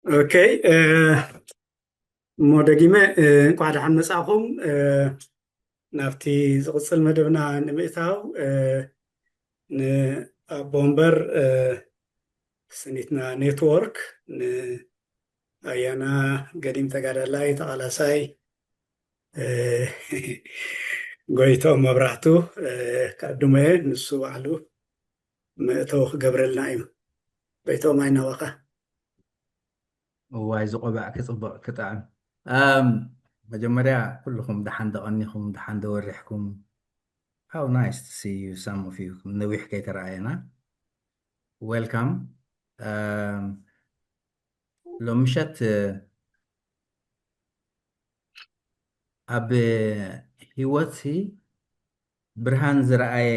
ኦኬ፣ እ፣ እሞ ደጊመ፣ እ፣ እንኳዕ ደሓን መጻእኹም። እ፣ ናብቲ ዝቕጽል መደብና ንምእታው፣ እ፣ ንኣቦ ወንበር፣ እ፣ ስኒትና ኔትወርክ፣ ንኣያና ገዲም ተጋዳላይ ተቓላሳይ፣ እ፣ ጎይቶም መብራህቱ፣ እ፣ ክዕድሞ እየ። ንሱ ባዕሉ መእተዊ ክገብረልና እዩ። ጎይቶም፣ ኣይናዋኻ። እዋይ፣ ዝቆበዕ ክጽብቕ ክጥዕም። ኣም፣ መጀመርያ ኩልኹም ደሓን ደቐኒኹም፣ ደሓን ደወሪሕኩም። How nice to see you, some of you. ነዊሕ ከይተረኣየና። Welcome. ኣም፣ ሎሚ ምሸት፣ እ፣ ኣብ ህይወትሲ ብርሃን ዝረኣየ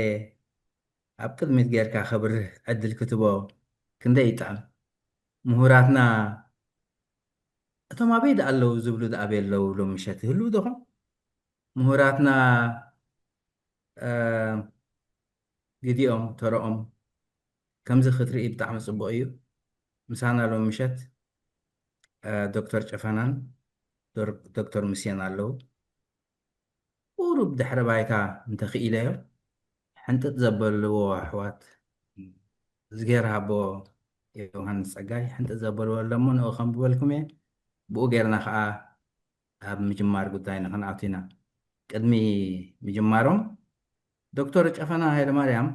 ኣብ ቅድሚት ጌርካ ከብርህ ዕድል ክትቦ ክንደይ ይጥዕም። ምሁራትና እቶም ኣበይ ደኣ ኣለዉ ዝብሉ ደኣ ኣበይ ኣለዉ ሎም ምሸት ይህልዉ ዶ ኾን? ምሁራትና፣ እ፣ ግዲኦም ተረኦም ከምዚ ክትርኢ ብጣዕሚ ጽቡቕ እዩ። ምሳና ሎም ምሸት፣ እ፣ ዶክተር ጨፈናን ዶር-፣ ዶክተር ሙሴን ኣለዉ። ቁሩብ ድሕረ ባይታ እንተኽኢለዮ፣ ሕንጥጥ ዘበልዎ ኣሕዋት እዝግሄር ሃቦ ዮሃንስ ጸጋይ ሕንጥጥ ዘበልዎ ኣሎ እሞ ንኡ ከንብበልኩም እየ። ብኡ ጌርና ኸኣ ኣብ ምጅማር ጉዳይና ክንኣቱ ኢና። ቅድሚ ምጅማሮም ዶክተር ጨፈና ሃይለማርያም፣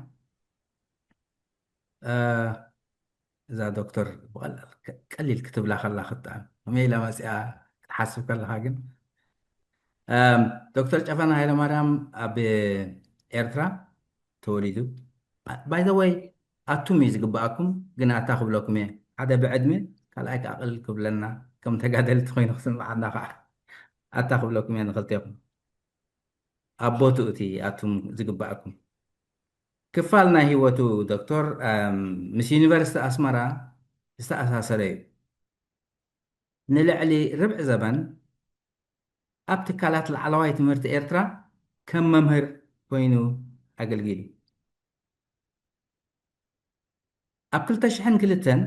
እ፣ እዛ ዶክተር ብቐል-፣ ቀ-፣ ቀሊል ክትብላ ከላ ክትጥዕም። ከመይ ኢላ መጺኣ ክትሓስብ ከለኻ ግን፣ እም፣ ዶክተር ጨፈና ሃይለማርያም ኣብ ኤርትራ ተወሊዱ። By the way፣ ኣቱም እዩ ዝግብኣኩም፣ ግን ኣታ ክብለኩም እየ። ሓደ ብዕድመ፣ ካልኣይ ከዓ ቅልል ክብለና፣ ከም ተጋደልቲ ኮይኑ ክስምዓና ከዓ ኣታ ክብለኩም እየ ንኽልቴኹም። ኣብ ቦትኡ እቲ ኣቱም ዝግብኣኩም። ክፋል ናይ ህይወቱ ዶክተር፣ እም፣ ምስ ዩኒቨርሲቲ ኣስመራ ዝተኣሳሰረ እዩ። ንልዕሊ ርብዒ ዘበን ኣብ ትካላት ላዕለዋይ ትምህርቲ ኤርትራ ከም መምህር ኮይኑ ኣገልጊሉ። ኣብ ክልተ ሽሕን ክልተን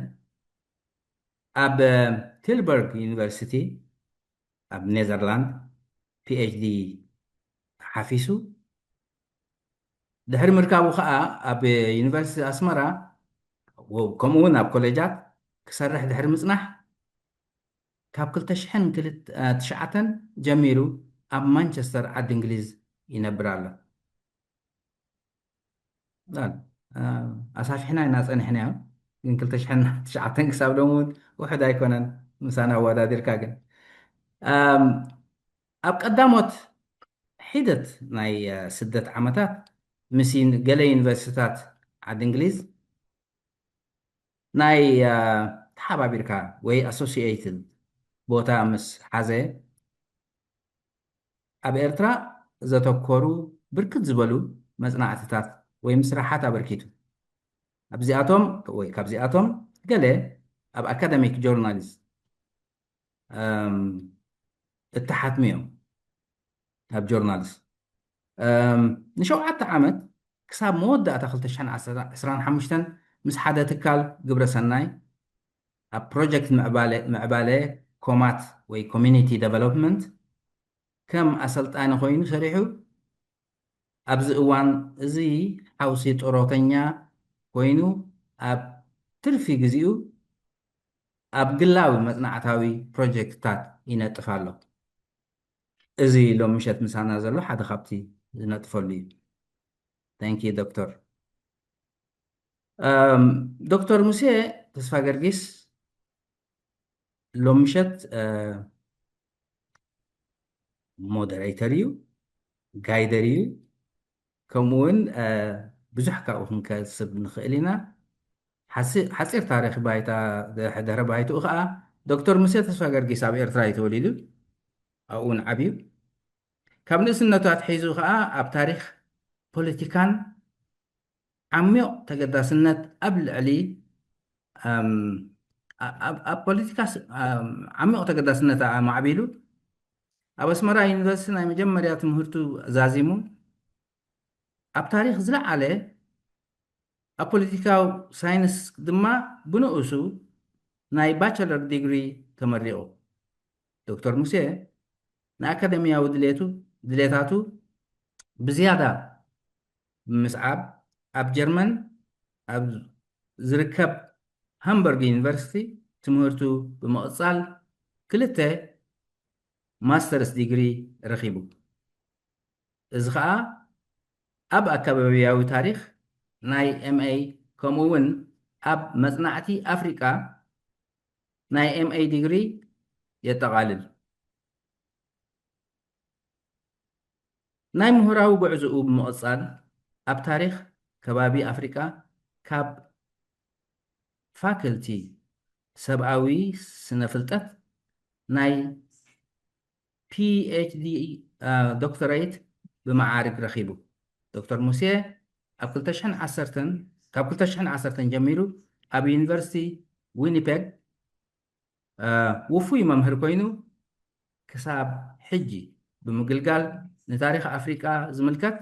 ኣብ ቲልበርግ ዩኒቨርሲቲ ኣብ ኔዘርላንድ ፒ ኤች ዲ ሓፊሱ። ድሕሪ ምርካቡ ኸኣ ኣብ ዩኒቨርሲቲ ኣስመራ ወ-፣ ከምኡ እውን ኣብ ኮሌጃት ክሰርሕ ድሕሪ ምጽናሕ ካብ ክልተ ሽሕን ትሽዓተን ጀሚሩ ኣብ ማንቸስተር ዓዲ እንግሊዝ ይነብር ኣሎ። አ-፣ ኣሳፊሕና ኢና ጸኒሕናዮ፣ ግን ክልተ ሽሕን ትሽዓተን ክሳብ ሎሚ እውን ውሑድ ኣይኮነን ምሳና ኣወዳዲርካ። ግን፣ ኣም፣ ኣብ ቀዳሞት ሒደት ናይ፣ አ፣ ስደት ዓመታት ምስ ዩን-፣ ገለ ዩኒቨርሲታት ዓዲ እንግሊዝ ናይ፣ አ፣ ተሓባቢርካ ወይ ኣሶሲኤትድ ቦታ ምስ ሓዘ፣ ኣብ ኤርትራ ዘተኮሩ ብርክት ዝበሉ መጽናዕትታት ወይ ምስራሓት ኣበርኪቱ። ኣብዚኣቶም ወይ ካብዚኣቶም ገለ ኣብ ኣካደሚክ ጆርናሊስት፣ እም፣ እተሓትሙ እዮም። ኣብ ጆርናልስ፣ እም፣ ንሸውዓተ ዓመት ክሳብ መወዳእታ ክልተ ሽሕን ዕስራን ሓሙሽተን ምስ ሓደ ትካል ግብረ ሰናይ ኣብ ፕሮጀክት ምዕባለ፣ ምዕባለ ኮማት ወይ ኮሚኒቲ ዴቨሎፕመንት ከም ኣሰልጣኒ ኮይኑ ሰሪሑ። ኣብዚ እዋን እዚ ሓውሲ ጥሮተኛ ኮይኑ ኣብ ትርፊ ግዜኡ ኣብ ግላዊ መጽናዕታዊ ፕሮጀክትታት ይነጥፍ ኣሎ። እዚ ሎም ምሸት ምሳና ዘሎ ሓደ ካብቲ ዝነጥፈሉ እዩ። Thank you ዶክተር። እም፣ ዶክተር ሙሴ ተስፋ ገርጊስ ሎም ምሸት፣ እ፣ ሞደሬተር እዩ፣ ጋይደር እዩ፣ ከምኡ እውን፣ እ፣ ብዙሕ ካብኡ ክንከስብ ንኽእል ኢና። ሓሲ-፣ ሓፂር ታሪኽ ባይታ፣ ድሕ-፣ ድሕረ ባይትኡ ከዓ ዶክተር ሙሴ ተስፋ ገርጊስ ኣብ ኤርትራ እዩ ተወሊዱ፣ ኣብኡ እውን ዓብዩ። ካብ ንእስነቱ ኣትሒዙ ከዓ ኣብ ታሪኽ ፖለቲካን ዓሚቕ ተገዳስነት ኣብ ልዕሊ፣ ኣም፣ ኣ-፣ ኣብ፣ ኣብ ፖለቲካ ስ-፣ ኣም፣ ዓሚቕ ተገዳስነት ኣማዕቢሉ፣ ኣብ ኣስመራ ዩኒቨርሲቲ ናይ መጀመርያ ትምህርቱ ዛዚሙ፣ ኣብ ታሪኽ ዝለዓለ፣ ኣብ ፖለቲካዊ ሳይንስ ድማ ብንኡሱ ናይ ባቸለር ዲግሪ ተመሪቑ። ዶክተር ሙሴ ንኣካደሚያዊ ድሌቱ ድሌታቱ ብዝያዳ ብምስዓብ ኣብ ጀርመን ኣብ ዝርከብ ሃምበርግ ዩኒቨርሲቲ ትምህርቱ ብምቕጻል ክልተ ማስተርስ ዲግሪ ረኺቡ። እዚ ኸኣ ኣብ ኣከባቢያዊ ታሪኽ ናይ ኤምኤ ከምኡ እውን ኣብ መጽናዕቲ ኣፍሪቃ ናይ ኤምኤ ዲግሪ የጠቓልል። ናይ ምሁራዊ ጉዕዝኡ ብምቕጻል ኣብ ታሪኽ ከባቢ ኣፍሪቃ ካብ ፋክልቲ ሰብኣዊ ስነ ፍልጠት ናይ ፒኤችዲ ዶክተሬት ብመዓርግ ረኺቡ። ዶክተር ሙሴ ኣብ ክልተ ሽሕን ዓሰርተን ካብ ክልተ ሽሕን ዓሰርተን ጀሚሩ ኣብ ዩኒቨርሲቲ ዊኒፔግ ውፉይ መምህር ኮይኑ ክሳብ ሕጂ ብምግልጋል ንታሪኽ ኣፍሪቃ ዝምልከት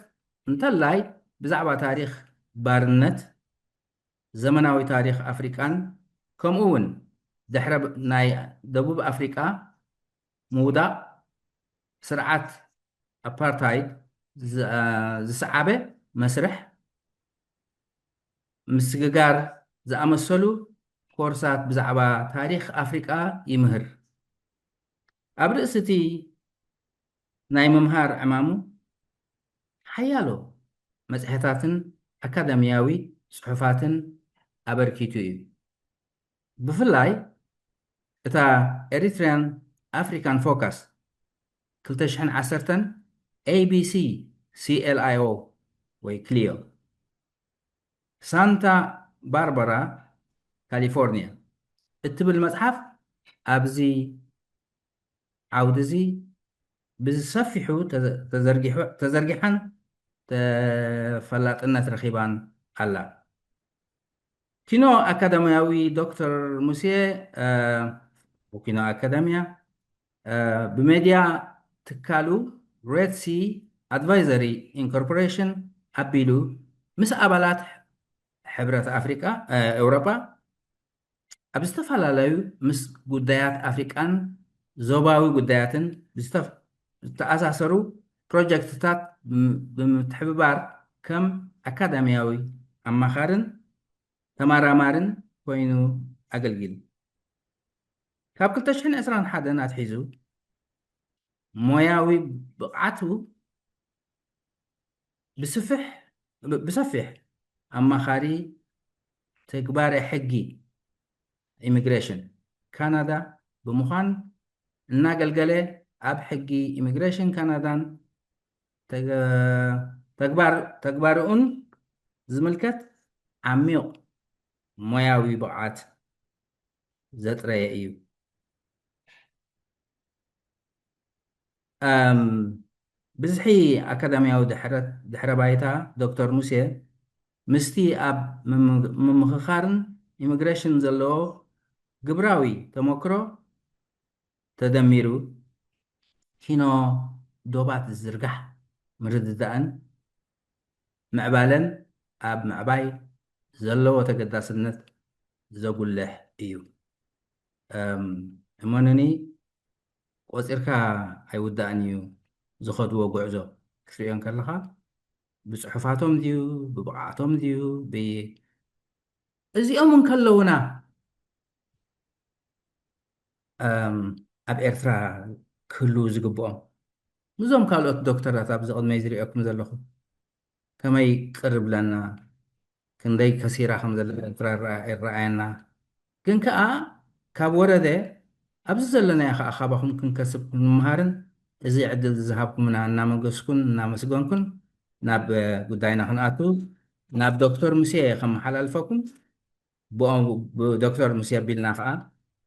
እንተላይ ብዛዕባ ታሪኽ ባርነት ዘመናዊ ታሪኽ ኣፍሪቃን ከምኡ እውን ድሕረ ናይ ደቡብ ኣፍሪቃ ምውዳቕ ስርዓት ኣፓርታይድ ዝሰዓበ መስርሕ ምስግጋር ዝኣመሰሉ ኮርሳት ብዛዕባ ታሪኽ ኣፍሪቃ ይምህር። ኣብ ርእሲ እቲ ናይ ምምሃር ዕማሙ ሓያሎ መጽሔታትን ኣካዳሚያዊ ጽሑፋትን ኣበርኪቱ እዩ። ብፍላይ እታ ኤሪትሪያን ኣፍሪካን ፎካስ ክልተ ሽሕን ዓሰርተን ኤቢሲ ሲኤልኣይኦ ወይ ክሊዮ ሳንታ ባርባራ ካሊፎርኒያ እትብል መጽሓፍ ኣብዚ ዓውዲ እዚ ብሰፊሑ ተዘርጊሓን ተፈላጥነት ረኺባን ኣላ። ኪኖ ኣካዳሚያዊ ዶክተር ሙሴ ኪኖ ኣካዳሚያ ብሜድያ ትካሉ ሬድ ሲ ኣድቫይዘሪ ኢንኮርፖሬሽን ኣቢሉ ምስ ኣባላት ሕብረት ኣፍሪቃ ኤውሮጳ ኣብ ዝተፈላለዩ ምስ ጉዳያት ኣፍሪቃን ዞባዊ ጉዳያትን ዝተኣሳሰሩ ፕሮጀክትታት ብምትሕብባር ከም ኣካዳሚያዊ ኣማኻርን ተመራማርን ኮይኑ ኣገልጊሉ። ካብ ክልተ ሽሕን ዕስራን ሓደን ኣትሒዙ ሞያዊ ብቕዓቱ ብስፍሕ ብሰፊሕ ኣማኻሪ ተግባረ ሕጊ ኢሚግሬሽን ካናዳ ብምዃን እናገልገለ ኣብ ሕጊ ኢሚግሬሽን ካናዳን ተግባርኡን ዝምልከት ዓሚቕ ሞያዊ ብቕዓት ዘጥረየ እዩ። ብዝሒ ኣካዳሚያዊ ድሕረ ባይታ ዶክተር ሙሴ ምስቲ ኣብ ምምኽኻርን ኢሚግሬሽን ዘለዎ ግብራዊ ተመክሮ ተደሚሩ ኪኖ ዶባት ዝዝርጋሕ ምርድዳእን ምዕባለን ኣብ ምዕባይ ዘለዎ ተገዳስነት ዘጉልሕ እዩ። እመኑኒ ቆጺርካ ኣይውዳእን እዩ ዝኸድዎ ጉዕዞ ክትሪኦ እንከለኻ ብጽሑፋቶም ድዩ ብብቕዓቶም ድዩ እዚኦም እንከለውና ኣብ ኤርትራ ክህልዉ ዝግብኦም ምዞም ካልኦት ዶክተራት ኣብዚ ቅድመይ ዝሪኦኩም ዘለኹ ከመይ ቅር ብለና ክንደይ ከሲራ ከም ዘላ ኤርትራ ይረኣየና ግን ከኣ ካብ ወረደ ኣብዚ ዘለናዮ ከኣ ካባኹም ክንከስብ ክንምሃርን እዚ ዕድል ዝሃብኩምና እናመገስኩን እናመስገንኩን ናብ ጉዳይና ክንኣቱ ናብ ዶክተር ሙሴ ከመሓላልፈኩም ብኦም ብዶክተር ሙሴ ኣቢልና ከዓ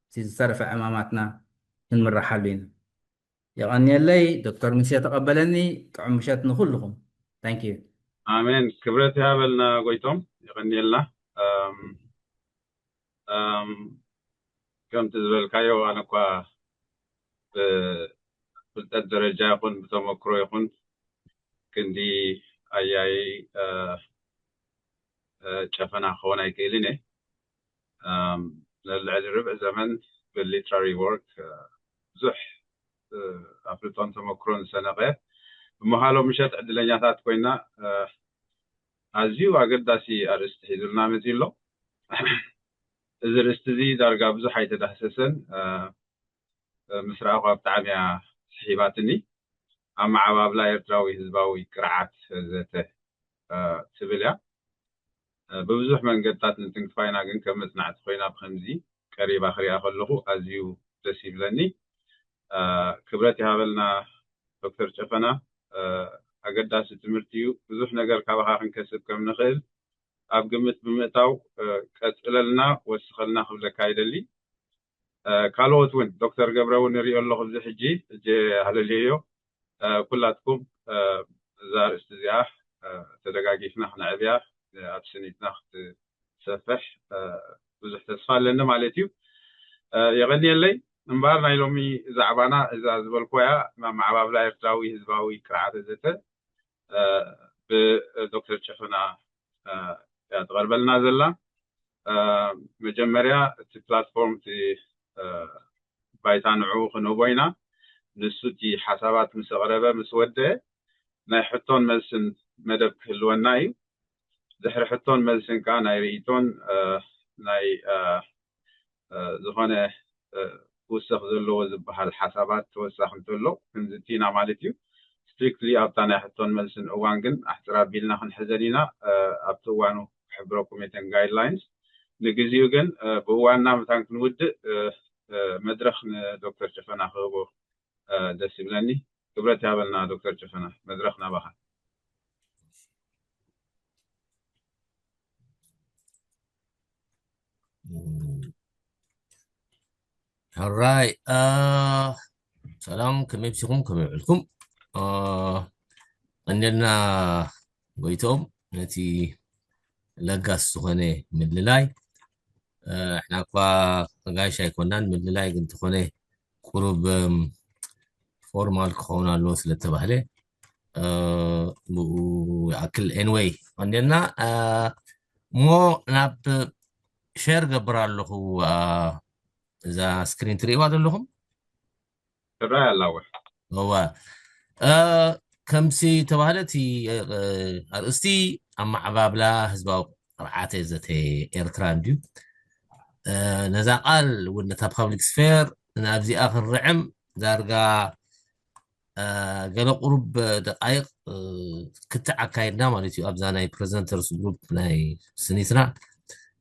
እቲ ዝተረፈ ዕማማትና ክንምረሓሉ ኢና። የቐንየለይ ዶክተር ሙሴ ተቐበለኒ። ጥዑም ምሸት ንኹልኹም። Thank you። ኣሜን። ክብረት ይሃበልና ጎይቶም። የቐንየልና። ከምቲ ዝበልካዮ ኣነ እኳ ብፍልጠት ደረጃ ይኹን ብተመክሮ ይኹን ክንዲ ኣያይ ጨፈና ክኸውን ኣይክእልን እየ። ንልዕሊ ርብዒ ዘመን ብሊትራሪ ወርክ ብዙሕ ኣፍልጦን ተመክሮን ዝሰነቐ ብምሃሎ ምሸት ዕድለኛታት ኮይና ኣዝዩ ኣገዳሲ ኣርእስቲ ሒዙልና መፂ ኣሎ። እዚ ርእስቲ እዚ ዳርጋ ብዙሕ ኣይተዳህሰሰን። ምስ ረኣኹ ብጣዕሚ እያ ስሒባትኒ። ኣመዓባብላ ኤርትራዊ ህዝባዊ ቅርዓት ዘተ ትብል እያ። ብብዙሕ መንገድታት ንትንክፋ ኢና፣ ግን ከም መጽናዕቲ ኮይና ብኸምዚ ቀሪባ ክሪኣ ከለኹ ኣዝዩ ደስ ይብለኒ። ክብረት ይሃበልና ዶክተር ጨፈና። ኣገዳሲ ትምህርቲ እዩ። ብዙሕ ነገር ካባኻ ክንከስብ ከም ንኽእል ኣብ ግምት ብምእታው ቀጽለልና፣ ወስኸልና ክብለካ ይደሊ። ካልኦት እውን ዶክተር ገብረ እውን ንሪኦ ኣለኹ ኣብዚ ሕጂ እጀ ኣለልዮ። ኩላትኩም እዛ ርእስቲ እዚኣ ተደጋጊፍና ክነዕብያ ኣብ ስኒትና ክትሰፍሕ ብዙሕ ተስፋ ኣለኒ ማለት እዩ። የቐንየለይ። እምበኣር ናይ ሎሚ ዛዕባና እዛ ዝበልኩያ ማዕባብላ ኤርትራዊ ህዝባዊ ቅርዓተ ዘተ ብዶክተር ጨፈና እያ ትቐርበልና ዘላ። መጀመርያ እቲ ፕላትፎርም እቲ ባይታ ንዕኡ ክንህቦ ኢና። ንሱ እቲ ሓሳባት ምስ ኣቕረበ ምስ ወደአ ናይ ሕቶን መልስን መደብ ክህልወና እዩ። ድሕሪ ሕቶን መልስን ከዓ ናይ ርእይቶን ናይ ዝኾነ ክውሰኽ ዘለዎ ዝበሃል ሓሳባት ተወሳኺ እንተሎ ክንዝቲ ኢና ማለት እዩ። ስትሪክትሊ ኣብታ ናይ ሕቶን መልስን እዋን ግን ኣሕፅር ኣቢልና ክንሕዘን ኢና። ኣብቲ እዋኑ ክሕብረኩም የተን ጋይድላይንስ። ንግዚኡ ግን ብእዋንና መታን ክንውድእ መድረኽ ንዶክተር ጨፈና ክህቦ ደስ ይብለኒ። ክብረት ያበልና ዶክተር ጨፈና፣ መድረኽ ናባኻ። ሕራይ ሰላም፣ ከመይ ብሲኹም፣ ከመይ ውዕልኩም? ቀንደልና ጎይቶም ነቲ ለጋስ ዝኾነ ምልላይ። እሕና እኳ ጋሽ ኣይኮናን፣ ምልላይ ግን እንተኾነ ቁሩብ ፎርማል ክኸውን ኣለዎ ስለተባህለ ብኡ ይኣክል። ኤንወይ ቀንደልና እሞ ናብ ሸር ገብር ኣለኹ። እዛ ስክሪን ትርእይዋ ዘለኹም ትረኣይ ኣላ። እወ ከምሲ ተባህለ እቲ ኣርእስቲ ኣመዓባብላ ህዝባዊ ቅርዓተ ዘተ ኤርትራ እንድዩ። ነዛ ቃል እውን ነታ ፓብሊክ ስፌር ናብዚኣ ክንርዕም ዳርጋ ገለ ቁሩብ ደቃይቕ ክትዕ ኣካይድና ማለት እዩ ኣብዛ ናይ ፕሬዘንተርስ ግሩፕ ናይ ስኒትና።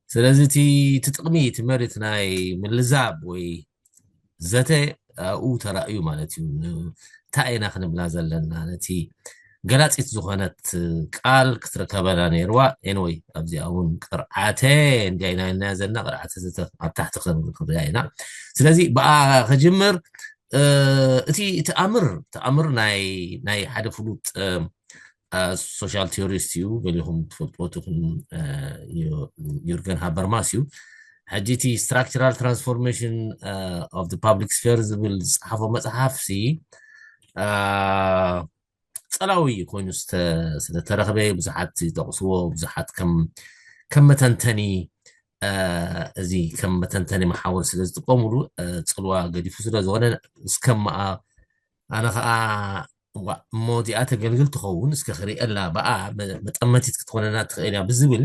ስለዚ እቲ እቲ ጥቕሚ እቲ መሪት ናይ ምልዛብ ወይ ዘተ ኣብኡ ተራእዩ ማለት እዩ። እንታይ ኢና ክንብላ ዘለና? ነቲ ገላፂት ዝኾነት ቃል ክትርከበና ነይርዋ። ኤንወይ ኣብዚኣ እውን ቅርዓተ እንዲያ ኢና ኢልና ዘለና፣ ቅርዓተ ዘተ ኣብ ታሕቲ ክንሪኣ ኢና። ስለዚ ብኣ ክጅምር። እቲ እቲ ኣምር እቲ ኣምር ናይ ናይ ሓደ ፍሉጥ ሶሻል ቴዎሪስት እዩ። ገሊኹም ትፈልጥዎ ትኹን ዩርገን ሃበርማስ እዩ። ሕጂ እቲ ስትራክቸራል ትራንስፎርሜሽን ኦፍ ፓብሊክ ስፌር ዝብል ዝፀሓፎ መፅሓፍ ሲ ፀላዊ ኮይኑ ስለተረኽበ ብዙሓት ይጠቕስዎ፣ ብዙሓት ከም ከም መተንተኒ እዚ ከም መተንተኒ መሓውር ስለ ዝጥቀምሉ ፅልዋ ገዲፉ ስለ ዝኾነ እስከ ኣነ ከዓ እሞ እዚኣ ተገልግል ትኸውን እስከ ክርእየላ ብኣ መጠመቲት ክትኾነና ትኽእል እያ ብዝብል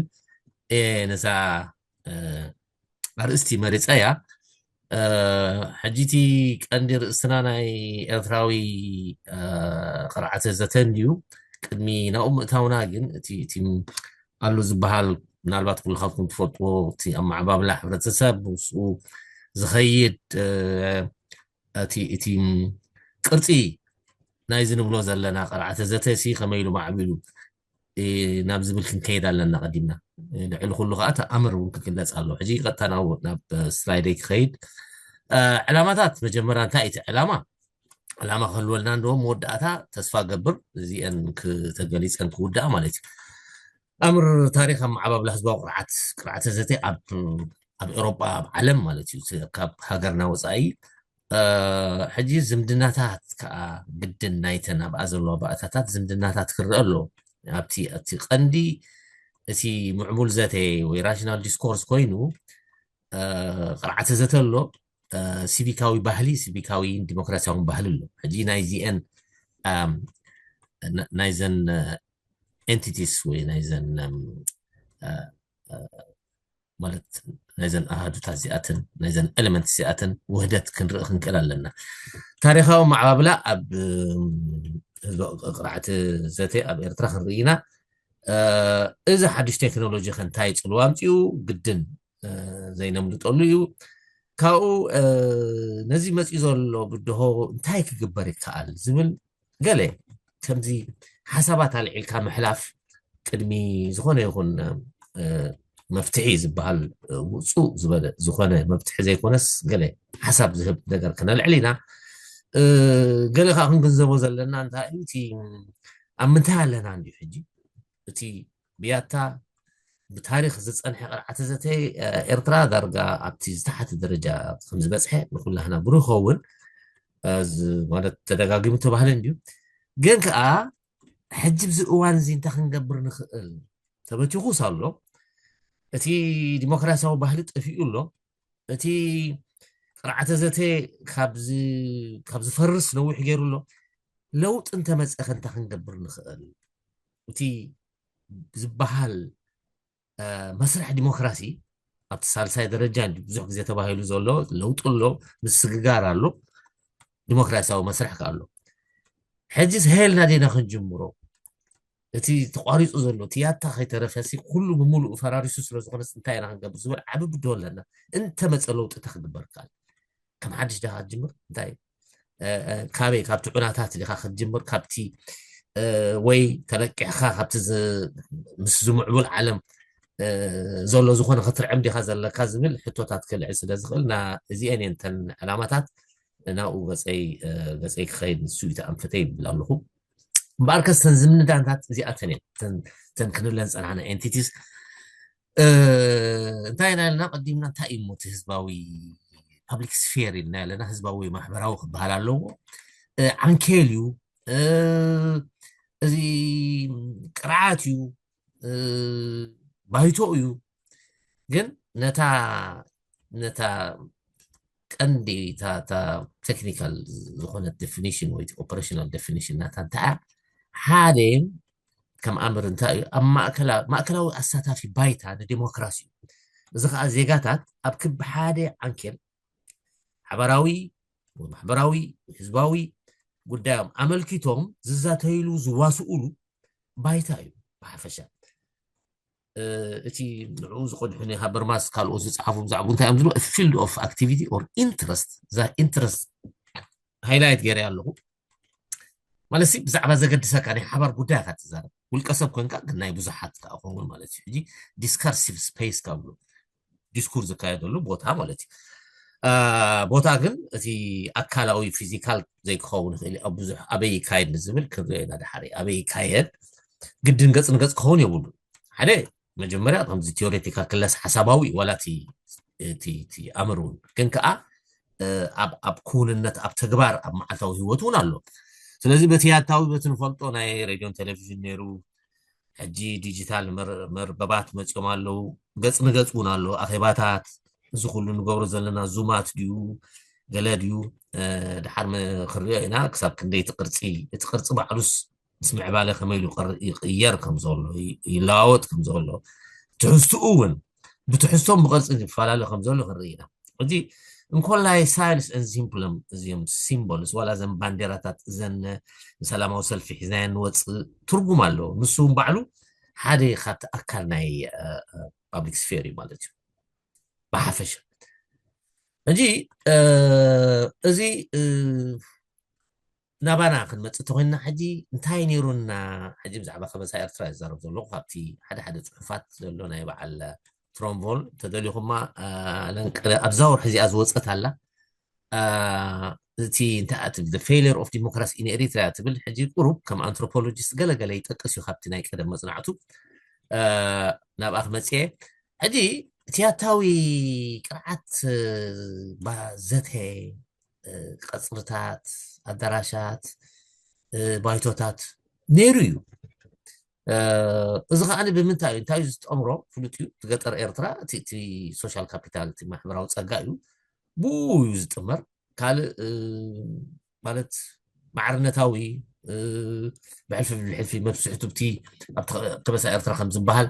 ነዛ ኣርእስቲ መሪፀያ። ሕጂ እቲ ቀንዲ ርእስና ናይ ኤርትራዊ ቅርዓተ ዘተ እንድዩ። ቅድሚ ናብኡ ምእታውና ግን እቲ ኣሎ ዝበሃል ምናልባት ኩልኻትኩም ትፈልጥዎ እቲ ኣመዓባብላ ሕብረተሰብ ምስኡ ዝኸይድ እቲ እቲ ቅርፂ ናይዚ ንብሎ ዘለና ቅርዓተ ዘተ ሲ ከመይ ኢሉ ማዕቢሉ ናብ ዝብል ክንከይድ ኣለና ቀዲምና። ልዕሊ ኩሉ ከዓ እቲ ኣምር እውን ክግለፅ ኣለዎ። ሕጂ ቀጥታ ናብ ናብ ስላይደይ ክኸይድ። ዕላማታት መጀመርያ እንታይ እቲ ዕላማ? ዕላማ ክህልወልና እንደዎ መወዳእታ ተስፋ ገብር እዚአን ተገሊፀን ክውዳኣ ማለት እዩ። ኣምር ታሪክ ኣመዓባብላ ህዝባዊ ቅርዓት ቅርዓተ ዘተ ኣብ ኣብ ኤሮጳ ኣብ ዓለም ማለት እዩ ካብ ሃገርና ወፃኢ ሕጂ ዝምድናታት ከዓ ግድን ናይተን ኣብኣ ዘለዋ ባእታታት ዝምድናታት ክረአ ኣሎ። ኣብቲ እቲ ቀንዲ እቲ ምዕቡል ዘተ ወይ ራሽናል ዲስኮርስ ኮይኑ ቅርዓተ ዘተ ኣሎ። ሲቪካዊ ባህሊ፣ ሲቪካዊ ዲሞክራሲያዊ ባህሊ ኣሎ። ሕጂ ናይዚአን ናይዘን ኤንቲቲስ ወይ ናይዘን ማለት ናይዘን ኣሃዱታት እዚኣትን ናይዘን ኤለመንት እዚኣትን ውህደት ክንርኢ ክንክእል ኣለና። ታሪኻዊ ማዕባብላ ኣብ ህዝቢ ቅርዓቲ ዘተ ኣብ ኤርትራ ክንርኢ ኢና። እዚ ሓድሽ ቴክኖሎጂ ከ እንታይ ጽልዋ ኣምጺኡ ግድን ዘይነምልጠሉ እዩ። ካብኡ ነዚ መጺኡ ዘሎ ብድሆ እንታይ ክግበር ይከኣል ዝብል ገለ ከምዚ ሓሳባት ኣልዒልካ ምሕላፍ ቅድሚ ዝኾነ ይኹን መፍትሒ ዝበሃል ውፁእ ዝበለ ዝኾነ መፍትሒ ዘይኮነስ ገለ ሓሳብ ዝህብ ነገር ክነልዕል ኢና። ገለ ከዓ ክንግንዘቦ ዘለና እንታይ እዩ እቲ ኣብ ምንታይ ኣለና እንዲዩ ሕጂ እቲ ብያታ ብታሪክ ዝፀንሐ ቅርዓተ ዘተ ኤርትራ ዳርጋ ኣብቲ ዝተሓተ ደረጃ ከምዝበፅሐ ንኩላህና ብሩህ ይኸውን። ማለት ተደጋጊሙ ተባህለ እንዲዩ። ግን ከዓ ሕጂ ብዚ እዋን እዚ እንታይ ክንገብር ንኽእል ተበቲኹስ ኣሎ። እቲ ዲሞክራሲያዊ ባህሊ ጠፊኡ ኣሎ። እቲ ቅርዓተ ዘተ ካብ ዝፈርስ ነዊሕ ገይሩ ኣሎ። ለውጢ እንተመፀ ከ እንታይ ክንገብር ንኽእል? እቲ ዝበሃል መስርሕ ዲሞክራሲ ኣብቲ ሳልሳይ ደረጃ ብዙሕ ግዜ ተባሂሉ ዘሎ ለውጢ ኣሎ፣ ምስግጋር ኣሎ፣ ዲሞክራሲያዊ መስርሕ ከ ኣሎ። ሕጂስ ሄልና ዲና ክንጅምሮ? እቲ ተቋሪፁ ዘሎ እቲ ያታ ከይተረፈሲ ኩሉ ብምሉኡ ፈራሪሱ ስለዝኾነስ እንታይ ኢና ክንገብር ዝብል ዓቢ ብድሆ ኣለና። እንተመፀ ለውጢ እንታይ ክግበር ይከኣል? ከም ሓድሽ ዳኻ ክትጅምር እንታይ ካበይ ካብቲ ዑናታት ዲኻ ክትጅምር ካብቲ ወይ ተለቂሕካ ካብቲ ምስ ዝምዕቡል ዓለም ዘሎ ዝኾነ ክትርዕም ዲኻ ዘለካ ዝብል ሕቶታት ክልዕል ስለ ዝኽእል እዚአን እየን ተን ዕላማታት ናብኡ ገፀይ ገፀይ ክኸይድ ንሱ እዩ ተኣንፈተ ይብል ኣለኹ። እምበኣርከስ ተን ዝምንዳንታት እዚኣተን እየን ተን ክንብለን ዝፀናሕና ኤንቲቲስ እንታይ ኢና ኢልና ቀዲምና እንታይ እዩ እቲ ህዝባዊ ፓብሊክ ስፌር ኢልና ኣለና። ህዝባዊ ማሕበራዊ ክበሃል ኣለዎ። ዓንኬል እዩ፣ እዚ ቅርዓት እዩ፣ ባይቶ እዩ። ግን ነታ ነታ ቀንዲ ቴክኒካል ዝኾነት ዴፊኒሽን ወይ ኦፐሬሽናል ዴፊኒሽን ናታ እንታይ ሓደ ከም ኣምር እንታይ እዩ ኣብ ማእከላዊ ኣሳታፊ ባይታ ንዲሞክራሲ እዩ። እዚ ከዓ ዜጋታት ኣብ ክቢ ሓደ ዓንኬል ሓበራዊ ማሕበራዊ ህዝባዊ ጉዳዮም ኣመልኪቶም ዝዛተይሉ ዝዋስኡሉ ባይታ እዩ። ብሓፈሻ እቲ ንዕኡ ዝቆድሑ ናይ ሃበርማስ ካልኦት ዝፀሓፉ ብዛዕባ እንታይ እዮም ዝብሉ field of activity or interest እዛ ኢንትረስት ሃይላይት ገይረ ኣለኹ። ማለት ብዛዕባ ዘገድሰካ ናይ ሓባር ጉዳይ ኢኻ ትዛረብ። ውልቀ ሰብ ኮንካ ግን ናይ ብዙሓት ከዓ ክኸውን ማለት እዩ። ሕጂ ዲስካርሲቭ ስፔስ ካብሉ ዲስኩር ዝካየደሉ ቦታ ማለት እዩ። ቦታ ግን እቲ ኣካላዊ ፊዚካል ዘይክኸውን ይኽእል ኣብ ብዙሕ ኣበይ ይካየድ ንዝብል ክንሪኦ ኢና ድሓሪ ኣበይ ይካየድ ግድን ገፅ ንገፅ ክኸውን የብሉ። ሓደ መጀመርያ ከምዚ ቴዎሬቲካ ክለስ ሓሳባዊ ዋላ እቲ ኣምር እውን ግን ከዓ ኣብ ክውንነት ኣብ ተግባር ኣብ መዓልታዊ ህይወት እውን ኣሎ። ስለዚ በቲ ያታዊ በቲ ንፈልጦ ናይ ሬድዮን ቴሌቪዥን ነይሩ ሕጂ ዲጂታል መርበባት መፅኦም ኣለዉ። ገፅ ንገፅ እውን ኣሎ ኣኼባታት እዚ ኩሉ ንገብሮ ዘለና ዙማት ድዩ ገለ ድዩ ድሓር ክንሪኦ ኢና ክሳብ ክንደይ እቲ ቅርፂ እቲ ቅርፂ ባዕሉስ ምስ ምዕባለ ከመይ ኢሉ ይቕየር ከም ዘሎ ይለዋወጥ ከም ዘሎ ትሕዝትኡ እውን ብትሕዝቶም ብቅርፂ ዝፈላለ ከም ዘሎ ክንርኢ ኢና። ሕጂ እንኮላይ ሳይንስ ን ሲምፕሎም እዚም ሲምቦልስ ዋላ ዘን ባንዴራታት እዘን ንሰላማዊ ሰልፊ ሒዝናዮ ንወፅእ ትርጉም ኣለዎ። ንሱ እውን ባዕሉ ሓደ ካብቲ ኣካል ናይ ፓብሊክ ስፌር እዩ ማለት እዩ። ብሓፈሻ ሕጂ እዚ ናባና ክንመፅእ ተኮይንና ሕጂ እንታይ ነይሩና? ሕጂ ብዛዕባ ከበሳ ኤርትራ ይዛረብ ዘለኹ ካብቲ ሓደ ሓደ ፅሑፋት ዘሎ ናይ በዓል ትሮምቮል ተደሊኹማ ኣብዛ ወርሒ እዚኣ ዝወፀት ኣላ። እቲ እንታይ ትብል failure of democracy in Eritrea ትብል ሕጂ ቁሩብ ከም ኣንትሮፖሎጂስት ገለገለ ይጠቅስ እዩ ካብቲ ናይ ቀደም መፅናዕቱ ናብኣ ክመፅየ። ሕጂ እቲ ያታዊ ቅርዓት ዘተ ቀፅርታት፣ ኣዳራሻት፣ ባይቶታት ነይሩ እዩ። እዚ ከዓ ብምንታይ እዩ? እንታይ እዩ ዝጠምሮ? ፍሉጥ እዩ። እቲ ገጠር ኤርትራ እቲ social capital፣ እቲ ማሕበራዊ ፀጋ እዩ። ብኡ እዩ ዝጥመር። ካልእ ማለት ማዕርነታዊ፣ ብሕልፊ ብሕልፊ መብስሕቱ ኣብቲ ከበሳ ኤርትራ ከም ዝበሃል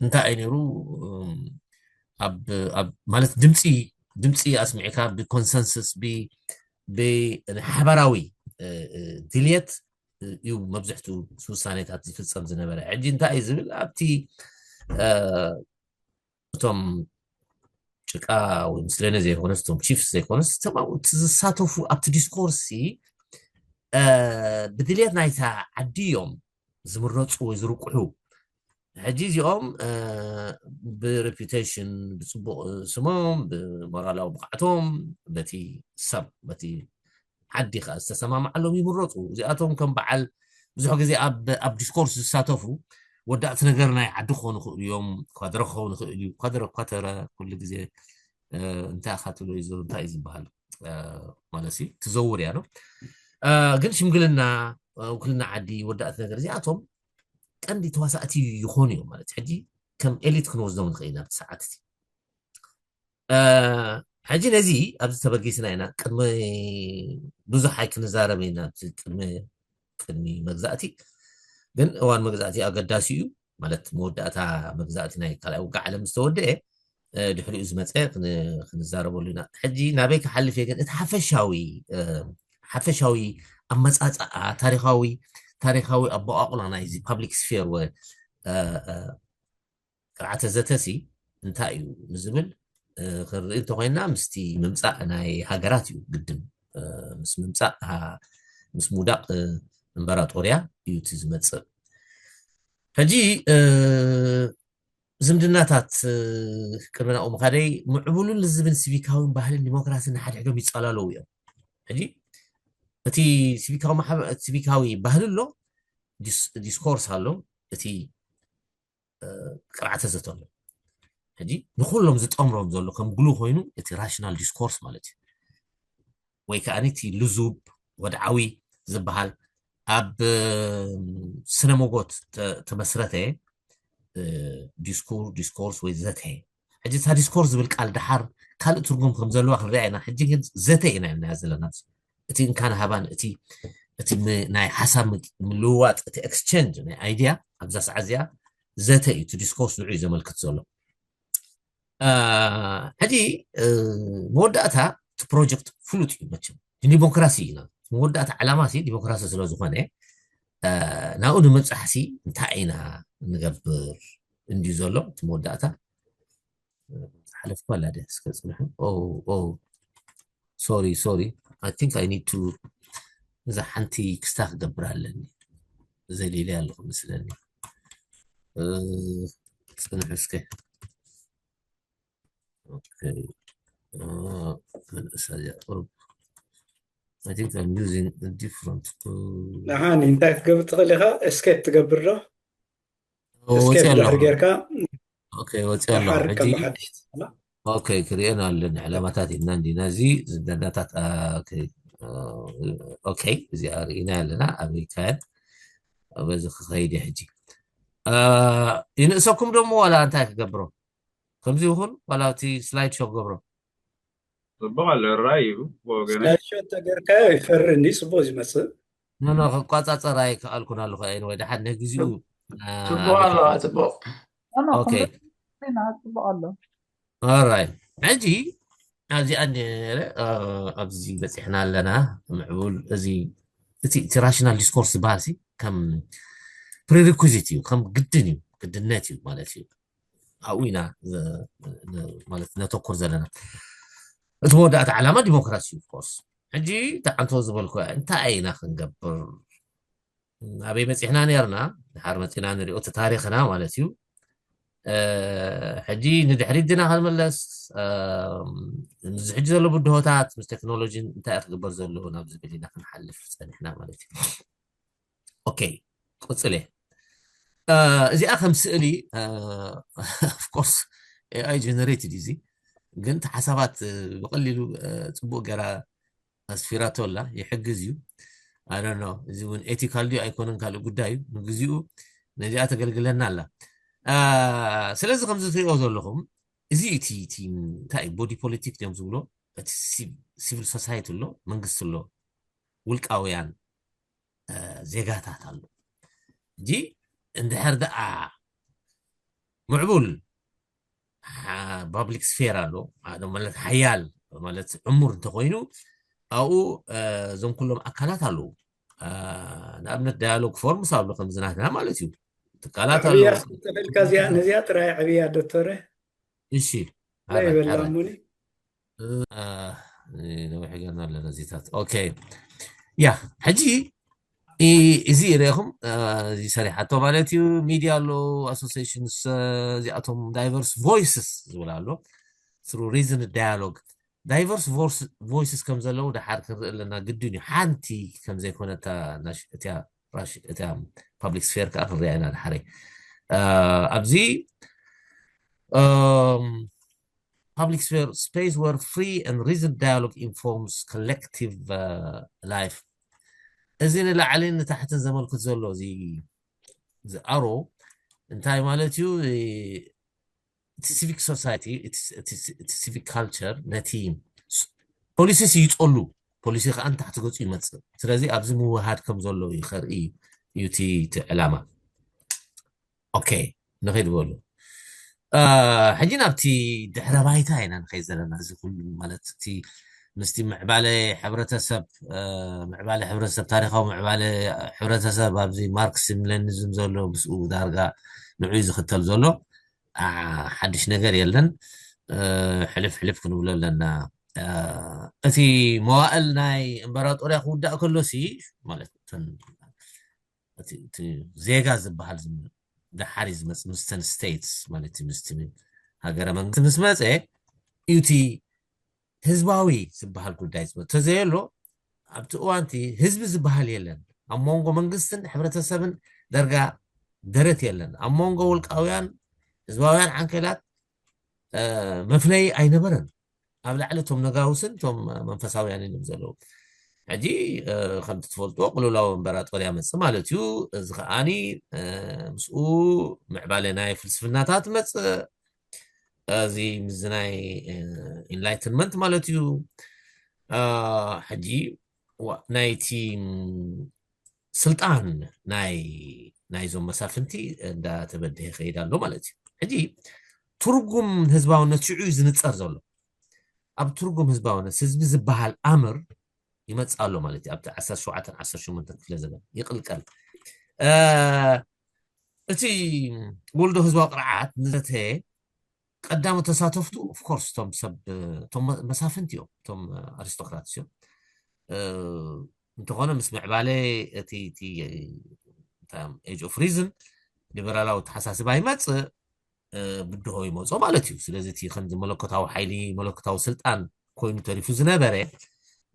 እንታይ እዩ ነይሩ? ኣብ ማለት ድምፂ ድምፂ ኣስሚዕካ ብኮንሰንስስ፣ ብሓባራዊ ድልየት እዩ መብዝሕቱ ውሳኔታት ዝፍፀም ዝነበረ። ሕጂ እንታይ እዩ ዝብል? ኣብቲ እቶም ጭቃ ወይ ምስለነ ዘይኮነስ፣ እቶም ቺፍስ ዘይኮነስ፣ እቶም ኣብኡ ዝሳተፉ ኣብቲ ዲስኮርስ ብድልየት ናይታ ዓዲ እዮም ዝምረፁ ወይ ዝርቁሑ። ሕጂ እዚኦም ብሬፒቴሽን፣ ብፅቡቕ ስሞም፣ ብሞራላዊ ብቕዓቶም፣ በቲ ሰብ በቲ ዓዲ ከዓ ዝተሰማማዓሎም ይምረፁ። እዚኣቶም ከም በዓል ብዙሕ ግዜ ኣብ ኣብ ዲስኮርስ ዝሳተፉ ወዳእቲ ነገር ናይ ዓዲ ክኾኑ ይኽእሉ እዮም። ኳደረ ክኸውን ይኽእል እዩ። ኳደረ ኳተረ ኩሉ ግዜ እንታይ ኢኻ ትብሎ እዩ እንታይ እዩ ዝበሃል ማለት እዩ ትዘውር እያ ነው። ግን ሽምግልና፣ ውክልና ዓዲ፣ ወዳእቲ ነገር እዚኣቶም ቀንዲ ተዋሳእቲ ይኾኑ እዮም ማለት ሕጂ ከም ኤሊት ክንወስዶም ንኽእል ኢና ኣብቲ ሰዓት እቲ። ሕጂ ነዚ ኣብዚ ተበጊስና ኢና። ቅድሚ ብዙሕ ኣይክንዛረብ ኢና። ቅድሚ ቅድሚ መግዛእቲ ግን እዋን መግዛእቲ ኣገዳሲ እዩ። ማለት መወዳእታ መግዛእቲ ናይ ካልኣይ ውግእ ዓለም ዝተወደአ ድሕሪኡ ዝመፀ ክንዛረበሉ ኢና። ሕጂ ናበይ ክሓልፍ እየ ግን እቲ ሓፈሻዊ ሓፈሻዊ ኣመፃፅኣ ታሪካዊ ታሪካዊ ኣበቋቁላ ናይዚ ፓብሊክ ስፌር ወ ቅርዓተ ዘተሲ እንታይ እዩ ንዝብል ክንርኢ እንተኮይና ምስቲ ምምፃእ ናይ ሃገራት እዩ ግድን። ምስ ምምፃእ ምስ ምውዳቅ እምበራጦርያ እዩ እቲ ዝመፅእ። ሕጂ ዝምድናታት ቅድሚ ናብኡ ምኻደይ ምዕቡልን ልዝብን ሲቪካዊን ባህልን ዲሞክራሲን ንሓድሕዶም ይፀላለዉ እዮም። ሕጂ እቲ ሲቪካዊ ባህሊ ኣሎ፣ ዲስኮርስ ኣሎ፣ እቲ ቅርዓተ ዘተ ኣሎ። ሕጂ ንኩሎም ዝጠምሮም ዘሎ ከም ግሉ ኮይኑ እቲ ራሽናል ዲስኮርስ ማለት እዩ። ወይ ከዓ እቲ ልዙብ ወድዓዊ ዝበሃል ኣብ ስነ መጎት ተመስረተ ዲስኩር ዲስኮርስ ወይ ዘተ። ሕጂ እታ ዲስኮርስ ዝብል ቃል ደሓር ካልእ ትርጉም ከም ዘለዋ ክንሪኣ ኢና። ሕጂ ግን ዘተ ኢና ኢልናያ ዘለና። እቲ እንካን ሃባን እቲ እቲ ናይ ሓሳብ ምልውዋጥ እቲ ኤክስቸንጅ ናይ ኣይድያ ኣብዛ ሰዓት እዚኣ ዘተ እዩ። እቲ ዲስኮርስ ንዑ እዩ ዘመልክት ዘሎ። ሕጂ መወዳእታ እቲ ፕሮጀክት ፍሉጥ እዩ መቸም ንዲሞክራሲ ኢና። መወዳእታ ዓላማ ሲ ዲሞክራሲ ስለዝኾነ ናብኡ ንምብፃሕ ሲ እንታይ ኢና ንገብር እንድዩ ዘሎ እቲ መወዳእታ። ሓለፍኳ ኣላ ድያ እስከ ፅንሑ። ሶሪ ሶሪ I think I need to እዛ ሓንቲ ክስታ ክገብር ኣለኒ። ዘሊለ ኣለኹ ምስለኒ። ፅንሑ እስከ። Okay. መንእሰያ ቁሩብ I think I'm using a different ንሓኒ እንታይ ክትገብር ትኽእል ኢኻ? እስኬፕ ትገብር ዶ? እስኬፕ ድሕሪ ጌርካ ወፂ ኣሎ ሕጂ። ኦኬ ክሪኤን ኣለኒ ዕላማታት ኢልና እንዲና እዚ ዝምድናታት ኦኬ እዚኣ ርኢና ኣለና ኣበይ ይካየድ በዚ ክኸይድ እየ ሕጂ። ይንእሰኩም ደሞ ዋላ እንታይ ክገብሮ ከምዚ ይኹን ዋላ እቲ ስላይድ ሾው ክገብሮ ፅቡቅ ኣሎ ራይ እዩ ብወገነ ስላይድ ሾው ተገርካዮ ይፈሪ እንዲ ፅቡቅ ዝመፅእ ኖ ኖ ክቋፃፀር ኣይከኣልኩን ኣለኹ ወይ ደሓን ነግዚኡ ፅቡቅ ኣለዋ ፅቡቅ ኦኬ ፅቡቅ ኣሎ ኦራይ ሕጂ ኣብዚኣ ነረ ኣብዚ በፂሕና ኣለና ምዕቡል እዚ እቲ እቲ ራሽናል ዲስኮርስ ዝበሃል ሲ ከም ፕሪሪኩዚት እዩ ከም ግድን እዩ ግድነት እዩ ማለት እዩ ኣብኡ ኢና ማለት ነተኩር ዘለና እቲ መወዳእታ ዓላማ ዲሞክራሲ እዩ ኮርስ ሕጂ ተዓንቶ ዝበልኩ እንታይ ኢና ክንገብር ኣበይ መፂሕና ነርና ድሓር መፂና ንሪኦ እቲ ታሪክና ማለት እዩ ሕጂ ንድሕሪት ድና ክንመለስ ምስ ሕጂ ዘሎ ብድሆታት ምስ ቴክኖሎጂን እንታይ ክግበር ዘለዎ ናብ ዝብል ኢና ክንሓልፍ ፀኒሕና ማለት እዩ ኦኬ ቅፅል እየ እዚኣ ከም ስእሊ ኦፍኮርስ ኤኣይ ጀነሬትድ እዚ ግን እቲ ሓሳባት ብቀሊሉ ፅቡቅ ገራ ኣስፊራቶ ኣላ ይሕግዝ እዩ I don't know፣ እዚ እውን ኤቲካል ድዩ ኣይኮነን ካልእ ጉዳይ እዩ። ንግዚኡ ነዚኣ ተገልግለና ኣላ። ስለዚ ከምዚ ትሪኦ ዘለኹም፣ እዚ እቲ እንታይ ቦዲ ፖለቲክ እዮም ዝብሎ፣ እቲ ሲቪል ሶሳይቲ ኣሎ፣ መንግስቲ ኣሎ፣ ውልቃውያን ዜጋታት ኣሎ። እጂ እንድሕር ደኣ ምዕቡል ፓብሊክ ስፌር ኣሎ ማለት ሓያል ማለት ዕሙር እንተኮይኑ ኣብኡ እዞም ኩሎም ኣካላት ኣለዉ። ንኣብነት ዳያሎግ ፎርምስ ኣሎ ከምዚ ናትና ማለት እዩ። ትካላት ኣለዉ። ተፈልካ እዚኣ ነዚኣ ጥራይ ዕብያ ዶክተረ እሺ ይበላ ሙኒ ነዊሕ ገና ኣለና ዜታት ኦኬ ያ ሕጂ እዚ ርኢኹም እዚ ሰሪሓቶ ማለት እዩ። ሚድያ ኣሎ፣ ኣሶሲሽንስ እዚኣቶም ዳይቨርስ ቮይስስ ዝብል ኣሎ። ስሩ ሪዝን ዳያሎግ ዳይቨርስ ቮይስስ ከም ዘለዉ ድሓር ክንርኢ ኣለና ግድን እዩ። ሓንቲ ከም ዘይኮነታ እቲያ ፓብሊክ ስፌር ከዓ ክንሪኣ ኢና ድሓረይ ኣብዚ public sphere space where free and reasoned dialogue informs collective uh, life። እዚ ንላዕልን ንታሕትን ዘመልክት ዘሎ እዚ ኣሮ እንታይ ማለት እዩ? እቲ ሲቪክ ሶሳይቲ እቲ ሲቪክ ካልቸር ነቲ ፖሊሲስ ይፀሉ፣ ፖሊሲ ከዓ ንታሕቲ ገፁ ይመፅእ። ስለዚ ኣብዚ ምውሃድ ከም ዘሎ እዩ ከርኢ እዩ እቲ ዕላማ። ኦኬ ንኸይድ በሉ። ሕጂ ናብቲ ድሕረ ባይታ ኢና ንኸይድ ዘለና። እዚ ኩሉ ማለት እቲ ምስቲ ምዕባለ ሕብረተሰብ ምዕባለ ሕብረተሰብ ታሪካዊ ምዕባለ ሕብረተሰብ ኣብዚ ማርክሲዝም ሌኒዝም ዘሎ ምስኡ ዳርጋ ንዑ ዝኽተል ዘሎ ሓድሽ ነገር የለን። ሕልፍ ሕልፍ ክንብሎ ኣለና። እቲ መዋእል ናይ እምበራጦርያ ክውዳእ ከሎሲ ማለት ዜጋ ዝበሃል ደሓር እዩ ዝመፅ ምስተን ስቴትስ ማለት እዩ ምስቲ ሃገረ መንግስቲ ምስ መፀ እዩ እቲ ህዝባዊ ዝበሃል ጉዳይ ዝመፅ ተዘየሎ ኣብቲ እዋንቲ ህዝቢ ዝበሃል የለን። ኣብ መንጎ መንግስትን ሕብረተሰብን ደርጋ ደረት የለን። ኣብ መንጎ ውልቃውያን ህዝባውያን ዓንኬላት መፍለይ ኣይነበረን። ኣብ ላዕሊ እቶም ነጋውስን እቶም መንፈሳውያን እዮም ዘለዉ። ሕጂ ከምቲ ትፈልጥዎ ቅልውላው እምበራጦርያ መፅእ ማለት እዩ። እዚ ከዓኒ ምስኡ ምዕባለ ናይ ፍልስፍናታት መፅእ። እዚ ምስዚ ናይ ኢንላይትንመንት ማለት እዩ። ሕጂ ናይቲ ስልጣን ናይ ናይዞም መሳፍንቲ እንዳተበደሀ ይኸይድ ኣሎ ማለት እዩ። ሕጂ ትርጉም ህዝባውነት ሽዑ እዩ ዝንፀር ዘሎ። ኣብ ትርጉም ህዝባውነት ህዝቢ ዝበሃል ኣምር ይመፅእ ኣሎ ማለት እዩ። ኣብቲ ዓሰርተ ሸውዓተን ዓሰርተ ሸሞንተን ክፍለ ዘበን ይቕልቀል። እቲ ወልዶ ህዝባዊ ቅርዓት ንዘተ ቀዳሞት ተሳተፍቱ ኦፍኮርስ እቶም ሰብ እቶም መሳፍንቲ እዮም፣ እቶም ኣሪስቶክራት እዮም። እንተኾነ ምስ ምዕባለ እቲ ኤጅ ኦፍ ሪዝን ሊበራላዊ ተሓሳስባ ይመፅእ ብድሆ ይመፆ ማለት እዩ። ስለዚ እቲ ከምዚ መለኮታዊ ሓይሊ መለኮታዊ ስልጣን ኮይኑ ተሪፉ ዝነበረ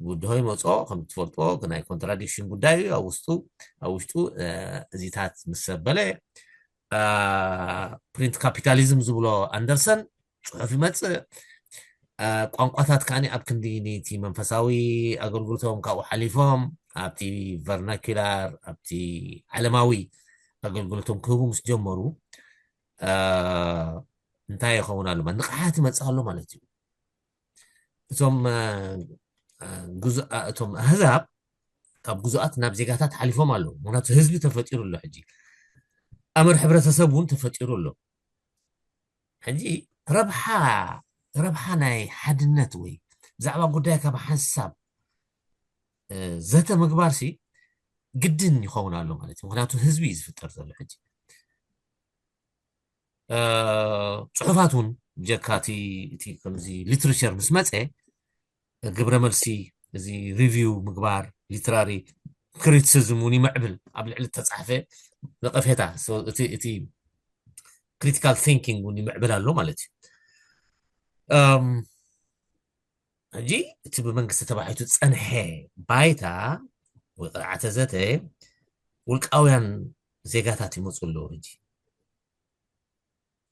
ብድሆ ይመፆ። ከም ትፈልጥዎ ናይ ኮንትራዲክሽን ጉዳይ እዩ። ኣብ ውሽጡ ኣብ ውሽጡ እዚታት ምስ ሰበለ ፕሪንት ካፒታሊዝም ዝብሎ ኣንደርሰን ፅሑፍ ይመፅእ። ቋንቋታት ከዓኒ ኣብ ክንዲ ነቲ መንፈሳዊ ኣገልግሎቶም ካብኡ ሓሊፎም ኣብቲ ቨርናኪላር ኣብቲ ዓለማዊ ኣገልግሎቶም ክህቡ ምስ ጀመሩ እንታይ ይኸውን ኣሎ ማለት ንቕሓት ይመፅእ ኣሎ ማለት እዩ። እቶም እቶም ኣህዛብ ካብ ግዙኣት ናብ ዜጋታት ሓሊፎም ኣለዉ። ምክንያቱ ህዝቢ ተፈጢሩ ኣሎ። ሕጂ ኣምር ሕብረተሰብ እውን ተፈጢሩ ኣሎ። ሕጂ ረብሓ ረብሓ ናይ ሓድነት ወይ ብዛዕባ ጉዳይ ካብ ሓንሳብ ዘተ ምግባር ሲ ግድን ይኸውን ኣሎ ማለት እዩ። ምክንያቱ ህዝቢ እዩ ዝፍጠር ዘሎ ሕጂ ፅሑፋት እውን ብጀካ እቲ ከምዚ ሊትሬቸር ምስ መፀ ግብረ መልሲ እዚ ሪቪው ምግባር ሊትራሪ ክሪቲሲዝም እውን ይምዕብል። ኣብ ልዕሊ ተፃሕፈ ነቐፌታ እቲ ክሪቲካል ቲንኪንግ እውን ይምዕብል ኣሎ ማለት እዩ። ሕጂ እቲ ብመንግስቲ ተባሒቱ ዝፀንሐ ባይታ ወይ ቅርዓተ ዘተ ውልቃውያን ዜጋታት ይመፁ ኣለዉ። ሕጂ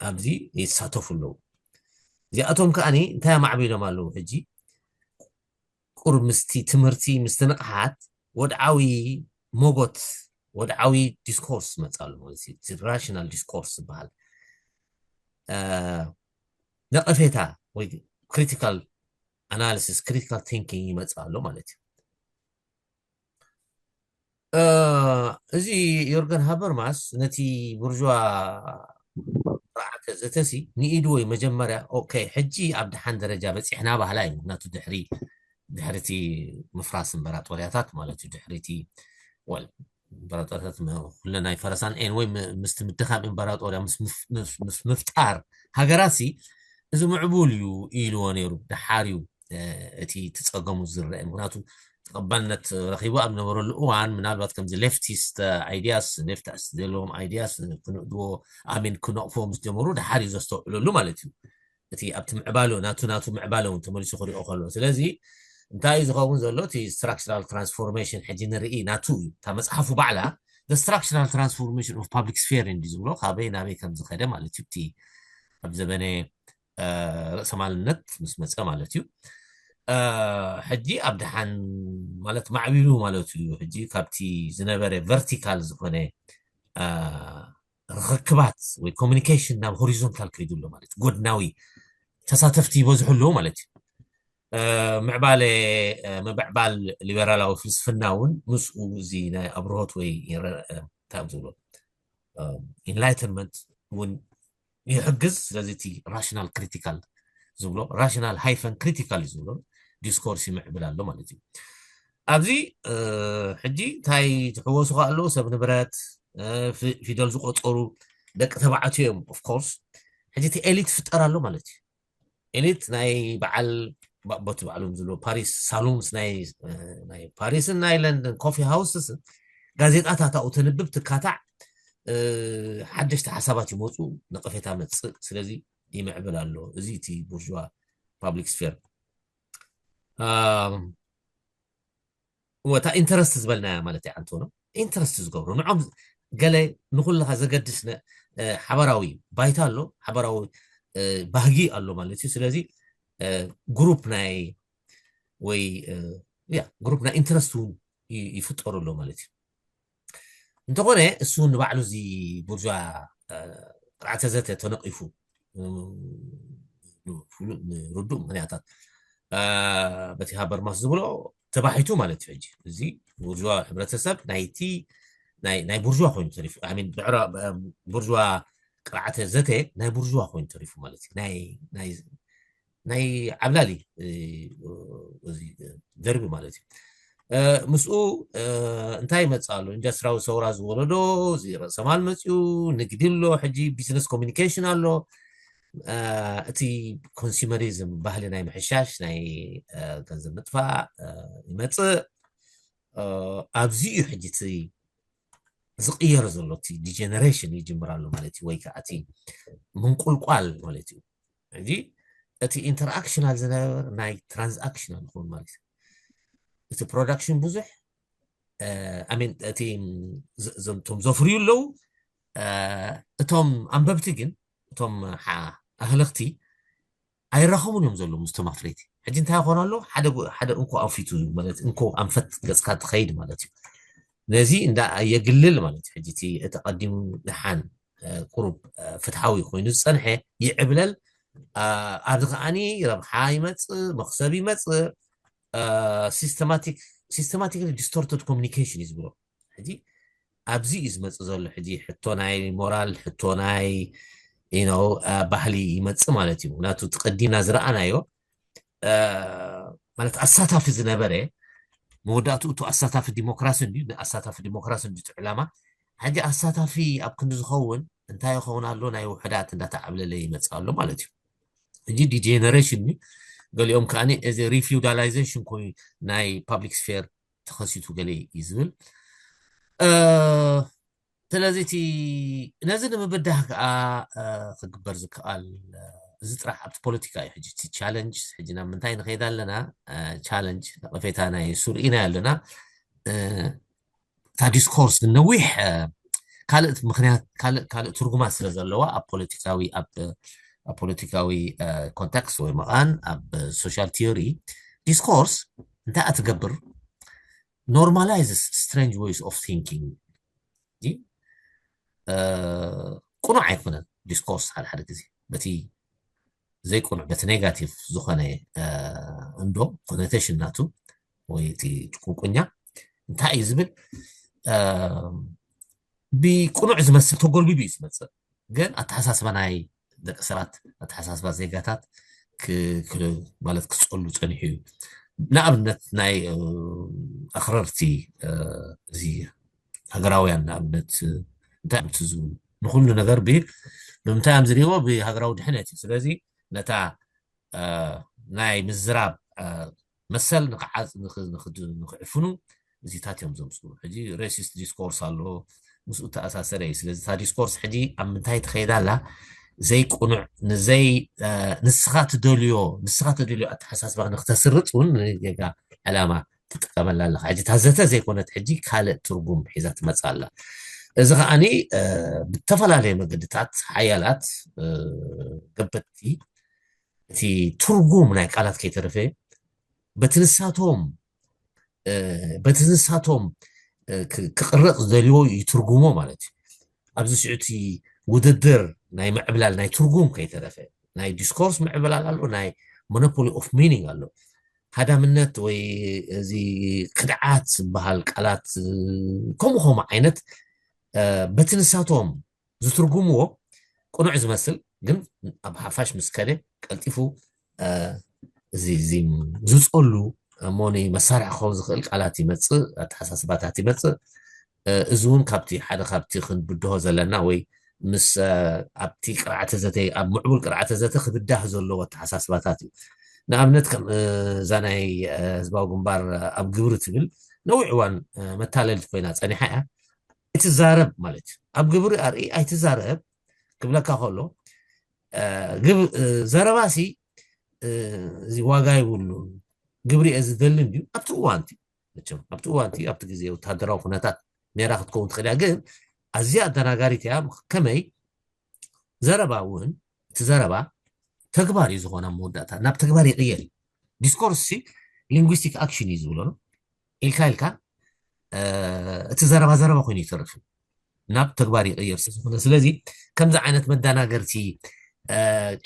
ኣብዚ ይሳተፉ ኣለዉ። እዚኣቶም ከዓኒ እንታይ ኣማዕቢሎም ኣለዉ? ሕጂ ቁር ምስቲ ትምህርቲ ምስቲ ንቕሓት ወድዓዊ ሞጎት፣ ወድዓዊ ዲስኮርስ ይመፅእ ኣሎ ማለት እዩ። እቲ ራሽናል ዲስኮርስ ዝበሃል ነቐፌታ ወይ ክሪቲካል ኣናሊሲስ፣ ክሪቲካል ቲንኪንግ ይመፅእ ኣሎ ማለት እዩ። እዚ ዮርገን ሃበርማስ ነቲ ቡርዥዋ ስርዓተ ዘተሲ ንኢዱ ወይ መጀመርያ ኦኬ ሕጂ ኣብ ደሓን ደረጃ በፂሕና ባህላ እዩ። ምክንያቱ ድሕሪ ድሕሪቲ ምፍራስ እምበራጦርያታት ማለት እዩ ድሕሪቲ ወል እምበራጦርያታት ኩለን ኣይፈረሳን ኤን ወይ ምስቲ ምድኻም እምበራጦርያ ምስ ምፍጣር ሃገራሲ እዚ ምዕቡል እዩ ኢልዎ ነይሩ። ደሓር እዩ እቲ ትፀገሙ ዝረአ ምክንያቱ ተቐባልነት ረኺቡ ኣብ ነበረሉ እዋን ምናልባት ከምዚ ሌፍቲስት ኣይዲያስ ሌፍቲስት ዘለዎም ኣይዲያስ ክንእድዎ ኣሚን ክነቕፎ ምስ ጀመሩ ደሓር እዩ ዘስተውዕለሉ ማለት እዩ። እቲ ኣብቲ ምዕባሎ ናቱ ናቱ ምዕባሎ እውን ተመሊሱ ክሪኦ ከሎ ስለዚ እንታይ እዩ ዝኸውን ዘሎ እቲ ስትራክቸራል ትራንስፎርሜሽን ሕጂ ንርኢ ናቱ እዩ እታ መፅሓፉ ባዕላ ስትራክቸራል ትራንስፎርሜሽን ኦፍ ፓብሊክ ስፌር እንዲ ዝብሎ ካበይ ናበይ ከም ዝኸደ ማለት እዩ እቲ ኣብ ዘበነ ርእሰማልነት ምስ መፀ ማለት እዩ ሕጂ ኣብ ደሓን ማለት ማዕቢሉ ማለት እዩ ሕጂ ካብቲ ዝነበረ ቨርቲካል ዝኾነ ርኽክባት ወይ ኮሚኒኬሽን ናብ ሆሪዞንታል ከይዱ ኣሎ ማለት ጎድናዊ ተሳተፍቲ ይበዝሑ ኣለዉ ማለት እዩ ምዕባለ ምብዕባል ሊበራላዊ ፍልስፍና እውን ምስኡ እዚ ናይ ኣብርሆት ወይ ታም ዝብሎ ኢንላይትንመንት እውን ይሕግዝ ስለዚ እቲ ራሽናል ክሪቲካል ዝብሎ ራሽናል ሃይፈን ክሪቲካል እዩ ዝብሎ ዲስኮርስ ይምዕብል ኣሎ ማለት እዩ ኣብዚ ሕጂ እንታይ ትሕወሱ ከ ኣለዉ ሰብ ንብረት ፊደል ዝቆፀሩ ደቂ ተባዕትዮ እዮም ኦፍኮርስ ሕጂ እቲ ኤሊት ፍጠር ኣሎ ማለት እዩ ኤሊት ናይ በዓል ቦቲ ባዕሎም ዝብሎ ፓሪስ ሳሎንስ ናይ ፓሪስን ናይ ለንደን ኮፊ ሃውስስ ጋዜጣታት ኣብኡ ተንብብ ትካታዕ ሓደሽቲ ሓሳባት ይመፁ ነቐፌታ መፅእ ስለዚ ይምዕብል ኣሎ እዚ እቲ ቡርዋ ፓብሊክ ስፌር እታ ኢንተረስት ዝበልናያ ማለት እዩ ኣንቶኖ ኢንተረስት ዝገብሩ ንዖም ገለ ንኩልኻ ዘገድስ ሓበራዊ ባይታ ኣሎ ሓበራዊ ባህጊ ኣሎ ማለት እዩ ስለዚ ግሩፕ ናይ ወይ ያ ግሩፕ ናይ ኢንተረስት እውን ይፍጠሩ ኣሎ ማለት እዩ እንተኾነ እሱ ንባዕሉ እዚ ቡርዋ ቅርዓተ ዘተ ተነቂፉ ንርዱእ ምክንያታት በቲ ሃበርማስ ዝብሎ ተባሒቱ ማለት እዩ ሕጂ እዚ ቡርዋ ሕብረተሰብ ናይቲ ናይ ቡርዋ ኮይኑ ተሪፉ ቡርዋ ቅርዓተ ዘተ ናይ ቡርዋ ኮይኑ ተሪፉ ማለት እዩ ናይ ዓብላሊ ደርቢ ማለት እዩ ምስኡ እንታይ ይመፅእ ኣሎ ኢንዱስትሪያዊ ሰውራ ዝወለዶ እዚ ርእሰማል መፅኡ ንግዲ ኣሎ ሕጂ ቢዝነስ ኮሚኒኬሽን ኣሎ እቲ ኮንሱመሪዝም ባህሊ ናይ ምሕሻሽ ናይ ገንዘብ ምጥፋእ ይመፅእ ኣብዚ እዩ ሕጂ እቲ ዝቅየር ዘሎ እቲ ዲጀነሬሽን ይጅምር ኣሎ ማለት እዩ ወይ ከዓ እቲ ምንቁልቋል ማለት እዩ ሕጂ እቲ ኢንተርኣክሽናል ዝነበር ናይ ትራንስኣክሽናል ይኸውን ማለት እዩ እቲ ፕሮዳክሽን ብዙሕ ኣሜን እቲ ቶም ዘፍርዩ ኣለዉ እቶም ኣንበብቲ ግን እቶም ኣህለኽቲ ኣይራኸቡን እዮም ዘለዉ ምስቶም ኣፍረይቲ ሕጂ እንታይ ይኾን ኣሎ ሓደ እንኮ ኣንፊቱ ማለት እንኮ ኣንፈት ገፅካ ትኸይድ ማለት እዩ ነዚ እንዳ የግልል ማለት እዩ ሕጂ እቲ ቀዲሙ ድሓን ቁሩብ ፍትሓዊ ኮይኑ ዝፀንሐ ይዕብለል ኣብዚ ከዓኒ ረብሓ ይመፅእ መክሰብ ይመፅእ ሲስተማቲክ ዲስቶርትድ ኮሚኒኬሽን እዩ ዝብሎ ሕጂ ኣብዚ እዩ ዝመፅእ ዘሎ ሕጂ ሕቶ ናይ ሞራል ሕቶ ናይ ነው ባህሊ ይመፅእ ማለት እዩ ምክንያቱ እቲ ቀዲምና ዝረኣናዮ ማለት ኣሳታፊ ዝነበረ መወዳእቱ እቲ ኣሳታፊ ዲሞክራሲ እንዲ ኣሳታፊ ዲሞክራሲ እንዲ ዕላማ ሕጂ ኣሳታፊ ኣብ ክንዲ ዝኸውን እንታይ ይኸውን ኣሎ ናይ ውሕዳት እንዳተዓብለለ ይመፅእ ኣሎ ማለት እዩ ሕጂ ዲጀነሬሽን ገሊኦም ከዓ እዚ ሪፊውዳላይዜሽን ኮይ ናይ ፓብሊክ ስፌር ተኸሲቱ ገለ እዩ ዝብል ስለዚ እቲ ነዚ ንምብዳህ ከዓ ክግበር ዝከኣል እዚ ጥራሕ ኣብቲ ፖለቲካ እዩ ሕጂ እቲ ቻለንጅ ሕጂ ናብ ምንታይ ንኸይድ ኣለና ቻለንጅ ነቐፌታ ናይ ሱር ኢና ኣለና እታ ዲስኮርስ ግን ነዊሕ ካልእ ምክንያት ካልእ ካልእ ትርጉማት ስለ ዘለዋ ኣብ ፖለቲካዊ ኣብ ፖለቲካዊ ኮንቴክስት ወይ መቓን ኣብ ሶሻል ቲዮሪ ዲስኮርስ እንታይ እትገብር normalizes strange ways of thinking። ቅኑዕ ኣይኮነን ዲስኮርስ ሓደ ሓደ ግዜ በቲ ዘይቅኑዕ በቲ ኔጋቲቭ ዝኾነ እንዶ ኮኖቴሽን ናቱ ወይ እቲ ጭቁንቁኛ እንታይ እዩ ዝብል ብቅኑዕ ዝመስል ተጎልቢቡ እዩ ዝመፅእ። ግን ኣተሓሳስባ ናይ ደቂ ሰባት ኣተሓሳስባ ዜጋታት ማለት ክፀሉ ፀኒሑ እዩ። ንኣብነት ናይ ኣኽረርቲ እዚ ሃገራውያን ንኣብነት እንታይ እዮም ዝብሉ ንኩሉ ነገር ብ ብምንታይ እዮም ዝሪእዎ ብሃገራዊ ድሕነት እዩ። ስለዚ ነታ ናይ ምዝራብ መሰል ንክዕፍኑ እዚታት እዮም ዘምፅኡ። ሕጂ ሬሲስት ዲስኮርስ ኣሎ ምስኡ ተኣሳሰረ እዩ። ስለዚ እታ ዲስኮርስ ሕጂ ኣብ ምንታይ ትኸይድ ኣላ? ዘይቁኑዕ ንዘይ ንስኻ ትደልዮ ንስኻ ትደልዮ ኣተሓሳስባ ንክተስርፅ እውን ጌጋ ዕላማ ትጥቀመላ ኣለኻ። ሕጂ እታ ዘተ ዘይኮነት ሕጂ ካልእ ትርጉም ሒዛ ትመፅእ ኣላ። እዚ ከዓኒ ብተፈላለየ መገድታት ሓያላት ገበቲ እቲ ትርጉም ናይ ቃላት ከይተረፈ በቲ ንሳቶም በቲ ንሳቶም ክቕረፅ ዝደልዎ ይትርጉሞ ማለት እዩ። ኣብዚ ስዑቲ ውድድር ናይ ምዕብላል ናይ ትርጉም ከይተረፈ ናይ ዲስኮርስ ምዕብላል ኣሎ፣ ናይ ሞኖፖሊ ኦፍ ሚኒንግ ኣሎ። ሃዳምነት ወይ እዚ ክድዓት ዝበሃል ቃላት ከምኡ ከምኡ ዓይነት በቲ ንሳቶም ዝትርጉምዎ ቅኑዕ ዝመስል ግን ኣብ ሓፋሽ ምስ ከደ ቀልጢፉ እዚ እዚ ዝፀሉ እሞ ንመሳርሒ ክኸውን ዝኽእል ቃላት ይመፅእ፣ ኣተሓሳስባታት ይመፅእ። እዚ እውን ካብቲ ሓደ ካብቲ ክንብድሆ ዘለና ወይ ምስ ኣብቲ ቅርዓተ ዘተ ኣብ ምዕቡል ቅርዓተ ዘተ ክብዳህ ዘለዎ ኣተሓሳስባታት እዩ። ንኣብነት ከም እዛ ናይ ህዝባዊ ግንባር ኣብ ግብሪ ትብል ነዊሕ እዋን መታለልቲ ኮይና ፀኒሓ እያ። ኣይትዛረብ ማለት እዩ። ኣብ ግብሪ ኣርኢ ኣይትዛረብ ክብለካ ከሎ ዘረባሲ እዚ ዋጋ ይብሉን ግብሪ እየ ዝደሊ እንድዩ ኣብቲ እዋንቲ መቸም ኣብቲ እዋንቲ ኣብቲ ግዜ ወታደራዊ ኩነታት ነራ ክትከውን ትኽእል እያ። ግን ኣዝያ ኣደናጋሪት እያ። ከመይ ዘረባ እውን እቲ ዘረባ ተግባር እዩ ዝኾነ መወዳእታ ናብ ተግባር ይቕየር እዩ። ዲስኮርስ ሲ ሊንጉስቲክ ኣክሽን እዩ ዝብሎ ነው። ኢልካ ኢልካ እቲ ዘረባ ዘረባ ኮይኑ ይተርፍ ናብ ተግባር ይቕየር ስለዝኾነ ስለዚ ከምዚ ዓይነት መዳናገርቲ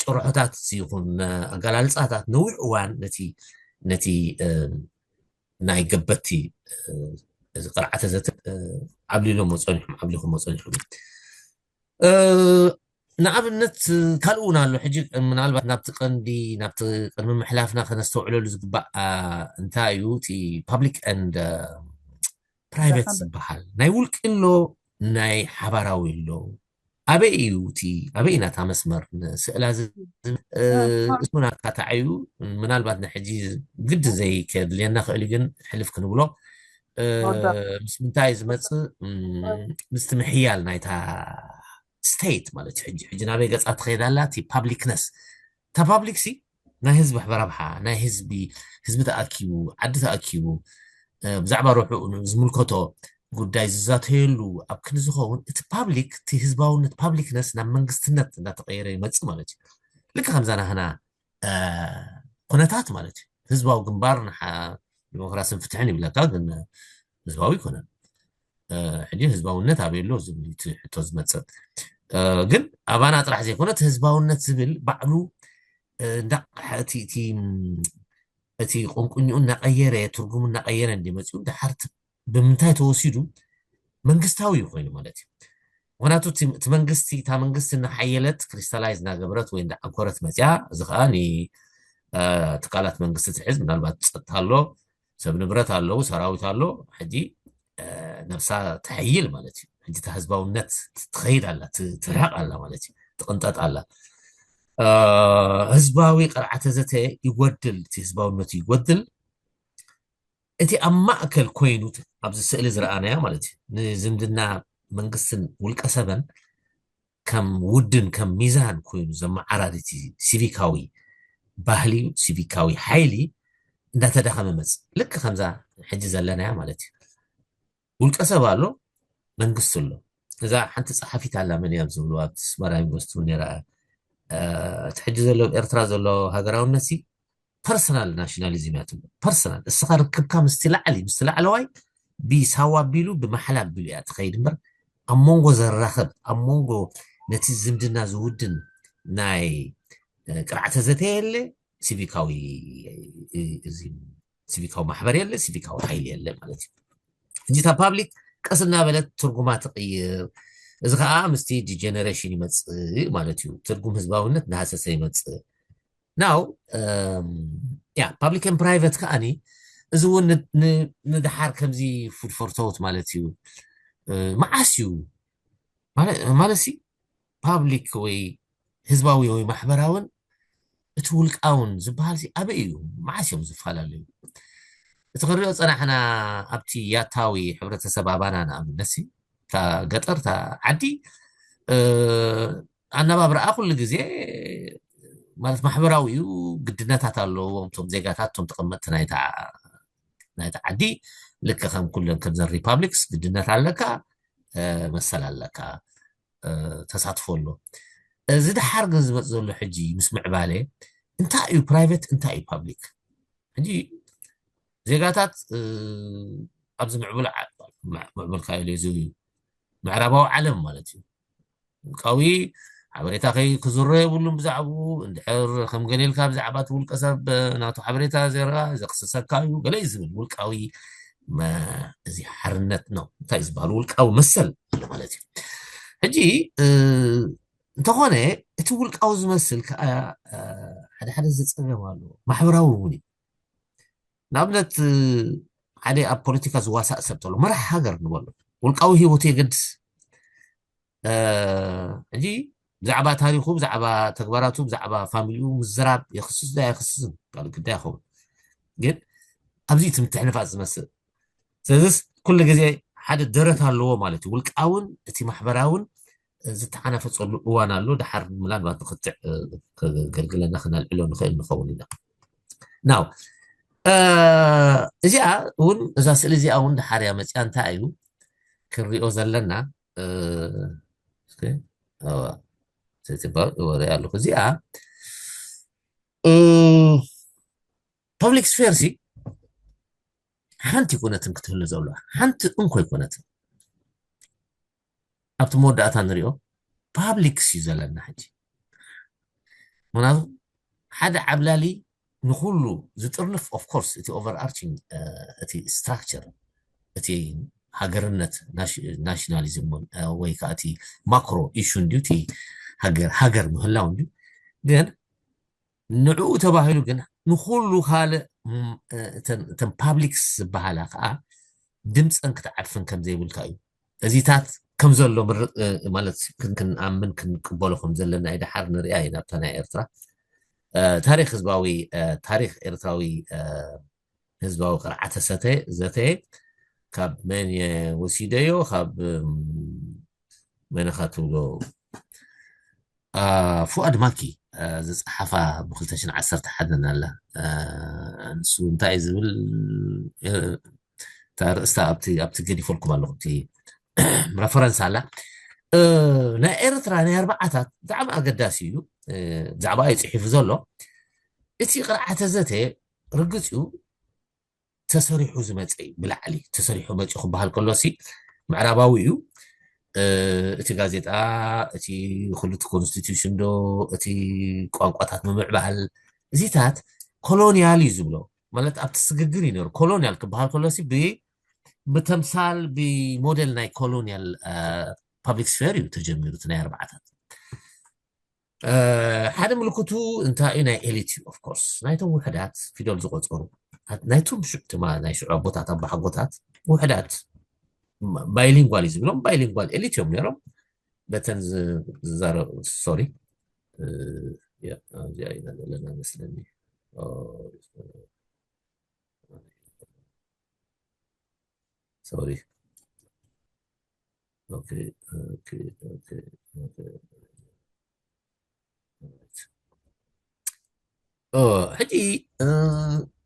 ጭርሖታት ይኹን ኣገላልፃታት ነዊሕ እዋን ነቲ ነቲ ናይ ገበቲ እዚ ቅርዓተ ዘተ ዓብሊሎሞ ፀኒሖም ዓብሊኹሞ ፀኒሖም ንኣብነት ካልእ እውን ኣሎ ሕጂ ምናልባት ናብቲ ቀንዲ ናብቲ ቅድሚ ምሕላፍና ከነስተውዕለሉ ዝግባእ እንታይ እዩ እቲ ፓብሊክ ኤንድ ፕራይቬት ዝበሃል ናይ ውልቂ ኣሎ ናይ ሓባራዊ ኣሎ ኣበይ እዩ እቲ ኣበይ ኢና እታ መስመር ንስእላ እሱን ኣካታዓዩ ምናልባት ንሕጂ ግዲ ዘይከድልየና ክእል ግን ሕልፍ ክንብሎ ምስ ምንታይ ዝመፅእ ምስቲ ምሕያል ናይታ ስቴት ማለት እዩ ሕጂ ሕጂ ናበይ ገፃ ትኸይድ ኣላ እቲ ፓብሊክነስ እታ ፓብሊክ ሲ ናይ ህዝቢ ረብሓ ናይ ህዝቢ ህዝቢ ተኣኪቡ ዓዲ ተኣኪቡ ብዛዕባ ርሑ ዝምልከቶ ጉዳይ ዝዛተየሉ ኣብ ክንዲ ዝኸውን እቲ ፓብሊክ እቲ ህዝባውነት ፓብሊክነስ ናብ መንግስትነት እንዳተቀየረ ይመፅእ ማለት እዩ ልክ ከምዛ ናህና ኩነታት ማለት እዩ ህዝባዊ ግንባር ዲሞክራሲን ፍትሕን ይብለካ ግን ህዝባዊ ይኮነን ሕጂ ህዝባውነት ኣበይ ኣሎ ዝብል እቲ ሕቶ ዝመፅእ ግን ኣባና ጥራሕ ዘይኮነ እቲ ህዝባውነት ዝብል ባዕሉ እቲ ቁንቁኝኡ እናቀየረ ትርጉሙ እናቀየረ እንዲመፅኡ ድሓር ብምንታይ ተወሲዱ መንግስታዊ እዩ ኮይኑ ማለት እዩ ምክንያቱ እቲ መንግስቲ እታ መንግስቲ እናሓየለት ክሪስታላይዝ እናገበረት ወይ እንዳዓንኮረት መፅያ እዚ ከዓ ትካላት መንግስቲ ትሕዝ ምናልባት ፀጥታ ኣሎ ሰብ ንብረት ኣለዉ ሰራዊት ኣሎ ሕጂ ነብሳ ተሐይል ማለት እዩ ሕጂ ህዝባውነት ትኸይድ ኣላ ትርሕቅ ኣላ ማለት እዩ ትቅንጠጥ ኣላ ህዝባዊ ቅርዓተ ዘተ ይጎድል እቲ ህዝባውነቱ ይጎድል እቲ ኣብ ማእከል ኮይኑ ኣብዚ ስእሊ ዝረኣናዮ ማለት እዩ ንዝምድና መንግስትን ውልቀ ሰበን ከም ውድን ከም ሚዛን ኮይኑ ዘመዓራሪ እቲ ሲቪካዊ ባህሊ ሲቪካዊ ሓይሊ እንዳተዳኸመ መፅ ልክ ከምዛ ሕጂ ዘለናያ ማለት እዩ ውልቀ ሰብ ኣሎ መንግስቲ ኣሎ እዛ ሓንቲ ፀሓፊት ኣላ መን እያ ዝብሉ ኣብቲ ስመራ ዩኒቨርስቲ እውን ነራ እቲ ሕጂ ዘሎ ኤርትራ ዘሎ ሃገራውነት ፐርሰናል ናሽናሊዝም እያ ትብሎ ፐርሰናል እስኻ ርክብካ ምስቲ ላዕሊ ምስቲ ላዕለዋይ ብሳዋ ኣቢሉ ብማሕላ ኣቢሉ እያ ትኸይድ እምበር ኣብ መንጎ ዘራኽብ ኣብ መንጎ ነቲ ዝምድና ዝውድን ናይ ቅርዓተ ዘተ የለ፣ ሲቪካዊ እዚ ሲቪካዊ ማሕበር የለ፣ ሲቪካዊ ሓይሊ የለ ማለት እዩ። ሕጂ እታ ፓብሊክ ቀስ እናበለት ትርጉማ ትቕይር። እዚ ከዓ ምስቲ ዲጀነሬሽን ይመፅእ ማለት እዩ። ትርጉም ህዝባውነት እናሃሰሰ ይመፅእ። ናው ያ ፓብሊክ ን ፕራይቨት ከዓኒ እዚ እውን ንድሓር ከምዚ ፉድ ፎር ቶት ማለት እዩ። መዓስ እዩ ማለት ሲ ፓብሊክ ወይ ህዝባዊ ወይ ማሕበራውን እቲ ውልቃውን ዝበሃል ሲ ኣበይ እዩ? መዓስ እዮም ዝፈላለዩ? እቲ ክንሪኦ ፀናሕና ኣብቲ ያታዊ ሕብረተሰብ ኣባና ንኣብነት ሲ እታ ገጠር እታ ዓዲ ኣነባብራኣ ኩሉ ግዜ ማለት ማሕበራዊ እዩ፣ ግድነታት ኣለዎም እቶም ዜጋታት እቶም ተቐመጥቲ ናይታ ናይታ ዓዲ ልክዕ ከም ኩለን ከምዘን ሪፓብሊክስ ግድነት ኣለካ፣ መሰል ኣለካ፣ ተሳትፎ ኣሎ። እዚ ደሓር ግን ዝመፅ ዘሎ ሕጂ ምስ ምዕባለ እንታይ እዩ ፕራይቬት እንታይ እዩ ፓብሊክ? ሕጂ ዜጋታት ኣብዚ ምዕቡል ምዕቡል ካይሉ እዚ ምዕራባዊ ዓለም ማለት እዩ ውልቃዊ ሓበሬታ ከይ ክዝሮ የብሉን ብዛዕባኡ። እንድሕር ከም ገሌልካ ብዛዕባ እቲ ውልቀ ሰብ ናቱ ሓበሬታ ዘረባ ዘክስሰካ እዩ ገለ እዩ ዝብል ውልቃዊ እዚ ሓርነት ነው እንታይ ዝበሃል ውልቃዊ መሰል ኣሎ ማለት እዩ። ሕጂ እንተኾነ እቲ ውልቃዊ ዝመስል ከዓ ሓደ ሓደ ዝፀገም ኣሎ ማሕበራዊ እውን እዩ። ንኣብነት ሓደ ኣብ ፖለቲካ ዝዋሳእ ሰብ ተሎ መራሕ ሃገር ንበሎ ውልቃዊ ህይወቱ የገድስ ሕጂ ብዛዕባ ታሪኹ ብዛዕባ ተግባራቱ ብዛዕባ ፋሚሊኡ ምዝራብ የክስስ ዶ ኣይክስስን ካልእ ግዳይ ይኸውን። ግን ኣብዚ እቲ ምትሕንፋፅ ዝመስል ስለዚስ ኩሉ ግዜ ሓደ ደረት ኣለዎ ማለት እዩ። ውልቃውን እቲ ማሕበራውን ዝተሓናፈፀሉ እዋን ኣሎ። ደሓር ምናልባት ንክትዕ ከገልግለና ክነልዕሎ ንኽእል ንኸውን ኢና። ናው እዚኣ እውን እዛ ስእሊ እዚኣ እውን ደሓር እያ መፅያ እንታይ እዩ ክንሪኦ ዘለና ወረ ኣለኩ እዚኣ ፐብሊክ ስፌር ሲ ሓንቲ ይኮነትን ክትህሉ ዘለዋ ሓንቲ እንኮ ይኮነትን ኣብቲ መወዳእታ ንሪኦ ፓብሊክስ እዩ ዘለና ሕጂ ምክንያቱ ሓደ ዓብላሊ ንኩሉ ዝጥርንፍ of course እቲ overarching እቲ structure እቲ ሃገርነት ናሽናሊዝም ወይ ከዓ እቲ ማክሮ ኢሹ እንዲዩ እቲ ሃገር ሃገር ምህላው እንዲዩ ግን ንዕኡ ተባሂሉ ግን ንኩሉ ካልእ እተን ፓብሊክስ ዝበሃላ ከዓ ድምፀን ክትዓፍን ከም ዘይብልካ እዩ። እዚታት ከም ዘሎ ምርቕ ማለት ክንኣምን ክንቅበሎ ከም ዘለና እዩ። ደሓር ንሪኣ ኢና ኣብታ ናይ ኤርትራ ታሪክ ህዝባዊ ታሪክ ኤርትራዊ ህዝባዊ ቅርዓተ ሰተ ዘተ ካብ መን ወሲደዮ ካብ መን ኢኻ ትብሎ ፉኣድ ማኪ ዝፀሓፋ ብ ክልተ ሽሕን ዓሰርተ ሓደን ኣላ። ንሱ እንታይ ዝብል እታ ርእስታ ኣብቲ ገዲፈልኩም ኣለኹ እቲ ረፈረንስ ኣላ። ናይ ኤርትራ ናይ ኣርባዓታት ብጣዕሚ ኣገዳሲ እዩ። ብዛዕባ እዩ ፅሒፉ ዘሎ። እቲ ቅርዓተ ዘተ ርግፅ እዩ ተሰሪሑ ዝመፀ እዩ ብላዕሊ ተሰሪሑ መፂኡ ክበሃል ከሎ ሲ ምዕራባዊ እዩ። እቲ ጋዜጣ እቲ ክልቲ ኮንስቲቱሽን ዶ እቲ ቋንቋታት ምምዕባል እዚታት ኮሎኒያል እዩ ዝብሎ ማለት ኣብቲ ስግግር እዩ ነሩ ኮሎኒያል ክበሃል ከሎ ሲ ብተምሳል ብሞዴል ናይ ኮሎኒያል ፓብሊክ ስፌር እዩ ተጀሚሩ እቲ ናይ ኣርባዓታት ሓደ ምልክቱ እንታይ እዩ ናይ ኤሊት እዩ ኦፍኮርስ ናይቶም ውሕዳት ፊደል ዝቆፀሩ ናይቶም ሽዑ ትማ ናይ ሽዑ ኣቦታት ኣባሓጎታት ውሕዳት ባይሊንጓል እዩ ዝብሎም ባይሊንጓል ኤሊት እዮም ነይሮም በተን ዝዛረብ ሶሪ እዚኣ ኢና ዘለና መስለኒ ሶሪ ሕጂ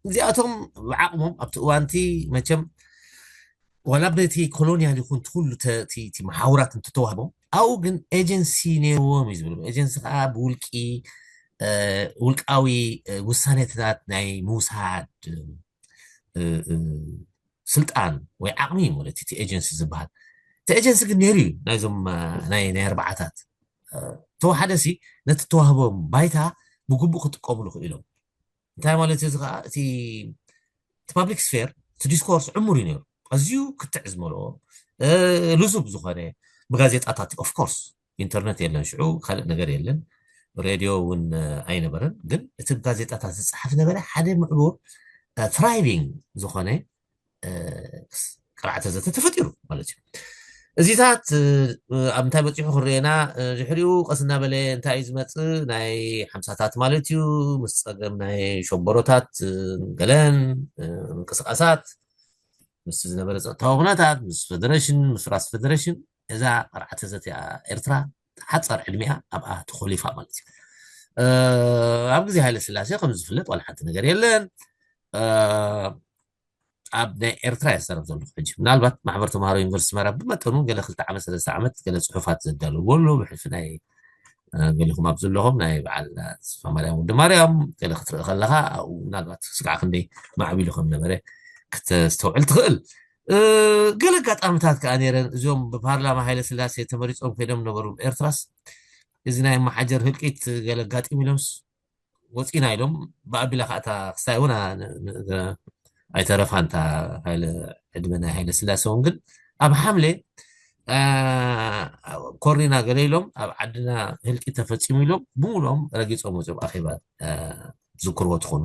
እዚኣቶም ብዓቕሞም ኣብቲ እዋንቲ መቸም ዋላ ብነቲ ኮሎኒያል ይኹን ትኩሉ እቲ መሓውራት እንትተዋህቦም ኣብኡ ግን ኤጀንሲ ነይርዎም እዩ ዝብሎም ኤጀንሲ ከዓ ብውልቂ ውልቃዊ ውሳኔታት ናይ ምውሳድ ስልጣን ወይ ዓቕሚ እዩ ማለት እቲ ኤጀንሲ ዝበሃል። እቲ ኤጀንሲ ግን ነይሩ እዩ ናይዞም ናይ ናይ ኣርባዓታት ተወሓደ ሲ ነቲ ተዋህቦም ባይታ ብግቡእ ክጥቀምሉ ክኢሎም። እንታይ ማለት እዚ ከዓ እቲ ፓብሊክ ስፌር እቲ ዲስኮርስ ዕሙር እዩ ነይሩ። ኣዝዩ ክትዕ ዝመልኦ ልዙብ ዝኾነ ብጋዜጣታት ኦፍኮርስ ኢንተርነት የለን ሽዑ ካልእ ነገር የለን። ሬድዮ እውን ኣይነበረን። ግን እቲ ብጋዜጣታት ዝፀሓፍ ነበረ ሓደ ምዕቡር ትራይቪንግ ዝኾነ ቅርዓተ ዘተ ተፈጢሩ ማለት እዩ። እዚታት ኣብ እንታይ በፂሑ ክርኤና ድሕሪኡ ቀስ እናበለ እንታይ እዩ ዝመፅእ ናይ ሓምሳታት ማለት እዩ ምስ ፀገም ናይ ሸበሮታት ገለን ምንቅስቃሳት ምስ ዝነበረ ፀጥታዊ ኩነታት ምስ ፌደሬሽን ምስ ራስ ፌደሬሽን እዛ ቅርዓተ ዘተ ኤርትራ ሓፃር ዕድሚኣ ኣብኣ ተኮሊፋ ማለት እዩ። ኣብ ግዜ ሃይለ ስላሴ ከም ዝፍለጥ ዋላ ሓንቲ ነገር የለን። ኣብ ናይ ኤርትራ እየ ዝዛረብ ዘለኹ ሕጂ ምናልባት ማሕበር ተምሃሮ ዩኒቨርሲቲ መራ ብመጠኑ ገለ ክልተ ዓመት ሰለስተ ዓመት ገለ ፅሑፋት ዘዳለዎ ኣሎ ብሕልፊ ናይ ገሊኹም ኣብ ዘለኹም ናይ በዓል ተስፋ ማርያም ወዲ ማርያም ገለ ክትርኢ ከለካ ኣብኡ ምናልባት ስጋዕ ክንደይ ማዕቢሉ ከም ነበረ ክተስተውዕል ትኽእል። ገለ ኣጋጣምታት ከዓ ነይረን እዚኦም ብፓርላማ ሃይለ ስላሴ ተመሪፆም ከይዶም ነበሩ ኤርትራስ እዚ ናይ መሓጀር ህልቂት ገለ ኣጋጢሙ ኢሎምስ ወፂና ኢሎም ብኣቢላ ከዓ እታ ክስታይ እውን ኣይተረፋን እታ ዕድመ ናይ ሃይለ ስላሴ እውን ግን ኣብ ሓምሌ ኮሪና ገለ ኢሎም ኣብ ዓድና ህልቂ ተፈፂሙ ኢሎም ብምሉኦም ረጊፆም ወፂኦም ኣኼባ ዝክርዎ ትኾኑ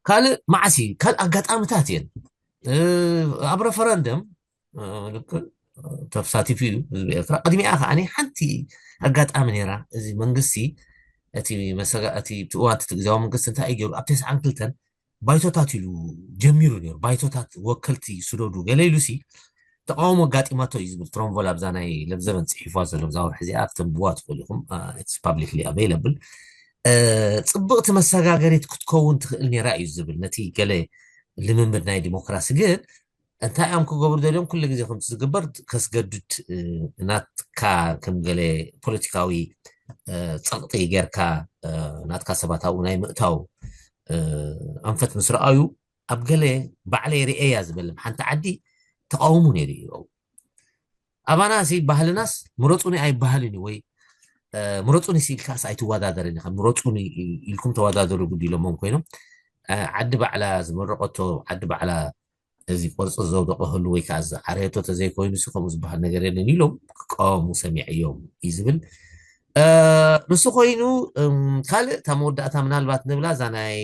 ካልእ መዓሲ ካልእ ኣጋጣምታት እየን ኣብ ረፈረንደም ተሳቲፉ እዩ ህዝቢ ኤርትራ ቅድሚኣ ከዓ ሓንቲ ኣጋጣሚ ነይራ እዚ መንግስቲ እቲ እዋን እቲ ግዜያዊ መንግስቲ እንታይ ገይሩ ኣብ ተስዓን ክልተን ባይቶታት ኢሉ ጀሚሩ ነይሩ ባይቶታት ወከልቲ ስደዱ ገለ ኢሉ ሲ ተቃውሞ ኣጋጢማቶ እዩ ዝብል ትሮንቮል ኣብዛ ናይ ለብዘበን ፅሒፏ ዘሎ ብዛ ወርሒ እዚኣ ክትንብዋ ትኽእሉ ኢኹም ፓብሊክሊ ኣቬይለብል ፅብቕቲ መሰጋገሪት ክትከውን ትኽእል ነይራ እዩ ዝብል ነቲ ገለ ልምምድ ናይ ዲሞክራሲ ግን እንታይ እዮም ክገብሩ ደልዮም ኩሉ ግዜ ከምቲ ዝግበር ከስገድድ ናትካ ከም ገለ ፖለቲካዊ ፀቕጢ ጌርካ ናትካ ሰባት ኣብኡ ናይ ምእታው ኣንፈት ምስ ረኣዩ ኣብ ገለ ባዕለይ ርእየያ ዝበልም ሓንቲ ዓዲ ተቃውሙ ነይሩ እዩ ኣባና ሲ ባህልናስ ምረፁኒ ኣይበሃልን እዩ ወይ ምረፁኒ ሲ ኢልካስ ኣይትወዳደርን ኢኻ ምረፁኒ ኢልኩም ተወዳደሩ ግዲ ኢሎሞም ኮይኖም ዓዲ ባዕላ ዝመረቀቶ ዓዲ ባዕላ እዚ ቅርፂ ዘውደቀ ህሉ ወይ ከዓ ዝዓረየቶ ተዘይኮይኑ ሲ ከምኡ ዝበሃል ነገር የለን ኢሎም ክቃወሙ ሰሚዐዮም እዩ ዝብል ንሱ ኮይኑ ካልእ እታ መወዳእታ ምናልባት ንብላ እዛ ናይ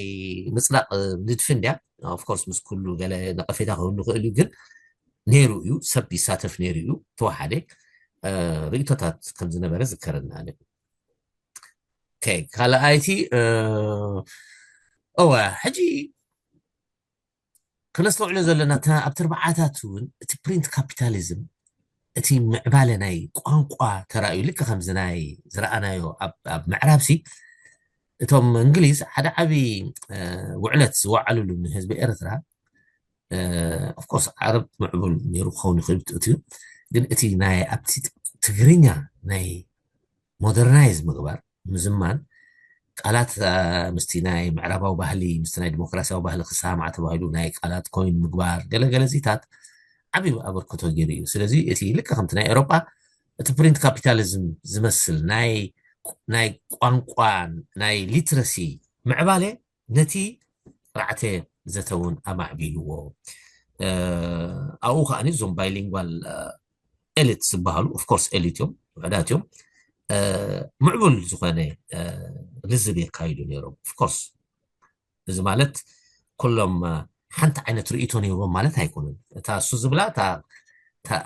ምፅላቅ ንድፊ እንድያ ኦፍኮርስ ምስ ኩሉ ገለ ነቀፌታ ክህሉ ክእል እዩ ግን ነይሩ እዩ ሰብ ይሳተፍ ነይሩ እዩ ተወሓደ ርእቶታት ከም ዝነበረ ዝከረና ኣነ ካልኣይቲ እወ ሕጂ ክነስተውዕሎ ዘለና ኣብቲ ኣርባዓታት እውን እቲ ፕሪንት ካፒታሊዝም እቲ ምዕባለ ናይ ቋንቋ ተራእዩ ልክ ከምዚ ናይ ዝረኣናዮ ኣብ ምዕራብ ሲ እቶም እንግሊዝ ሓደ ዓብዪ ውዕለት ዝወዓሉሉ ንህዝቢ ኤርትራ ኦፍኮርስ ዓረብ ምዕቡል ነይሩ ክኸውን ይኽእል ትእትዩ ግን እቲ ናይ ኣብቲ ትግርኛ ናይ ሞደርናይዝ ምግባር ምዝማን ቃላት ምስቲ ናይ ምዕራባዊ ባህሊ ምስቲ ናይ ዲሞክራሲያዊ ባህሊ ክሰማዕ ተባሂሉ ናይ ቃላት ኮይን ምግባር ገለገለ ዚታት ዓብዪ ኣበርክቶ ገይሩ እዩ ስለዚ እቲ ልክ ከምቲ ናይ ኤሮጳ እቲ ፕሪንት ካፒታሊዝም ዝመስል ናይ ናይ ቋንቋ ናይ ሊትረሲ ምዕባለ ነቲ ራዕተ ዘተ እውን ኣማዕቢልዎ ኣብኡ ከዓ እዞም ባይሊንጓል ኤሊት ዝበሃሉ ኦፍኮርስ ኤሊት እዮም ውሕዳት እዮም ምዕቡል ዝኾነ ልዝብ የካይዱ ነይሮም ኦፍኮርስ እዚ ማለት ኩሎም ሓንቲ ዓይነት ርእቶ ነይርዎም ማለት ኣይኮኑን እታ እሱ ዝብላ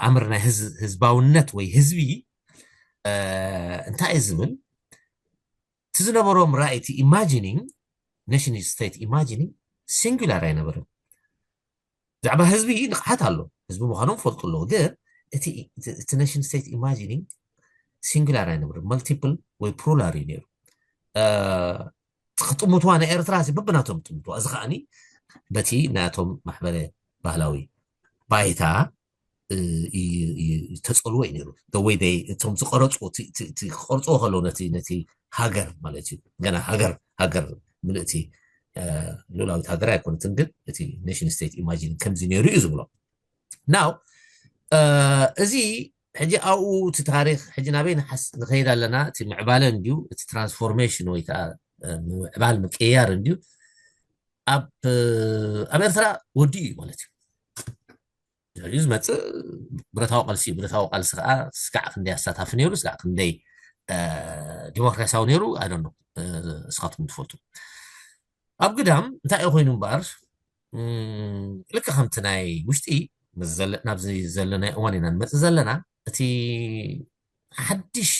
ኣምር ናይ ህዝባውነት ወይ ህዝቢ እንታይ እዩ ዝብል እቲ ዝነበሮም ራእይ እቲ ኢማጂኒንግ ኔሽን ስቴት ኢማጂኒንግ ሲንጉላር ኣይነበረን ብዛዕባ ህዝቢ ንቕሓት ኣሎ ህዝቢ ምዃኖም ፈልጡ ኣለዎ ግን እቲ ኔሽን ስቴት ኢማጂኒንግ ሲንጉላር ኣይነበረን መልቲፕል ወይ ፕሉራል እዩ ነይሩ ክጥምትዋ ንኤርትራ በብናቶም ጥምትዋ እዚ ከዓኒ በቲ ናቶም ማሕበረ ባህላዊ ባይታ ተፀልዎ እዩ ነይሩ ወይ እቶም ዝቀረፁ ክቀርፅዎ ከለዉ ነቲ ሃገር ማለት እዩ ገና ሃገር ሃገር ምልእቲ ልኡላዊት ሃገር ኣይኮነትን፣ ግን እቲ nation state imagine ከምዚ ነይሩ እዩ ዝብሎ። Now እዚ ሕጂ ኣብኡ እቲ ታሪኽ ሕጂ ናበይ ንኸይድ ኣለና? እቲ ምዕባለ እንድዩ፣ እቲ transformation ወይ ከዓ ምምዕባል ምቅያር እንድዩ ኣብ ኣብ ኤርትራ ወዲኡ እዩ ማለት እዩ። ድሕሪኡ ዝመፅእ ብረታዊ ቃልሲ እዩ። ብረታዊ ቃልሲ ከዓ ስጋዕ ክንደይ ኣሳታፊ ነይሩ፣ ስጋዕ ክንደይ ዲሞክራሲያዊ ነይሩ ኣይደኖ እስኻትኩም ትፈልጡ። ኣብ ግዳም እንታይ እዩ ኮይኑ እምበኣር፣ ልክ ከምቲ ናይ ውሽጢ ናብዚ ዘለናይ እዋን ኢና ንመፅእ ዘለና። እቲ ሓድሽ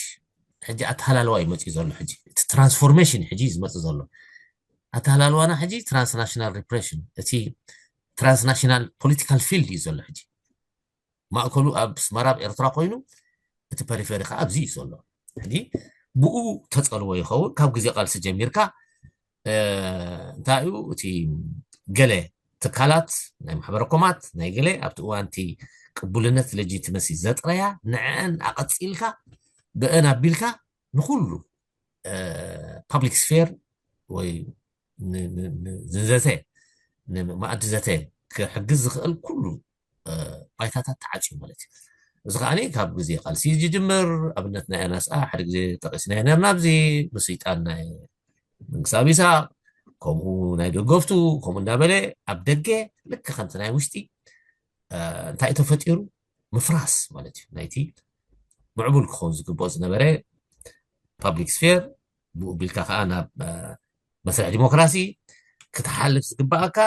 ሕጂ ኣተሃላልዋ እዩ መፅኡ ዘሎ። ሕጂ እቲ transformation ሕጂ እዩ ዝመፅእ ዘሎ። ኣተሃላልዋና ሕጂ transnational repression፣ እቲ transnational political field እዩ ዘሎ ሕጂ። ማእከሉ ኣብ ኣስመራ ኣብ ኤርትራ ኮይኑ እቲ ፐሪፈሪ ከዓ ኣብዚ እዩ ዘሎ። ሕጂ ብኡ ተፀልዎ ይኸውን። ካብ ግዜ ቃልሲ ጀሚርካ እንታይ እዩ እቲ ገለ ትካላት ናይ ማሕበረ ኮማት ናይ ገለ ኣብቲ እዋንቲ ቅቡልነት legitimacy ዘጥረያ ንዐን ኣቐፂልካ ብአን ኣቢልካ ንኩሉ public sphere ወይ ዝዘተ ንማእዲ ዘተ ክሕግዝ ዝኽእል ኩሉ ባይታታት ተዓፅዩ ማለት እዩ። እዚ ከዓ ካብ ግዜ ቃልሲ ዝጅምር ኣብነት ናይ ኣናስኣ ሓደ ግዜ ጠቂስናዮ ነርና ኣብዚ ብስልጣን ናይ መንግስቲ ኣቢሳ ከምኡ ናይ ደገፍቱ ከምኡ እንዳበለ ኣብ ደገ ልክ ከምቲ ናይ ውሽጢ እንታይ ተፈጢሩ ምፍራስ ማለት እዩ። ናይቲ ምዕቡል ክኸውን ዝግብኦ ዝነበረ public sphere ብኡ ቢልካ ከዓ ናብ መስርሕ ዲሞክራሲ ክትሓልፍ ዝግባኣካ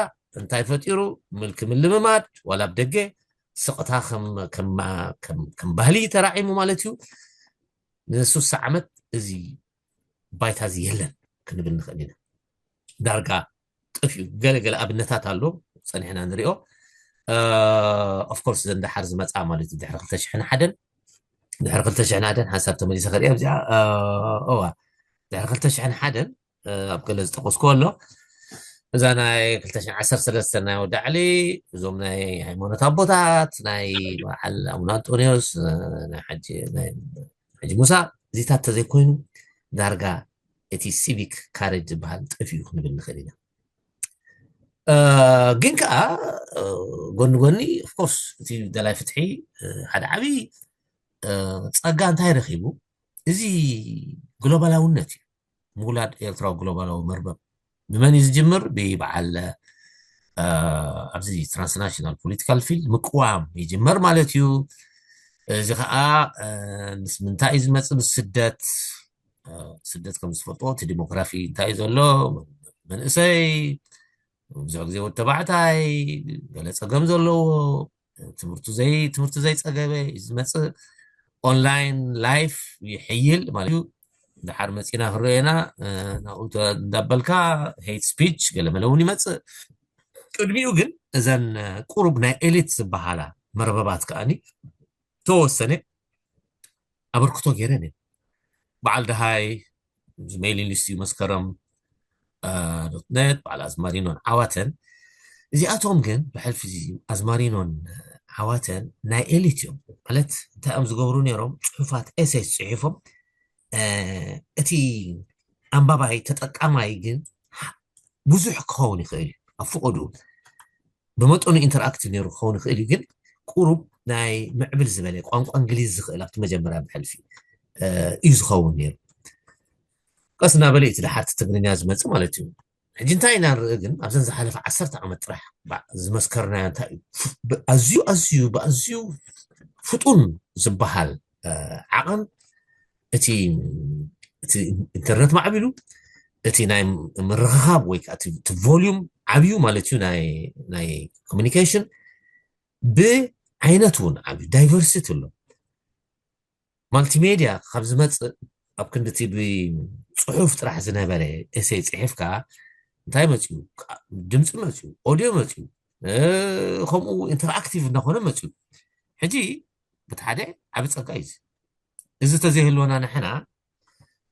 እንታይ ፈጢሩ ምልኪ ምልምማድ ዋላ ኣብ ደገ ስቕታ ከም ባህሊ ተራዒሙ ማለት እዩ። ንስሳ ዓመት እዚ ባይታ እዚ የለን ክንብል ንኽእል ኢና። ዳርጋ ጠፊኡ። ገለገለ ኣብነታት ኣሎ ፀኒሕና ንሪኦ። Of course ዘን ደሓር ዝመፃ ማለት እዩ ድሕሪ ክልተ ሽሕን ሓደን ድሕሪ ክልተ ሽሕን ሓደን ሓንሳብ ተመሊሰ ከሪኦ ኣብዚኣ እዋ ድሕሪ ክልተ ሽሕን ሓደን ኣብ ገለ ዝጠቀስኩ ኣሎ። እዛ ናይ ክልተ ሽሕን ዓሰርተ ሰለስተ ናይ ወዳዕሊ እዞም ናይ ሃይማኖት ኣቦታት ናይ በዓል ኣቡነ ኣንጦንዮስ ናይ ሓጂ ሙሳ እዚታት ተዘይኮይኑ ዳርጋ እቲ civic courage ዝበሃል ጠፊኡ ክንብል ንኽእል ኢና። ግን ከዓ ጎኒ ጎኒ of course እቲ ደላይ ፍትሒ ሓደ ዓብዪ ፀጋ እንታይ ረኺቡ? እዚ ግሎባላውነት እዩ። ምውላድ ኤርትራዊ ግሎባላዊ መርበብ ብመን እዩ ዝጅምር? ብበዓል ኣብዚ transnational political field ምቅዋም ይጅመር ማለት እዩ። እዚ ከዓ ምስ ምንታይ እዩ ዝመፅእ? ምስ ስደት። ስደት ከም ዝፈልጦ እቲ ዲሞግራፊ እንታይ እዩ ዘሎ? መንእሰይ ብዙሕ ግዜ ወዲ ተባዕታይ ገለ ፀገም ዘለዎ ትምህርቱ ዘይ ትምህርቱ ዘይፀገበ እዩ ዝመፅእ። online life ይሕይል ማለት እዩ። ድሓር መፂና ክንሪኦ ኢና ናብኡ እንዳበልካ hate speech ገለመለ እውን ይመፅእ። ቅድሚኡ ግን እዘን ቁሩብ ናይ ኤሊት ዝበሃላ መርበባት ከዓኒ ተወሰነ ኣበርክቶ ገይረን እየን። በዓል ደሃይ mailing list እዩ መስከረም ዶትኔት በዓል ኣዝማሪኖን ዓዋተን እዚኣቶም ግን ብሕልፊ ኣዝማሪኖን ዓዋተን ናይ ኤሊት እዮም። ማለት እንታይ እዮም ዝገብሩ ነይሮም? ፅሑፋት ኤሴስ ፅሒፎም እቲ ኣንባባይ ተጠቃማይ ግን ብዙሕ ክኸውን ይኽእል እዩ ኣብ ፍቐዱ ብመጠኑ ኢንተርኣክቲቭ ነይሩ ክኸውን ይኽእል እዩ። ግን ቁሩብ ናይ ምዕብል ዝበለ ቋንቋ እንግሊዝ ዝኽእል ኣብቲ መጀመርያ ብሕልፊ እዩ ዝኸውን ነይሩ። ቀስ እናበለ እቲ ድሓርቲ ትግርኛ ዝመፅእ ማለት እዩ። ሕጂ እንታይ ኢና ንርኢ ግን ኣብዘን ዝሓለፈ ዓሰርተ ዓመት ጥራሕ ዝመስከርናዮ እንታይ እዩ? ኣዝዩ ኣዝዩ ብኣዝዩ ፍጡን ዝበሃል ዓቐን እቲ ኢንተርነት ማዕቢሉ እቲ ናይ ምርኽኻብ ወይ ከዓ እቲ ቮሉም ዓብዩ ማለት እዩ ናይ ኮሚኒኬሽን ብዓይነት እውን ዓብዩ ዳይቨርሲቲ ኣሎ። ማልቲሜድያ ካብ ዝመፅእ ኣብ ክንዲ እቲ ብፅሑፍ ጥራሕ ዝነበረ ኤሴይ ፅሒፍካ እንታይ መፅኡ? ድምፂ መፅኡ፣ ኦድዮ መፅኡ፣ ከምኡ ኢንተርኣክቲቭ እናኾነ መፅኡ። ሕጂ በቲ ሓደ ዓቢ ጸጋ እዩ እዚ። እዚ ተዘይህልወና ንሕና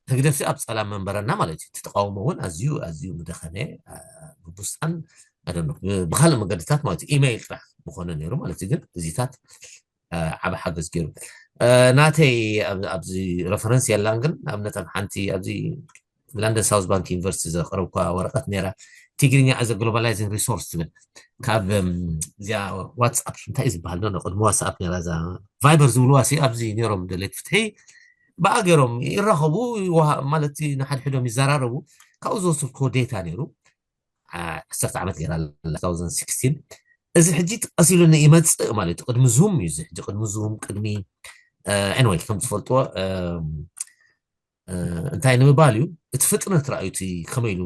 ህግደፍሲ ኣብ ጸላም መንበረና ማለት እዩ። እቲ ተቃውሞ እውን ኣዝዩ ኣዝዩ ምደኸመ ብቡስጣን ብካልእ መገድታት ማለት እዩ። ኢሜይል ጥራሕ ምኾነ ነይሩ ማለት እዩ። ግን እዚታት ዓቢ ሓገዝ ገይሩ ናተይ ኣብዚ ረፈረንስ የላን። ግን ንኣብነት ኣብ ሓንቲ ኣብዚ ላንደን ሳውዝ ባንክ ዩኒቨርሲቲ ዘቕረብኳ ወረቐት ነይራ፣ ትግርኛ as a globalizing resource ትብል። ካብ እዚኣ ዋትስኣፕ እንታይ እዩ ዝበሃል ዶ ቅድሚ ዋትስኣፕ ነይራ፣ እዛ ቫይበር ዝብልዋ ሲ ኣብዚ ነይሮም ደሌት ፍትሒ ብኣ ገይሮም ይራኸቡ፣ ማለት ንሓድሕዶም ይዘራረቡ። ካብኡ ዝወሰድክዎ ዴታ ነይሩ። ዓሰርተ ዓመት ገይራ ኣላ two thousand sixteen። እዚ ሕጂ ቀሲሉኒ ይመፅእ ማለት እዩ። ቅድሚ ዙም እዩ እዚ ሕጂ፣ ቅድሚ ዙም፣ ቅድሚ ኤንወይ ከም ዝፈልጥዎ እንታይ ንምባል እዩ፣ እቲ ፍጥነት ራእዩ እቲ ከመይ ኢሉ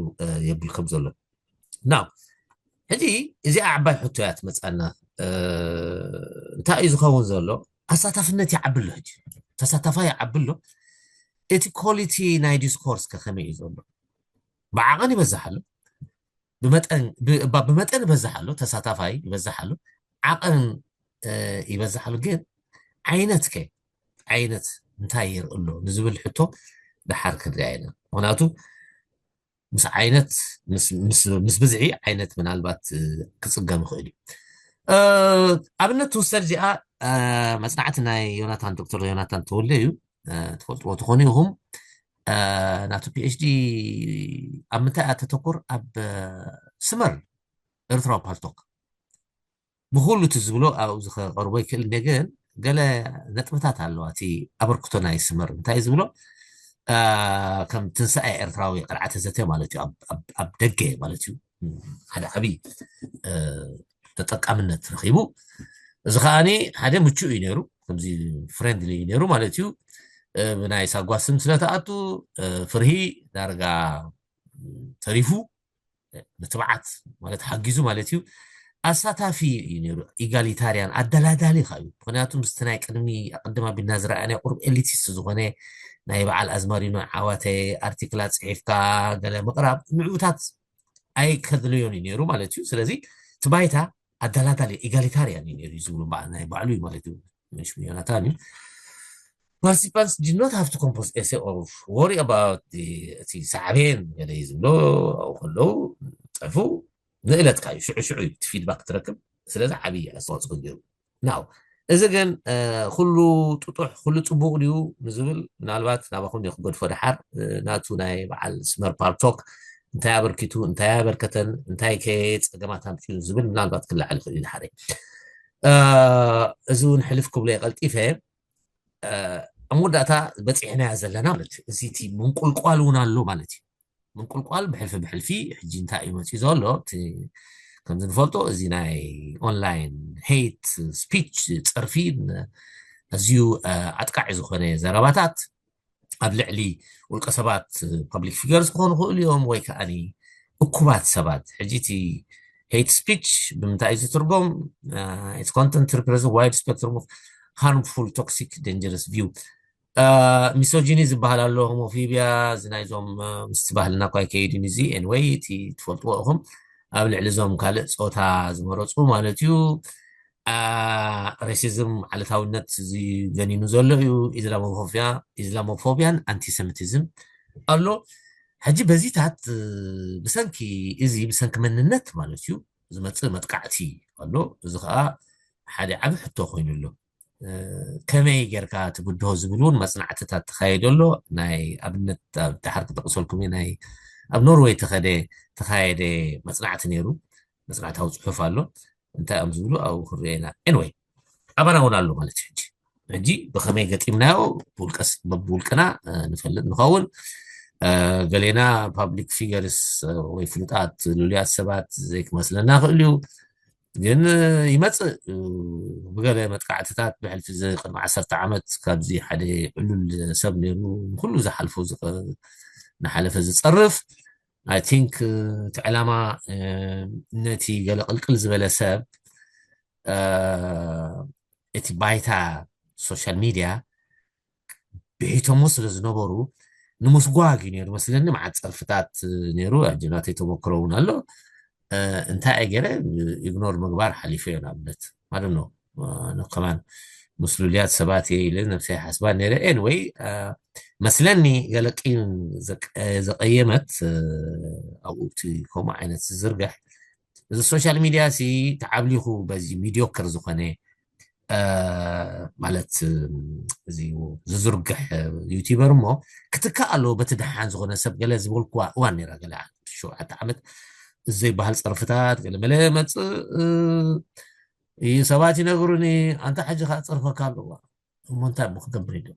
የብል ከም ዘሎ። ናው ሕጂ እዚኣ ዓባይ ሕቶ እያ ትመፃና። እንታይ እዩ ዝኸውን ዘሎ? ኣሳታፍነት ይዓቢ ኣሎ። ሕጂ ተሳታፋይ ይዓቢ ኣሎ። እቲ ኮሊቲ ናይ ዲስኮርስ ከ ከመይ እዩ ዘሎ? ብዓቐን ይበዛሕ ኣሎ፣ ብመጠን ይበዛሕ ኣሎ፣ ተሳታፋይ ይበዛሕ ኣሎ፣ ዓቐን ይበዛሕ ኣሎ። ግን ዓይነት ከ ዓይነት እንታይ ይርኢ ኣሎ ንዝብል ሕቶ ድሓር ክንሪኣ ኢና። ምክንያቱ ምስ ዓይነት ምስ ብዝሒ ዓይነት ምናልባት ክፅገም ይኽእል እዩ። ኣብነት ትውሰድ እዚኣ መፅናዕቲ ናይ ዮናታን፣ ዶክተር ዮናታን ተወልደ እዩ። ትፈልጥዎ ትኾኑ ኢኹም። ናቱ ፒኤችዲ ኣብ ምንታይ እያ ተተኩር? ኣብ ስመር ኤርትራዊ ፓልቶክ ብኩሉ እቲ ዝብሎ ኣብኡ ዝኸርቦ ይክእል እንደ ግን ገለ ነጥብታት ኣለዋ። እቲ ኣበርክቶ ናይ ስመር እንታይ ዝብሎ ከም ትንሳኤ ኤርትራዊ ቅርዓተ ዘተ ማለት እዩ። ኣብ ደገ ማለት እዩ ሓደ ዓብዪ ተጠቃምነት ረኺቡ። እዚ ከዓኒ ሓደ ምቹእ እዩ ነይሩ፣ ከምዚ ፍሬንድሊ እዩ ነይሩ ማለት እዩ። ብናይ ሳጓ ስም ስለተኣቱ ፍርሂ ዳርጋ ተሪፉ፣ ንትብዓት ማለት ሓጊዙ ማለት እዩ። ኣሳታፊ እዩ ነይሩ፣ ኢጋሊታርያን ኣደላዳሊ ከ እዩ። ምክንያቱ ምስቲ ናይ ቅድሚ ቅድም ኣቢልና ዝረኣናዮ ቁሩብ ኤሊቲስት ዝኾነ ናይ በዓል ኣዝማሪኖ ዓዋተ ኣርቲክላት ፅሒፍካ ገለ ምቕራብ ንዕኡታት ኣይከድልዮን እዩ ነይሩ ማለት እዩ። ስለዚ እቲ ባይታ ኣደላዳሊ ኢጋሊታርያን እዩ ነይሩ እዩ ዝብሉ በዓል ናይ ባዕሉ እዩ ማለት እዩ። ሽሙ ዮናታን እዩ። Participants did not have to compose essay or worry about እቲ ሳዕቤን ገለ እዩ ዝብሎ ኣብኡ ከለዉ ፅሑፉ ንእለትካ እዩ ሽዑ ሽዑ እዩ እቲ ፊድባክ ትረክብ። ስለዚ ዓብዪ ኣስተዋፅኦ ገይሩ ናው እዚ ግን ኩሉ ጥጡሕ ኩሉ ፅቡቅ ድዩ ንዝብል ምናልባት ናባኹም ዮ ክገድፎ ድሓር ናቱ ናይ በዓል ስመር ፓርቶክ እንታይ ኣበርኪቱ እንታይ ኣበርከተን እንታይ ከ ፀገማት ኣምፅኡ ዝብል ምናልባት ክለዓል ይኽእል እዩ ድሓረ። እዚ እውን ሕልፍ ክብሎ የቀልጢፈ ኣብ መወዳእታ በፂሕናያ ዘለና ማለት እዩ። እዚ እቲ ምንቁልቋል እውን ኣሎ ማለት እዩ። ምንቁልቋል ብሕልፊ ብሕልፊ ሕጂ እንታይ እዩ መፅኡ ዘሎ? ከምዚ ንፈልጦ እዚ ናይ ኦንላይን ሄት ስፒች ፀርፊ ኣዝዩ ኣጥቃዒ ዝኾነ ዘረባታት ኣብ ልዕሊ ውልቀ ሰባት ፓብሊክ ፊገርስ ክኾኑ ክእሉ እዮም ወይ ከዓኒ እኩባት ሰባት። ሕጂ እቲ ሄት ስፒች ብምንታይ እዩ ዝትርጎም? It's content represent wide spectrum of harmful toxic dangerous view. ሚሶጂኒ ዝበሃል ኣሎ፣ ሆሞፊብያ፣ እዚ ናይዞም ምስቲ ባህልና እኳ ኣይከይድን እዚ ኤንወይ እቲ ትፈልጥዎ ኢኹም ኣብ ልዕሊ እዞም ካልእ ፆታ ዝመረፁ ማለት እዩ። ሬሲዝም ዓለታዊነት እዚ ገኒኑ ዘሎ እዩ። ኢስላሞፎቢያ ኢስላሞፎቢያን ኣንቲሰሚቲዝም ኣሎ። ሕጂ በዚታት ብሰንኪ እዚ ብሰንኪ መንነት ማለት እዩ ዝመፅእ መጥቃዕቲ ኣሎ። እዚ ከዓ ሓደ ዓብ ሕቶ ኮይኑ ኣሎ። ከመይ ጌርካ ትብድሆ ዝብል እውን መፅናዕትታት ተካየደ ኣሎ። ናይ ኣብነት ድሓር ክጠቅሰልኩም ናይ ኣብ ኖርወይ ተኸደ ተካየደ መፅናዕቲ ነይሩ። መፅናዕታዊ ፅሑፍ ኣሎ። እንታይ እዮም ዝብሉ ኣብኡ ክንሪኦ ኢና። ኤንወይ ኣባና እውን ኣሎ ማለት እዩ። ሕጂ ሕጂ ብከመይ ገጢምናዮ ብውልቀስ በብውልቅና ንፈልጥ ንኸውን። ገሌና ፓብሊክ ፊገርስ ወይ ፍሉጣት ልሉያት ሰባት ዘይክመስለና ክእል እዩ። ግን ይመፅእ ብገለ መጥቃዕትታት ብሕልፊ እዚ ቅድሚ ዓሰርተ ዓመት ካብዚ ሓደ ዕሉል ሰብ ነይሩ ንኩሉ ዝሓልፎ ዝቀ- ንሓለፈ ዝፀርፍ። I think እቲ ዕላማ ነቲ ገለ ቅልቅል ዝበለ ሰብ እቲ ባይታ ሶሻል ሚድያ ብሒቶሞ ስለ ዝነበሩ ንምስጓግ እዩ ነይሩ መስለኒ። መዓት ፀርፍታት ነይሩ። ሕጂ ናተይ ተመክሮ እውን ኣሎ። እንታይ ኣይ ገይረ ኢግኖር ምግባር ሓሊፈዮ ንኣብነት ማለት ነው። ከማን ምስ ልሉያት ሰባት እየ ኢለ ነብሰይ ሓስባ ነይረ። ኤንወይ መስለኒ ገለ ቂም ዘቀየመት ኣብኡ እቲ ከምኡ ዓይነት ዝዝርግሕ እዚ ሶሻል ሚድያ ሲ ተዓብሊኹ በዚ ሚዲዮከር ዝኾነ ማለት እዚ ዝዝርግሕ ዩቲበር እሞ ክትካእ ኣለዎ በቲ ደሓን ዝኾነ ሰብ ገለ ዝበልኩዋ እዋን ነይራ። ገለ ሸውዓተ ዓመት ዘይበሃል ጸርፍታት ገለ መለ መጽእ እዩ። ሰባት ይነግሩኒ፣ ኣንታ ሕጂ ከዓ ጸርፈካ ኣለዋ። እሞ እንታይ እሞ ክገብር ኢሉ?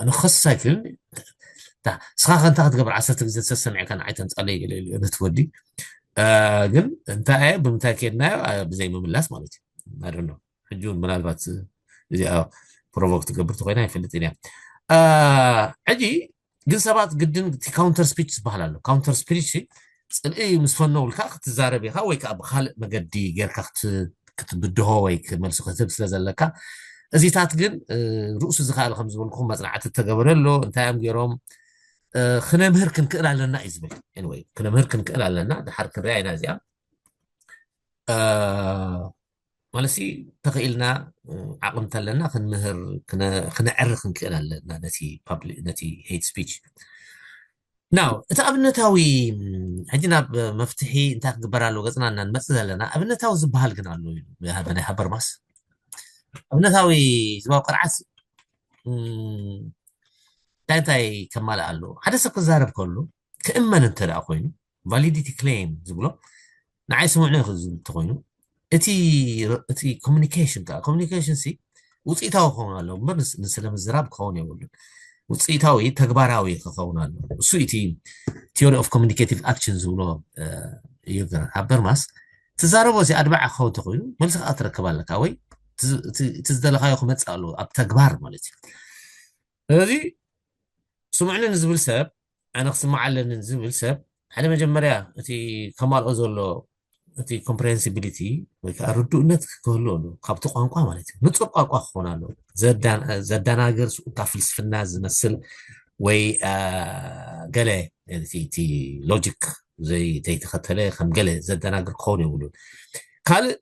ኣነ ክኸስስ ኣይክእልን። ንስኻ ከ እንታይ ክትገብር? ዓሰርተ ግዜ ተሰሚዕካ ንዓይ ተምጻለይ ገለ ኢሉ ነቲ ወዲ። ግን እንታይ እየ ብምንታይ ከድናዮ? ብዘይ ምምላስ ማለት እዩ። ሕጂ እውን ምናልባት እዚኣ ፕሮቮክ ትገብር ተኮይና ኣይፈልጥን እያ። ሕጂ ግን ሰባት ግድን እቲ ካውንተር ስፒች ዝበሃል ኣሎ። ካውንተር ስፒች ጽልኢ ምስ ፈነውልካ ክትዛረብ ኢኻ ወይ ከዓ ብካልእ መገዲ ጌርካ ክትብድሆ ወይ ክመልሱ ክትህብ ስለ ዘለካ እዚታት ግን ርእሱ ዝኸኣለ ከም ዝበልኩኹም መፅናዕቲ ተገበረ ኣሎ። እንታይ እዮም ገይሮም? ክነምህር ክንክእል ኣለና እዩ ዝብል። Anyway ክነምህር ክንክእል ኣለና። ድሓር ክንሪኣ ኢና እዚኣ። ማለትሲ ተኽኢልና ዓቕሚ እንተለና ክንምህር ክነዕሪ ክንክእል ኣለና ነቲ hate speech። ናው እቲ ኣብነታዊ ሕጂ ናብ መፍትሒ እንታይ ክግበር ኣለዎ ገፅና እና ንመፅእ ዘለና ኣብነታዊ ዝበሃል ግን ኣሎ ኢሉ ብናይ ሃበርማስ ኣብነታዊ ዝባዊ ቅርዓት እንታይ እንታይ ከማልእ ኣለዎ? ሓደ ሰብ ክዛረብ ከሎ ክእመን እንተ ደኣ ኮይኑ validity claim ዝብሎ ንዓይ ስምዕኒ ክዝብል እንተኮይኑ እቲ እቲ communication ከዓ communication ሲ ውፅኢታዊ ክኸውን ኣለዎ እምበር ንስለ ምዝራብ ክኸውን የብሉን። ውፅኢታዊ ተግባራዊ ክኸውን ኣለዎ። እሱ እቲ theory of communicative action ዝብሎ እዩ። ግን ሃበርማስ ትዛረቦ ሲ ኣድማዒ ክኸውን እንተኮይኑ መልሲ ከዓ ትረክብ ኣለካ ወይ እቲ ዝደለካዮ ክመፅእ ኣለዎ ኣብ ተግባር ማለት እዩ። ስለዚ ስምዕኒ ንዝብል ሰብ ኣነ ክስማዕ ኣለኒ ዝብል ሰብ ሓደ መጀመርያ እቲ ከማልኦ ዘሎ እቲ comprehensibility ወይ ከዓ ርዱእነት ክህሉ ኣሎ ካብቲ ቋንቋ ማለት እዩ። ንፁር ቋንቋ ክኾን ኣሎ። ዘዳናግር ስኡታ ፍልስፍና ዝመስል ወይ ገለ እቲ ሎጂክ ዘይተይተኸተለ ከም ገለ ዘደናግር ክኸውን የብሉን። ካልእ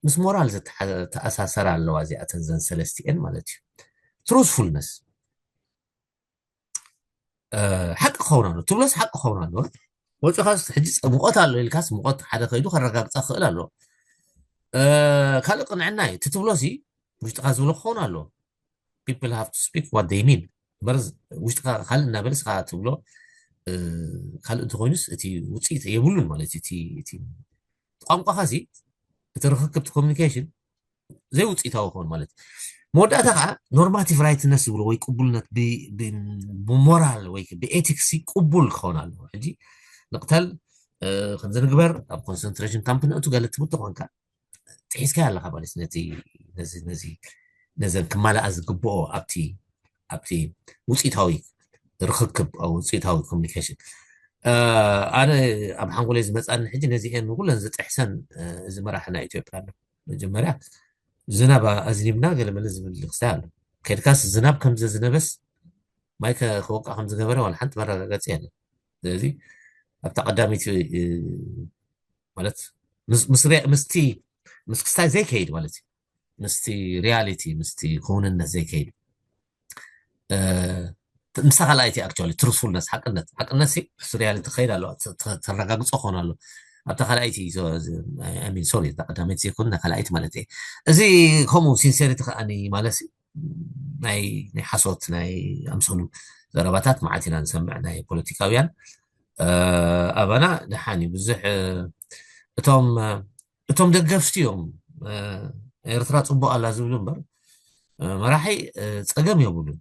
ምስ ሞራል ዝተኣሳሰር ኣለዋ እዚኣተን ዘን ሰለስቲኤን ማለት እዩ። ትሩስፉልነስ ሓቂ ክኸውን ኣሎ ትብሎስ ሓቂ ክኸውን ኣለዎ። ወፂኻስ ሕጂ ሙቐት ኣሎ ኢልካስ ሙቐት ሓደ ከይዱ ከረጋግፃ ክኽእል ኣለዎ። ካልእ ቅንዕና እዩ እቲ ትብሎሲ ውሽጥኻ ዝብሎ ክኸውን ኣለዎ። People have to speak what they mean እምበር ውሽጥኻ ካልእ እናበለ ስኻ ትብሎ ካልእ እንተኮይኑስ እቲ ውፅኢት የብሉን ማለት እዩ። ቋንቋኻ ሲ እቲ ርክክብ communication ዘይውፅኢታዊ ክኾን ማለት እዩ። መወዳእታ ከዓ normative rightነስ ዝብሎ ወይ ቅቡልነት ብሞራል ወይ ብኤቲክስ ቅቡል ክኸውን ኣለዎ። ሕጂ ንቅተል ከምዚ ንግበር ኣብ concentration camp ንእቱ ገለ ትብል ተኾንካ ጥሒስካ ኣለካ ማለት ነቲ ነዚ ነዚ ነዘን ክማልኣ ዝግብኦ ኣብቲ ኣብቲ ውፅኢታዊ ርክክብ ውፅኢታዊ communication ኣነ ኣብ ሓንጎለይ ዝመፃኒ ሕጂ ነዚአን ንኩለን ዝጥሕሰን እዚ መራሒ ናይ ኢትዮጵያ ኣሎ። መጀመርያ ዝናብ ኣዝኒብና ገለመለ ዝብል ክስታይ ኣሎ። ከድካስ ዝናብ ከም ዘዝነበስ ማይ ክወቃ ከም ዝገበረ ዋላ ሓንቲ መረጋገፂ የለን። ስለዚ ኣብታ ቀዳመይቲ ማለት ምስቲ ምስ ክስታይ ዘይከይድ ማለት እዩ። ምስቲ reality ምስቲ ክውንነት ዘይከይድ ምስታ ካልኣይቲ actually truthfulness ሓቅነት ሓቅነት ምስ reality ክኸይድ ኣለዋ። ተረጋግፆ ክኾን ኣሎ ኣብታ ካልኣይቲ sorry እታ ቀዳመይቲ ዘይኮኑ ናይ ካልኣይቲ ማለት እየ። እዚ ከምኡ sincerity ከዓኒ ማለት ናይ ናይ ሓሶት ናይ ኣምሰሉ ዘረባታት መዓት ኢና ንሰምዕ ናይ ፖለቲካውያን ኣባና ደሓን እዩ። ብዙሕ እቶም እቶም ደገፍቲ እዮም ኤርትራ ፅቡቅ ኣላ ዝብሉ እምበር መራሒ ፀገም የብሉን።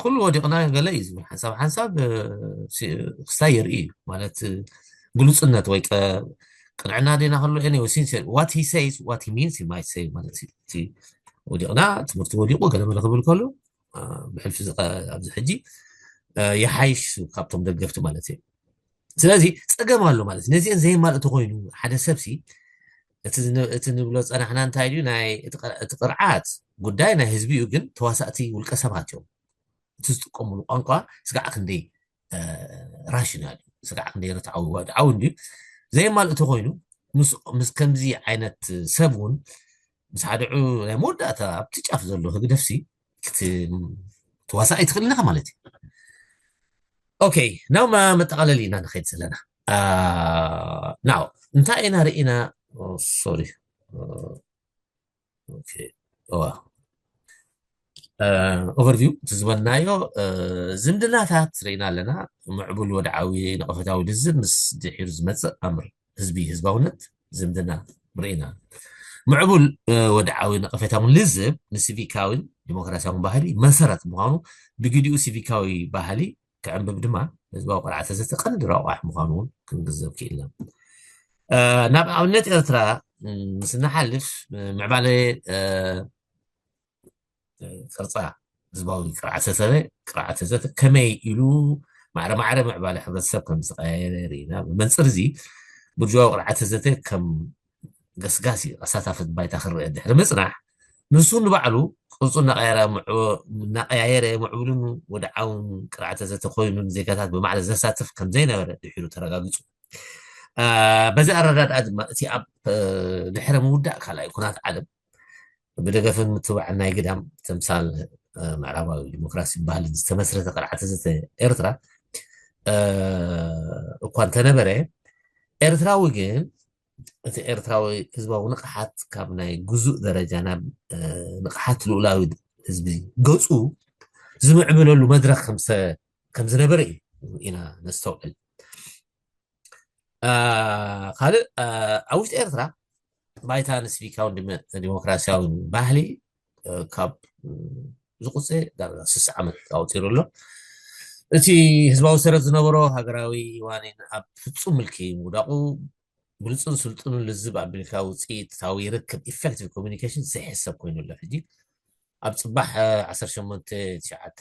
ኩሉ ወዲቕና ገለ እዩ ዝብል ሓንሳብ ሓንሳብ ክስታይ የርኢ እዩ ማለት ግሉፅነት ወይ ቅንዕና ዲና ከሎ anyway since what he says what he means he might say ማለት እዩ። ወዲቕና ትምህርቲ ወዲቑ ገለመለ ክብል ከሎ ብሕልፊ ኣብዚ ሕጂ ይሓይሽ ካብቶም ደገፍቲ ማለት እዩ። ስለዚ ፀገም ኣሎ ማለት ነዚአን ዘየማልእ ተኮይኑ ሓደ ሰብሲ እቲ ንብሎ ፀናሕና እንታይ ድዩ ናይ እቲ ቅርዓት ጉዳይ ናይ ህዝቢ እዩ። ግን ተዋሳእቲ ውልቀ ሰባት እዮም። እቲ ዝጥቀምሉ ቋንቋ ስጋዕ ክንደይ ራሽናል እዩ፣ ስጋዕ ክንደይ ርትዓዊ ወድዓዊ እንድዩ። ዘየማልእ ተኮይኑ ምስ ከምዚ ዓይነት ሰብ እውን ምስ ሓደዑ ናይ መወዳእታ ኣብቲ ጫፍ ዘሎ ህግደፍሲ ክትዋሳእ ኣይትኽእልን ኢኻ ማለት እዩ። ኦኬ ናብ መጠቓለሊ ኢና ንኸይድ ዘለና። ናው እንታይ ኢና ርኢና? ሶሪ ኦቨርቪው እቲ ዝበልናዮ ዝምድናታት ርኢና ኣለና። ምዕቡል ወድዓዊ ነቐፈታዊ ልዝብ ምስ ድሒሩ ዝመፅእ ኣምር ህዝቢ ህዝባውነት ዝምድና ርኢና። ምዕቡል ወድዓዊ ነቐፈታውን ልዝብ ንሲቪካዊን ዲሞክራሲያውን ባህሊ መሰረት ምዃኑ ብግዲኡ ሲቪካዊ ባህሊ ክዕንብብ ድማ ህዝባዊ ቅርዓተ ዘተ ቀንዲ ረቋሕ ምዃኑ እውን ክንግዘብ ክኢልና። ናብ ኣብነት ኤርትራ ምስ ንሓልፍ ምዕባለ ቅርፃ ህዝባዊ ቅርዓተ ዘተ ቅርዓተ ዘተ ከመይ ኢሉ ማዕረ ማዕረ ምዕባለ ሕብረተሰብ ከም ዝቀያየረ ርኢና። ብመንፅር እዚ ቡርጅዋዊ ቅርዓተ ዘተ ከም ገስጋሲ ኣሳታፊት ባይታ ክረአ ድሕሪ ምፅናሕ ንሱ ንባዕሉ ቅርፁ እናቀየረ ምዕቡልን ወድዓውን ቅርዓተ ዘተ ኮይኑ ንዜጋታት ብማዕረ ዘሳትፍ ከም ዘይነበረ ድሒሩ ተረጋጊፁ። በዚ ኣረዳድኣ ድማ እቲ ኣብ ድሕረ ምውዳእ ካልኣይ ኩናት ዓለም ብደገፍን ምትባዕን ናይ ግዳም ተምሳል ምዕራባዊ ዲሞክራሲ ባህልን ዝተመስረተ ቅርዓተ ዘተ ኤርትራ እኳ እንተነበረ ኤርትራዊ ግን እቲ ኤርትራዊ ህዝባዊ ንቕሓት ካብ ናይ ግዙእ ደረጃ ናብ ንቕሓት ልኡላዊ ህዝቢ ገፁ ዝምዕብለሉ መድረኽ ከም ዝነበረ እዩ ኢና ነስተውዕል። ካልእ ኣብ ውሽጢ ኤርትራ ባይታ ንሲቪካውን ዲሞክራሲያውን ባህሊ ካብ ዝቁፀ ዳርጋ ስሳ ዓመት ኣውፂሩ ኣሎ። እቲ ህዝባዊ ሰረት ዝነበሮ ሃገራዊ ዋኒን ኣብ ፍፁም ምልኪ ምውዳቁ ብሉፅን ስልጡንን ልዝብ ኣቢልካ ውፅኢታዊ ርክብ ኢፌክቲቭ ኮሚኒኬሽን ዘይሕሰብ ኮይኑ ኣሎ። ሕጂ ኣብ ፅባሕ ዓሰርተ ሸሞንተ ትሽዓተ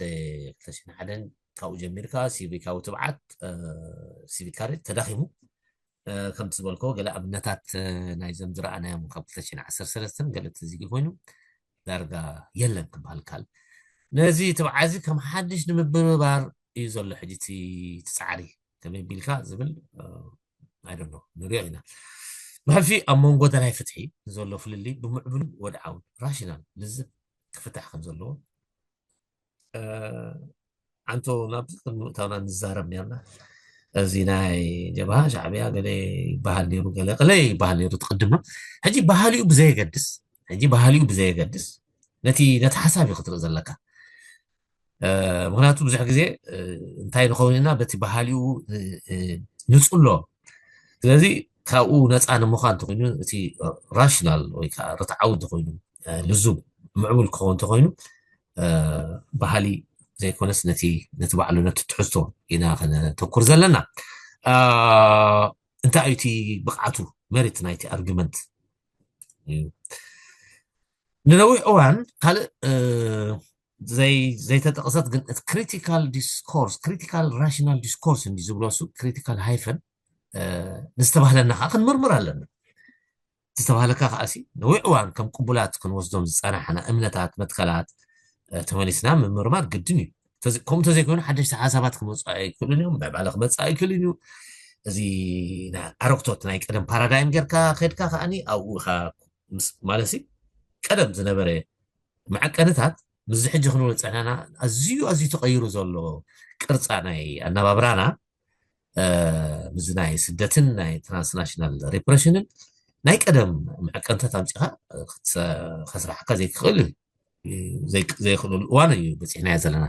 ክልተ ሽሕን ሓደን ካብኡ ጀሚርካ ሲቪካዊ ትብዓት ሲቪካሪ ተዳኺሙ። ከምቲ ዝበልኮ ገለ ኣብነታት ናይዞም ዝረኣናዮም ካብ ክልተ ሽሕን ዓሰርተ ሰለስተን ገለ ተዚጊ ኮይኑ ዳርጋ የለን ክበሃል ይከኣል። ነዚ ትብዓዚ ከም ሓድሽ ንምብርባር እዩ ዘሎ ሕጂ እቲ ጻዕሪ ከመይ ቢልካ ዝብል ኣይደኖ ንሪኦ ኢና። ብሕልፊ ኣብ መንጎ ደላይ ፍትሒ ዘሎ ፍልልይ ብምዕቡል ወድዓውን ራሽናል ልዝብ ክፍታሕ ከም ዘለዎ ዓንቶ ናብዚ ቅድሚ ምእታውና ንዛረብ ነርና። እዚ ናይ ጀብሃ ሻዕብያ ገለ ይበሃል ነይሩ ገለ ቅለ ይበሃል ነይሩ ትቅድምና። ሕጂ ባህሊኡ ብዘየገድስ ሕጂ ባህሊኡ ብዘየገድስ ነቲ ነቲ ሓሳብ እዩ ክትርኢ ዘለካ። ምክንያቱ ብዙሕ ግዜ እንታይ ንኸውን ኢና በቲ ባህሊኡ ንፅሎ። ስለዚ ካብኡ ነፃ ንምዃን እንተኮይኑ እቲ ራሽናል ወይ ከዓ ርትዓዊ እንተኮይኑ ልዙብ ምዕቡል ክኸውን እንተኮይኑ ባህሊ ዘይኮነስ ነቲ ነቲ ባዕሉ ነቲ ትሕዝቶ ኢና ከነተኩር ዘለና። እንታይ እዩ እቲ ብቕዓቱ መሪት ናይቲ ኣርጊመንት እዩ። ንነዊሕ እዋን ካልእ ዘይተጠቕሰት ግን እቲ ክሪቲካል ዲስኮርስ ክሪቲካል ራሽናል ዲስኮርስ እንዲ ዝብሎ እሱ ክሪቲካል ሃይፈን ንዝተባህለና ከዓ ክንምርምር ኣለና። ዝተባህለካ ከዓሲ ነዊሕ እዋን ከም ቅቡላት ክንወስዶም ዝፀናሕና እምነታት መትከላት ተመሊስና ምምርማር ግድን እዩ። ከምኡ ተዘይኮይኑ ሓደሽቲ ሓሳባት ክመፁ ኣይክእሉን እዮም። ምዕባለ ክመፅእ ኣይክእልን እዩ። እዚ ኣረክቶት ናይ ቀደም ፓራዳይም ጌርካ ከድካ ከዓኒ ኣብኡ ኢኻ ማለት ቀደም ዝነበረ መዐቀንታት ምስዚ ሕጂ ክንብል ፀናና ኣዝዩ ኣዝዩ ተቐይሩ ዘሎ ቅርፃ ናይ ኣነባብራና ምስዚ ናይ ስደትን ናይ ትራንስናሽናል ሪፕሬሽንን ናይ ቀደም መዐቀንታት ኣምፂኻ ከስራሕካ ዘይክእል ዘይክእልሉ እዋን እዩ በፂሕናዮ ዘለና።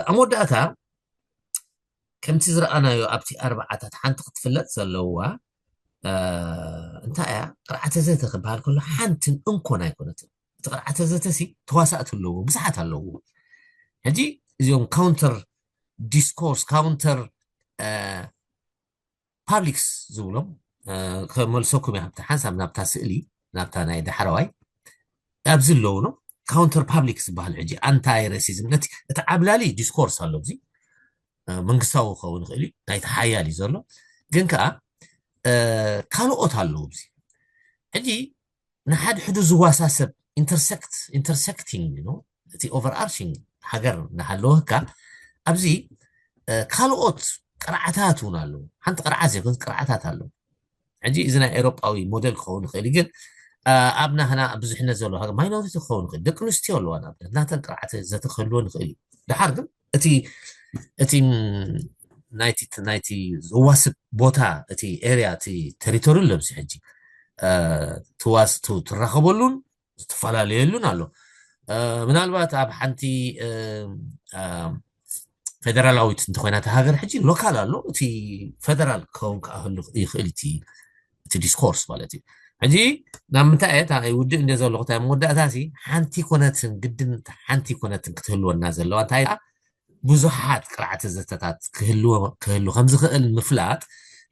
ኣብ መወዳእታ ከምቲ ዝረኣናዮ ኣብቲ ኣርባዓታት ሓንቲ ክትፍለጥ ዘለዋ እንታይ እያ ቅርዓተ ዘተ ክበሃል ከሎ ሓንትን እንኮን ኣይኮነትን። እቲ ቅርዓተ ዘተሲ ተዋሳእቲ ኣለዎ ብዙሓት ኣለዎ። ሕጂ እዚኦም ካውንተር ዲስኮርስ ካውንተር ፓብሊክስ ዝብሎም ከመልሰኩም እያ። ኣብቲ ሓንሳብ ናብታ ስእሊ ናብታ ናይ ዳሕረዋይ ኣብዚ ኣለዉ ነው። ካውንተር ፓብሊክስ ዝበሃል ሕጂ ኣንታይ ሬሲዝም ነቲ እቲ ዓብላሊ ዲስኮርስ ኣሎ። እዚ መንግስታዊ ክኸውን ይኽእል እዩ ናይቲ ሓያል እዩ ዘሎ ግን ከዓ ካልኦት ኣለዉ። እዚ ሕጂ ንሓድሕዱ ዝዋሳሰብ ኢንተርሰክት ኢንተርሰክቲንግ እቲ ኦቨርኣርቺንግ ሃገር እናሃለወካ ኣብዚ ካልኦት ቅርዓታት እውን ኣለዉ። ሓንቲ ቅርዓት ዘይኮንስ ቅርዓታት ኣለዉ። ሕጂ እዚ ናይ ኤውሮጳዊ ሞዴል ክኸውን ይኽእል እዩ ግን ኣብ ናህና ብዙሕነት ዘለዎ ሃገር ማይኖሪቲ ክኸውን ይኽእል ደቂ ኣንስትዮ ኣለዋ ንኣብነት ናተን ቅርዓተ ዘተ ክህልወን ይኽእል እዩ። ድሓር ግን እቲ እቲ ናይቲ ናይቲ ዘዋስብ ቦታ እቲ ኤርያ እቲ ቴሪቶሪ ኣሎ ኣብዚ ሕጂ ትዋስቱ ትራኸበሉን ትፈላለየሉን ኣሎ። ምናልባት ኣብ ሓንቲ ፌደራላዊት እንተኮይና እታ ሃገር ሕጂ ሎካል ኣሎ፣ እቲ ፌደራል ክኸውን ክኣህሉ ይኽእል እቲ ዲስኮርስ ማለት እዩ። ሕጂ ናብ ምንታይ እየ ውድእ እንደ ዘለኹ እታ መወዳእታ ሲ ሓንቲ ኮነትን ግድን ሓንቲ ኮነትን ክትህልወና ዘለዋ እንታይ ብዙሓት ቅርዓተ ዘተታት ክህሉ ከም ዝኽእል ምፍላጥ፣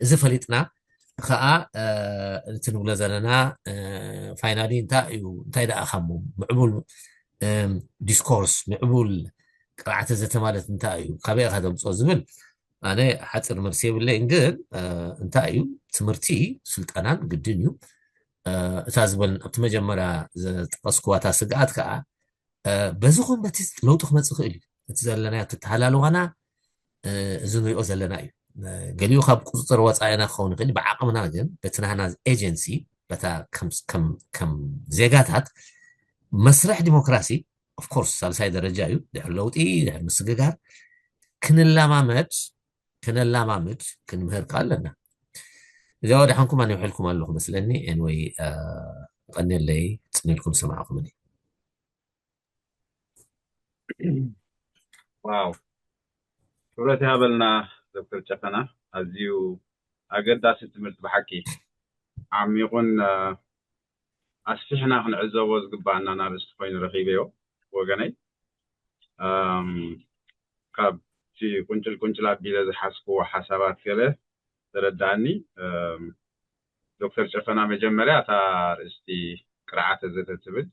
እዚ ፈሊጥና ከዓ እቲ ንብሎ ዘለና ፋይናሊ እንታይ እዩ እንታይ ደኣ ካብ ምዕቡል ዲስኮርስ ምዕቡል ቅርዓተ ዘተ ማለት እንታይ እዩ ካበይ ኢኻ ተምፅኦ ዝብል ኣነ ሓፂር መልሲ የብለይን። ግን እንታይ እዩ ትምህርቲ ስልጠናን ግድን እዩ። እታ ዝበል ኣብቲ መጀመርያ ዝጠቀስኩዋ እታ ስግኣት ከዓ በዚ ኮን በቲ ለውጢ ክመፅእ ይኽእል እዩ። እቲ ዘለናዮ ኣተተሃላልዋና እዚ ንሪኦ ዘለና እዩ። ገሊኡ ካብ ቁፅፅር ወፃኢና ክኸውን ይኽእል፣ ብዓቕምና ግን በቲ ናህና ኤጀንሲ በታ ከም ዜጋታት መስርሕ ዲሞክራሲ ኦፍኮርስ ሳልሳይ ደረጃ እዩ። ድሕሪ ለውጢ ድሕሪ ምስግጋር ክንለማመድ ከነላማምድ ክንምህር ከ ኣለና። እዚኣ ወደ ሓንኩም ኣነ ይውሕልኩም ኣለኹ መስለኒ። ኤንወይ ቀኒለይ ጽኒልኩም ሰማዕኹምኒ። ዋው፣ ክብረት ይሃበልና ዶክተር ጨፈና፣ ኣዝዩ ኣገዳሲ ትምህርቲ ብሓቂ። ዓሚቑን ኣስፊሕና ክንዕዘቦ ዝግባኣና ኣርእስቲ ኮይኑ ረኺበዮ ወገነይ። ካብቲ ቁንጭል ቁንጭል ኣቢለ ዝሓዝክዎ ሓሳባት ገለ ተረዳእኒ። ዶክተር ጨፈና መጀመርያ እታ ኣርእስቲ ቅርዓተ ዘተ ትብል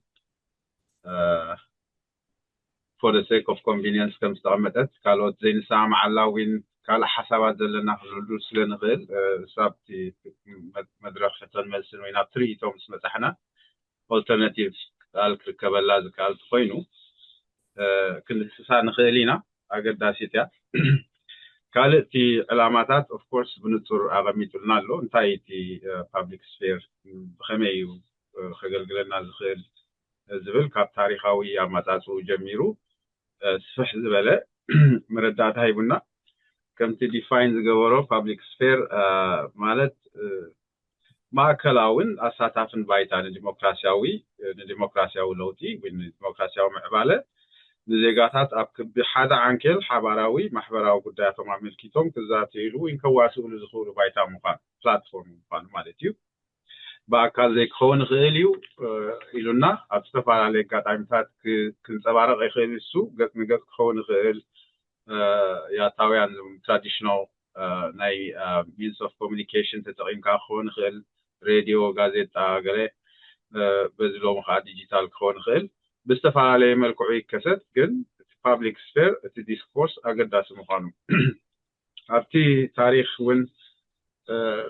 for the sake of convenience ከም ዝተቐመጠት ካልኦት ዘይንሰማማዓላ እውን ካልእ ሓሳባት ዘለና ክንህሉ ስለ ንኽእል እሳብቲ መድረኽ ሕቶን መልስን ወይ ናብ ትርኢቶ ምስ መፃሕና ኦልተርናቲቭ ቃል ክርከበላ ዝከኣል ኮይኑ ክንድስሳ ንኽእል ኢና። ኣገዳሲት እያ። ካልእ እቲ ዕላማታት ኦፍኮርስ ብንፁር ኣቐሚጡልና ኣሎ። እንታይ እቲ ፓብሊክ ስፌር ብኸመይ እዩ ከገልግለና ዝኽእል ዝብል ካብ ታሪካዊ ኣመፃፅኡ ጀሚሩ ስፍሕ ዝበለ መረዳእታ ሂቡና። ከምቲ ዲፋይን ዝገበሮ ፓብሊክ ስፌር ማለት ማእከላውን ኣሳታፍን ባይታ ንዲሞክራሲያዊ ንዲሞክራሲያዊ ለውጢ ወይ ንዲሞክራሲያዊ ምዕባለ ንዜጋታት ኣብ ክቢ ሓደ ዓንኬል ሓባራዊ ማሕበራዊ ጉዳያቶም ኣመልኪቶም ክዛተይሉ ወይ ከዋስእሉ ዝኽእሉ ባይታ ምዃን ፕላትፎርም ምዃኑ ማለት እዩ። ብኣካል ዘይክኸውን ይኽእል እዩ ኢሉና ኣብ ዝተፈላለዩ ኣጋጣሚታት ክንፀባረቕ ይኽእል። እሱ ገፅ ንገፅ ክኸውን ይኽእል ያታውያን ትራዲሽናል ናይ ሚንስ ኦፍ ኮሚኒኬሽን ተጠቒምካ ክኸውን ይኽእል፣ ሬድዮ፣ ጋዜጣ፣ ገለ በዚ ሎሚ ከዓ ዲጂታል ክኸውን ይኽእል። ብዝተፈላለየ መልክዑ ይከሰት፣ ግን እቲ ፓብሊክ ስፌር እቲ ዲስኮርስ ኣገዳሲ ምዃኑ ኣብቲ ታሪክ እውን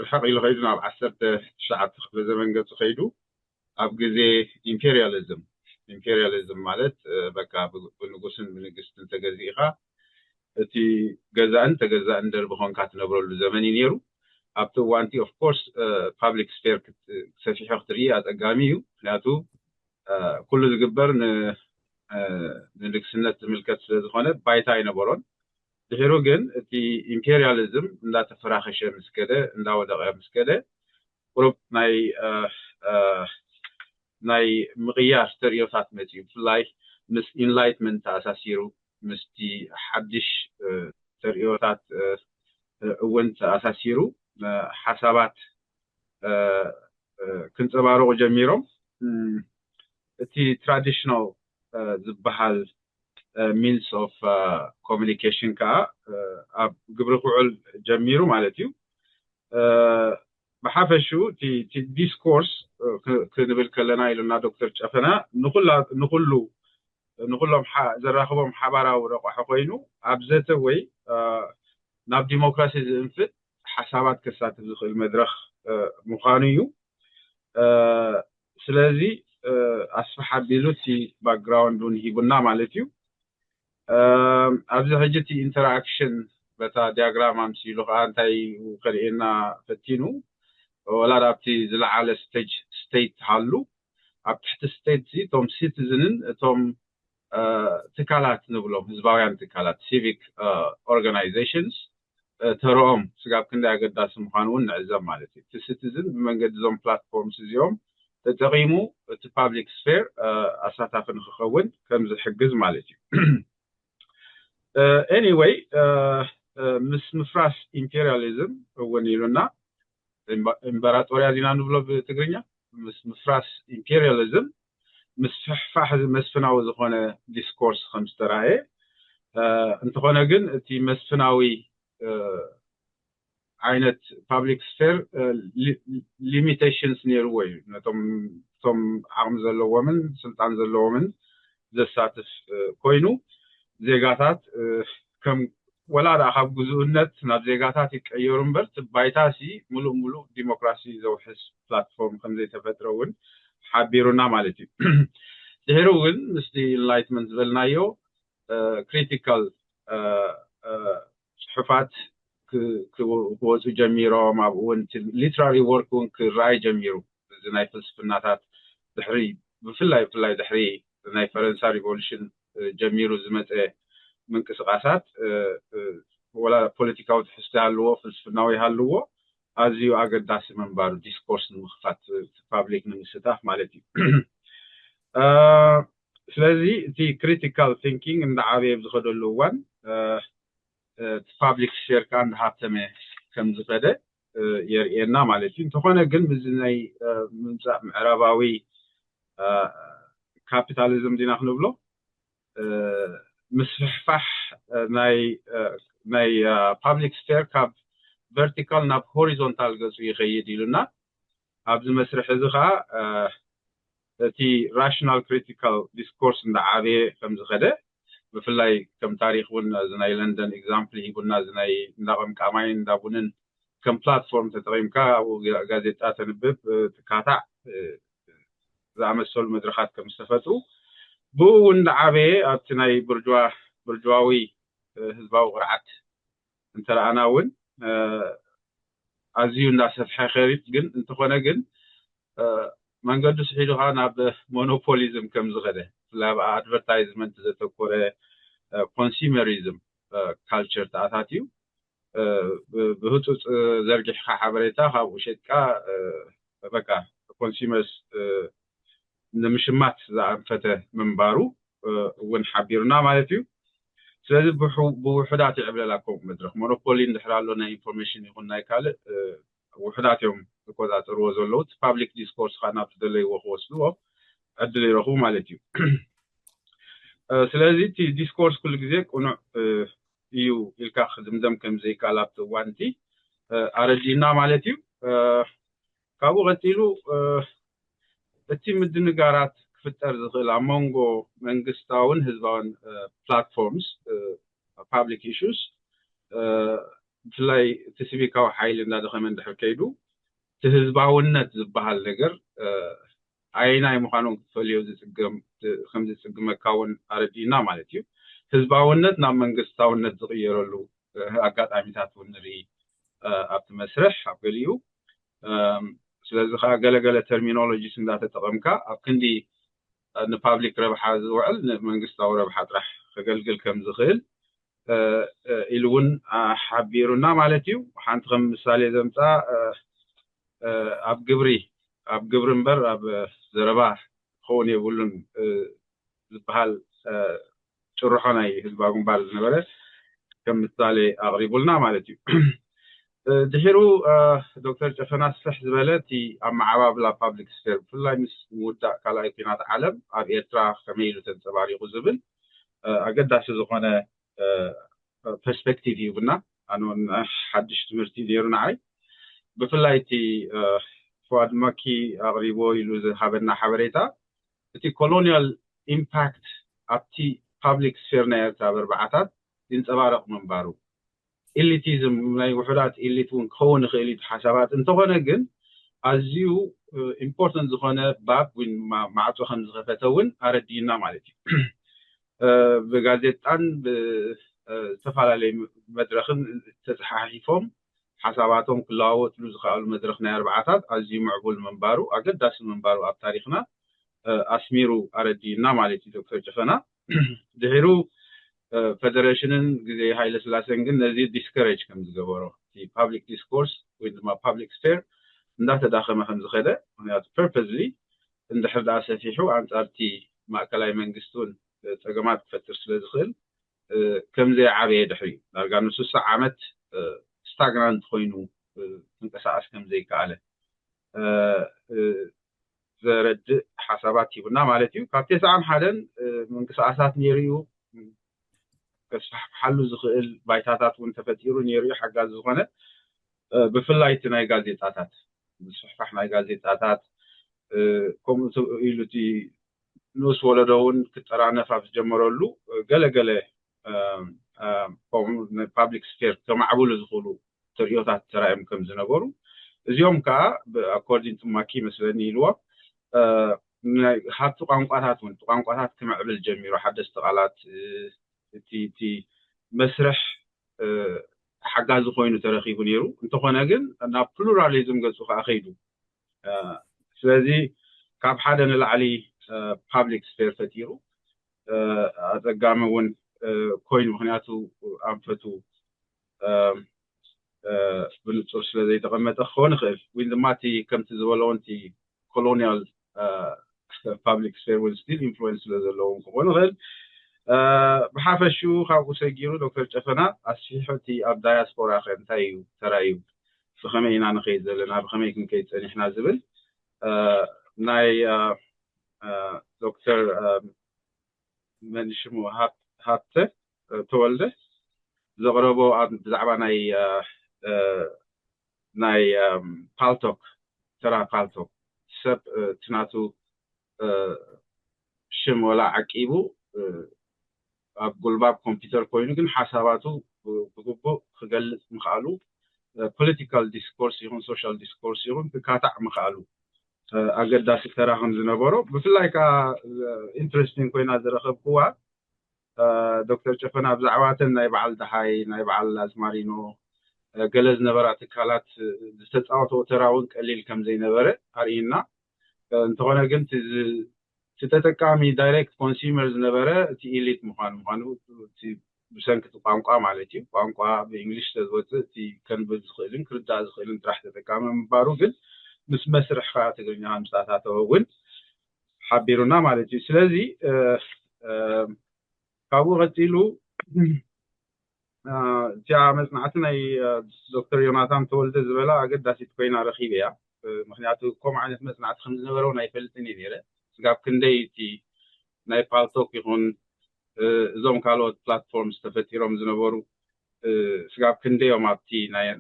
ርሕቕ ኢሉ ከይዱ ናብ ዓሰርተ ትሽዓተ ክፍለ ዘመን ገፁ ከይዱ ኣብ ግዜ ኢምፔሪያሊዝም ኢምፔሪያሊዝም ማለት በቃ ብንጉስን ብንግስትን ተገዚእካ እቲ ገዛእን ተገዛእን ደርቢ ኮንካ ትነብረሉ ዘመን እዩ ነይሩ። ኣብቲ እዋንቲ ኦፍኮርስ ፓብሊክ ስፌር ሰፊሑ ክትርኢ ኣፀጋሚ እዩ። ምክንያቱ ኩሉ ዝግበር ንንግስነት ዝምልከት ስለዝኮነ ባይታ ኣይነበሮን። ድሕሩ ግን እቲ ኢምፔሪያሊዝም እንዳተፈራኸሸ ምስ ከደ እንዳወደቀ ምስ ከደ ቁሩብ ናይ ናይ ምቕያር ተርእዮታት መፅኡ። ብፍላይ ምስ ኢንላይትመንት ተኣሳሲሩ ምስቲ ሓድሽ ተርእዮታት እውን ተኣሳሲሩ ሓሳባት ክንፀባረቑ ጀሚሮም። እቲ ትራዲሽናል ዝበሃል ሚንስ ኦፍ ኮሚኒኬሽን ከዓ ኣብ ግብሪ ክውዕል ጀሚሩ ማለት እዩ። ብሓፈሽኡ እቲ ዲስኮርስ ክንብል ከለና ኢሉና ዶክተር ጨፈና ንኩሉ ንኩሎም ዘራኽቦም ሓባራዊ ረቋሒ ኮይኑ ኣብ ዘተ ወይ ናብ ዲሞክራሲ ዝእንፍት ሓሳባት ከሳትፍ ዝኽእል መድረኽ ምዃኑ እዩ። ስለዚ ኣስፍሕ ኣቢሉ እቲ ባክግራውንድ እውን ሂቡና ማለት እዩ። ኣብዚ ሕጂ እቲ ኢንተራክሽን በታ ዲያግራም ኣምሲሉ ከዓ እንታይ ከርእየና ፈቲኑ፣ ወላ ኣብቲ ዝለዓለ ስቴጅ ስቴት ሃሉ ኣብ ትሕቲ ስቴት እቶም ሲቲዝንን እቶም ትካላት ንብሎም ህዝባውያን ትካላት ሲቪክ ኦርጋናይዜሽንስ ተረኦም ስጋብ ክንደይ ኣገዳሲ ምዃኑ እውን ንዕዘብ ማለት እዩ። እቲ ሲቲዝን ብመንገዲ እዞም ፕላትፎርምስ እዚኦም ተጠቒሙ እቲ ፓብሊክ ስፌር ኣሳታፊ ንክኸውን ከም ዝሕግዝ ማለት እዩ። ኤኒወይ፣ ምስ ምፍራስ ኢምፔሪያሊዝም እውን ኢሉና፣ ኢምበራጦርያ ዲና ንብሎ ብትግርኛ፣ ምስ ምፍራስ ኢምፔሪያሊዝም ምስፍሕፋሕ መስፍናዊ ዝኾነ ዲስኮርስ ከም ዝተራእየ፣ እንተኾነ ግን እቲ መስፍናዊ ዓይነት ፓብሊክ ስፌር ሊሚቴሽንስ ነይርዎ እዩ። ነቶም እቶም ዓቕሚ ዘለዎምን ስልጣን ዘለዎምን ዘሳትፍ ኮይኑ፣ ዜጋታት ከም ወላ ደኣ ካብ ግዝኡነት ናብ ዜጋታት ይቀየሩ እምበር፣ እቲ ባይታ ሲ ሙሉእ ሙሉእ ዲሞክራሲ ዘውሕስ ፕላትፎርም ከም ዘይተፈጥረ እውን ሓቢሩና ማለት እዩ። ድሕሪ እውን ምስቲ ኢንላይትመንት ዝበልናዮ ክሪቲካል ፅሑፋት ክወፁ ጀሚሮም፣ ኣብኡ እውን ሊትራሪ ወርክ እውን ክረኣይ ጀሚሩ። እዚ ናይ ፍልስፍናታት ድሕሪ ብፍላይ ብፍላይ ድሕሪ ናይ ፈረንሳ ሪቮሉሽን ጀሚሩ ዝመፀ ምንቅስቃሳት፣ ወላ ፖለቲካዊ ትሕዝቶ ይሃልዎ ፍልስፍናዊ ይሃልዎ፣ ኣዝዩ ኣገዳሲ ምንባሩ ዲስኮርስ ንምኽፋት፣ ፓብሊክ ንምስታፍ ማለት እዩ። ስለዚ እቲ ክሪቲካል ቲንኪንግ እንዳዓበየ ብዝኸደሉ እዋን እቲ ፓብሊክ ስፌር ከዓ እንዳሃብተመ ከም ዝኸደ የርእየና ማለት እዩ። እንተኾነ ግን ምስዚ ናይ ምምፃእ ምዕራባዊ ካፒታሊዝም ዲና ክንብሎ ምስፍሕፋሕ ናይ ፓብሊክ ስፌር ካብ ቨርቲካል ናብ ሆሪዞንታል ገፁ ይኸይድ ኢሉና። ኣብዚ መስርሕ እዚ ከዓ እቲ ራሽናል ክሪቲካል ዲስኮርስ እንዳዓበየ ከም ዝኸደ፣ ብፍላይ ከም ታሪክ እውን እዚ ናይ ለንደን ኤግዛምፕል ሂቡና፣ እዚ ናይ እንዳቐምቃማይን እንዳቡንን ከም ፕላትፎርም ተጠቒምካ ኣብኡ ጋዜጣ ተንብብ፣ ትካታዕ ዝኣመሰሉ መድረኻት ከም ዝተፈጥሩ፣ ብኡ እውን እንዳዓበየ ኣብቲ ናይ ብርጅዋ ብርጅዋዊ ህዝባዊ ቅርዓት እንተረኣና እውን ኣዝዩ እንዳሰፍሐ ከሪድ ግን እንተኾነ ግን መንገዱ ስሒሉ ከዓ ናብ ሞኖፖሊዝም ከም ዝኸደ፣ ብፍላይ ኣብ ኣድቨርታይዝመንት ዘተኮረ ኮንሱመሪዝም ካልቸር ተኣታትዩ ብህፁፅ ዘርጊሕካ ሓበሬታ ካብኡ ሸጥካ በቃ ኮንሱመርስ ንምሽማት ዝኣንፈተ ምንባሩ እውን ሓቢሩና ማለት እዩ። ስለዚ ብውሑዳት ይዕብለላ ከምኡ መድረክ ሞኖፖሊ እንድሕር ኣሎ ናይ ኢንፎርሜሽን ይኹን ናይ ካልእ ውሑዳት እዮም ዝቆፃፀርዎ ዘለዉ። እቲ ፓብሊክ ዲስኮርስ ከዓ ናብ ዝደለይዎ ክወስድዎ ዕድል ይረኽቡ ማለት እዩ። ስለዚ እቲ ዲስኮርስ ኩሉ ግዜ ቅኑዕ እዩ ኢልካ ክድምደም ከም ዘይከኣል ኣብቲ እዋን እቲ ኣረዲእና ማለት እዩ። ካብኡ ቀፂሉ እቲ ምድንጋራት ክፍጠር ዝኽእል ኣብ መንጎ መንግስታውን ህዝባውን ፕላትፎርምስ ፓብሊክ ኢሹስ ብፍላይ እቲ ሲቪካዊ ሓይሊ እንዳደኸመ እንድሕር ከይዱ እቲ ህዝባውነት ዝበሃል ነገር ኣየናይ ምዃኑ ክትፈልዮ ከም ዝፅግመካ እውን ኣረዲእና ማለት እዩ። ህዝባውነት ናብ መንግስታውነት ዝቕየረሉ ኣጋጣሚታት እውን ንርኢ ኣብቲ መስርሕ ኣብ ገሊኡ። ስለዚ ከዓ ገለገለ ተርሚኖሎጂስ እንዳተጠቐምካ ኣብ ክንዲ ንፓብሊክ ረብሓ ዝውዕል ንመንግስታዊ ረብሓ ጥራሕ ከገልግል ከም ዝኽእል ኢሉ እውን ሓቢሩና ማለት እዩ። ሓንቲ ከም ምሳሌ ዘምፃ ኣብ ግብሪ ኣብ ግብሪ እምበር ኣብ ዘረባ ክኸውን የብሉን ዝበሃል ጭርሖ ናይ ህዝባዊ ግንባር ዝነበረ ከም ምሳሌ ኣቕሪቡልና ማለት እዩ። ድሒሩ ዶክተር ጨፈና ስፍሕ ዝበለ እቲ ኣመዓባብላ ፓብሊክ ስፌር ብፍላይ ምስ ምውዳእ ካልኣይ ኲናት ዓለም ኣብ ኤርትራ ከመይ ኢሉ ተንጸባሪቑ ዝብል ኣገዳሲ ዝኾነ ፐርስፔክቲቭ ሂቡና። ኣነ ሓድሽ ትምህርቲ ነይሩ ንዓይ። ብፍላይ እቲ ፍዋድ መኪ ኣቕሪቦ ኢሉ ዝሃበና ሓበሬታ እቲ ኮሎኒያል ኢምፓክት ኣብቲ ፓብሊክ ስፌር ናይ ኤርትራ ኣብ ኣርባዓታት ይንጸባረቕ ምንባሩ፣ ኢሊቲዝም ናይ ውሑዳት ኢሊት እውን ክኸውን ይኽእል እዩ ሓሳባት፣ እንተኾነ ግን ኣዝዩ ኢምፖርተንት ዝኾነ ባብ ወይ ማዕፆ ከም ዝኸፈተ እውን ኣረዲእና ማለት እዩ። ብጋዜጣን ብዝተፈላለዩ መድረክን ተፀሓሒፎም ሓሳባቶም ክለዋወጥሉ ዝኸኣሉ መድረክ ናይ ኣርባዓታት ኣዝዩ ምዕቡል ምንባሩ ኣገዳሲ ምንባሩ ኣብ ታሪክና ኣስሚሩ ኣረዲእና ማለት እዩ ዶክተር ጨፈና። ድሒሩ ፈደሬሽንን ግዜ ሃይለ ስላሴን ግን ነዚ ዲስከሬጅ ከም ዝገበሮ፣ እቲ ፓብሊክ ዲስኮርስ ወይ ድማ ፓብሊክ ስፌር እንዳተዳኸመ ከም ዝኸደ፣ ምክንያቱ ፐርፐዝሊ እንድሕር ደኣ ሰፊሑ ኣንጻርቲ ማእከላይ መንግስቲ እውን ጸገማት ክፈጥር ስለ ዝኽእል ከም ዘይዓበየ ድሕሪ ዳርጋ ንስሳ ዓመት ስታግናንት ኮይኑ ክንቀሳቀስ ከም ዘይከኣለ ዘረድእ ሓሳባት ሂቡና ማለት እዩ። ካብ ተስዓን ሓደን ምንቅስቃሳት ነይሩ እዩ። ከስፋሕፍሓሉ ዝኽእል ባይታታት እውን ተፈጢሩ ነይሩ እዩ። ሓጋዚ ዝኾነ ብፍላይ እቲ ናይ ጋዜጣታት ምስፍሕፋሕ ናይ ጋዜጣታት ከምኡ ኢሉ እቲ ንኡስ ወለዶ እውን ክጠራነፍ ኣብ ዝጀመረሉ ገለገለ ፓብሊክ ስፌር ከማዕብሉ ዝኽእሉ ተርእዮታት ተራእዮም ከም ዝነበሩ እዚኦም ከዓ ኣኮርዲንግ ቱ ማኪ መስለኒ ኢልዎ ሃብቲ ቋንቋታት እውን ቋንቋታት ክምዕብል ጀሚሩ ሓደስቲ ቃላት እቲ መስርሕ ሓጋዚ ኮይኑ ተረኪቡ ነይሩ። እንተኾነ ግን ናብ ፕሉራሊዝም ገፁ ከዓ ከይዱ። ስለዚ ካብ ሓደ ንላዕሊ ፓብሊክ ስፌር ፈጢሩ ኣፀጋሚ እውን ኮይኑ ምክንያቱ ኣንፈቱ ብንፁር ስለ ዘይተቐመጠ ክኸውን ይኽእል ወይ ድማ እቲ ከምቲ ዝበለዎ እቲ ኮሎኒያል ፓብሊክ ስፌር እውን ስቲል ኢንፍሉዌንስ ስለ ዘለዎም ክኾን ይኽእል። ብሓፈሽኡ ካብኡ ሰጊሩ ዶክተር ጨፈና ኣስፊሑ እቲ ኣብ ዳያስፖራ ከ እንታይ እዩ ተራእዩ፣ ብኸመይ ኢና ንኸይድ ዘለና፣ ብኸመይ ክንከይድ ፀኒሕና ዝብል ናይ ዶክተር መን ሽሙ ሃብተ ተወልደ ዘቕረቦ ብዛዕባ ናይ ናይ ፓልቶክ ተራ ፓልቶክ ሰብ እቲ ናቱ ሽም ወላ ዓቂቡ ኣብ ጉልባብ ኮምፒውተር ኮይኑ ግን ሓሳባቱ ብግቡእ ክገልፅ ምኽኣሉ ፖለቲካል ዲስኮርስ ይኹን ሶሻል ዲስኮርስ ይኹን ክካታዕ ምኽኣሉ ኣገዳሲ ተራ ከም ዝነበሮ ብፍላይ ከዓ ኢንትረስቲንግ ኮይና ዝረኸብክዋ ዶክተር ጨፈና ብዛዕባተን ናይ በዓል ደሃይ ናይ በዓል ኣዝማሪኖ ገለ ዝነበራ ትካላት ዝተፃወተኦ ተራ እውን ቀሊል ከም ዘይነበረ ኣርእዩና። እንተኾነ ግን እቲ ተጠቃሚ ዳይሬክት ኮንሱመር ዝነበረ እቲ ኢሊት ምዃኑ ምዃኑ ብሰንኪ እቲ ቋንቋ ማለት እዩ። ቋንቋ ብእንግሊሽ ስለዝወፅእ እቲ ከንብብ ዝኽእልን ክርዳእ ዝኽእልን ጥራሕ ተጠቃሚ ምንባሩ ግን ምስ መስርሕ ከዓ ትግርኛ ከም ዝተኣታተወ እውን ሓቢሩና ማለት እዩ። ስለዚ ካብኡ ቀፂሉ እዚኣ መፅናዕቲ ናይ ዶክተር ዮናታን ተወልደ ዝበላ ኣገዳሲት ኮይና ረኺበያ። ምክንያቱ ከምኡ ዓይነት መፅናዕቲ ከም ዝነበረ እውን ኣይፈልጥን እየ ነይረ። ስጋብ ክንደይ እቲ ናይ ፓልቶክ ይኹን እዞም ካልኦት ፕላትፎርምስ ተፈጢሮም ዝነበሩ ስጋብ ክንደዮም ኣብቲ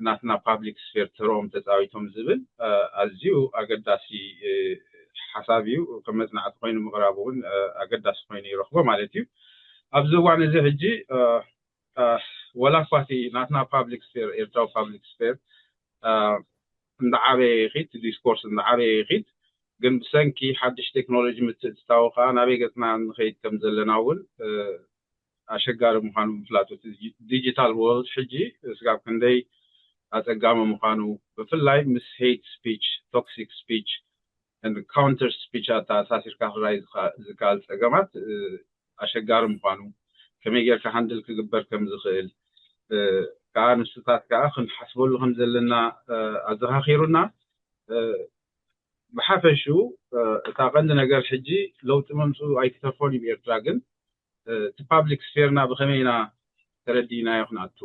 ናትና ፓብሊክ ስፌር ተርኦም ተፃዊቶም ዝብል ኣዝዩ ኣገዳሲ ሓሳብ እዩ። ከም መፅናዕቲ ኮይኑ ምቕራቡ እውን ኣገዳሲ ኮይኑ ይረኽቦ ማለት እዩ። ኣብዚ እዋን እዚ ሕጂ ወላ እኳ እቲ ናትና ፓብሊክ ስፌር ኤርትራዊ ፓብሊክ ስፌር እንዳዓበየ ይኺድ ዲስኮርስ እንዳዓበየ ይኺድ ግን ብሰንኪ ሓድሽ ቴክኖሎጂ ምትእትታው ከዓ ናበይ ገፅና ንኸይድ ከም ዘለና እውን ኣሸጋሪ ምዃኑ ምፍላጡ ዲጂታል ወርልድ ሕጂ ስጋብ ክንደይ ኣፀጋሚ ምዃኑ ብፍላይ ምስ ሄት ስፒች ቶክሲክ ስፒች ካውንተር ስፒች ኣተኣሳሲርካ ክራይ ዝከኣል ፀገማት ኣሸጋሪ ምዃኑ ከመይ ጌርካ ሃንድል ክግበር ከም ዝኽእል ከዓ ንሱታት ከዓ ክንሓስበሉ ከም ዘለና ኣዘኻኺሩና። ብሓፈሽኡ እታ ቀንዲ ነገር ሕጂ ለውጢ መምፅኡ ኣይክተርፎን እዩ ኤርትራ ግን እቲ ፓብሊክ ስፌርና ብኸመይ ኢና ተረዲእናዮ ክንኣቱ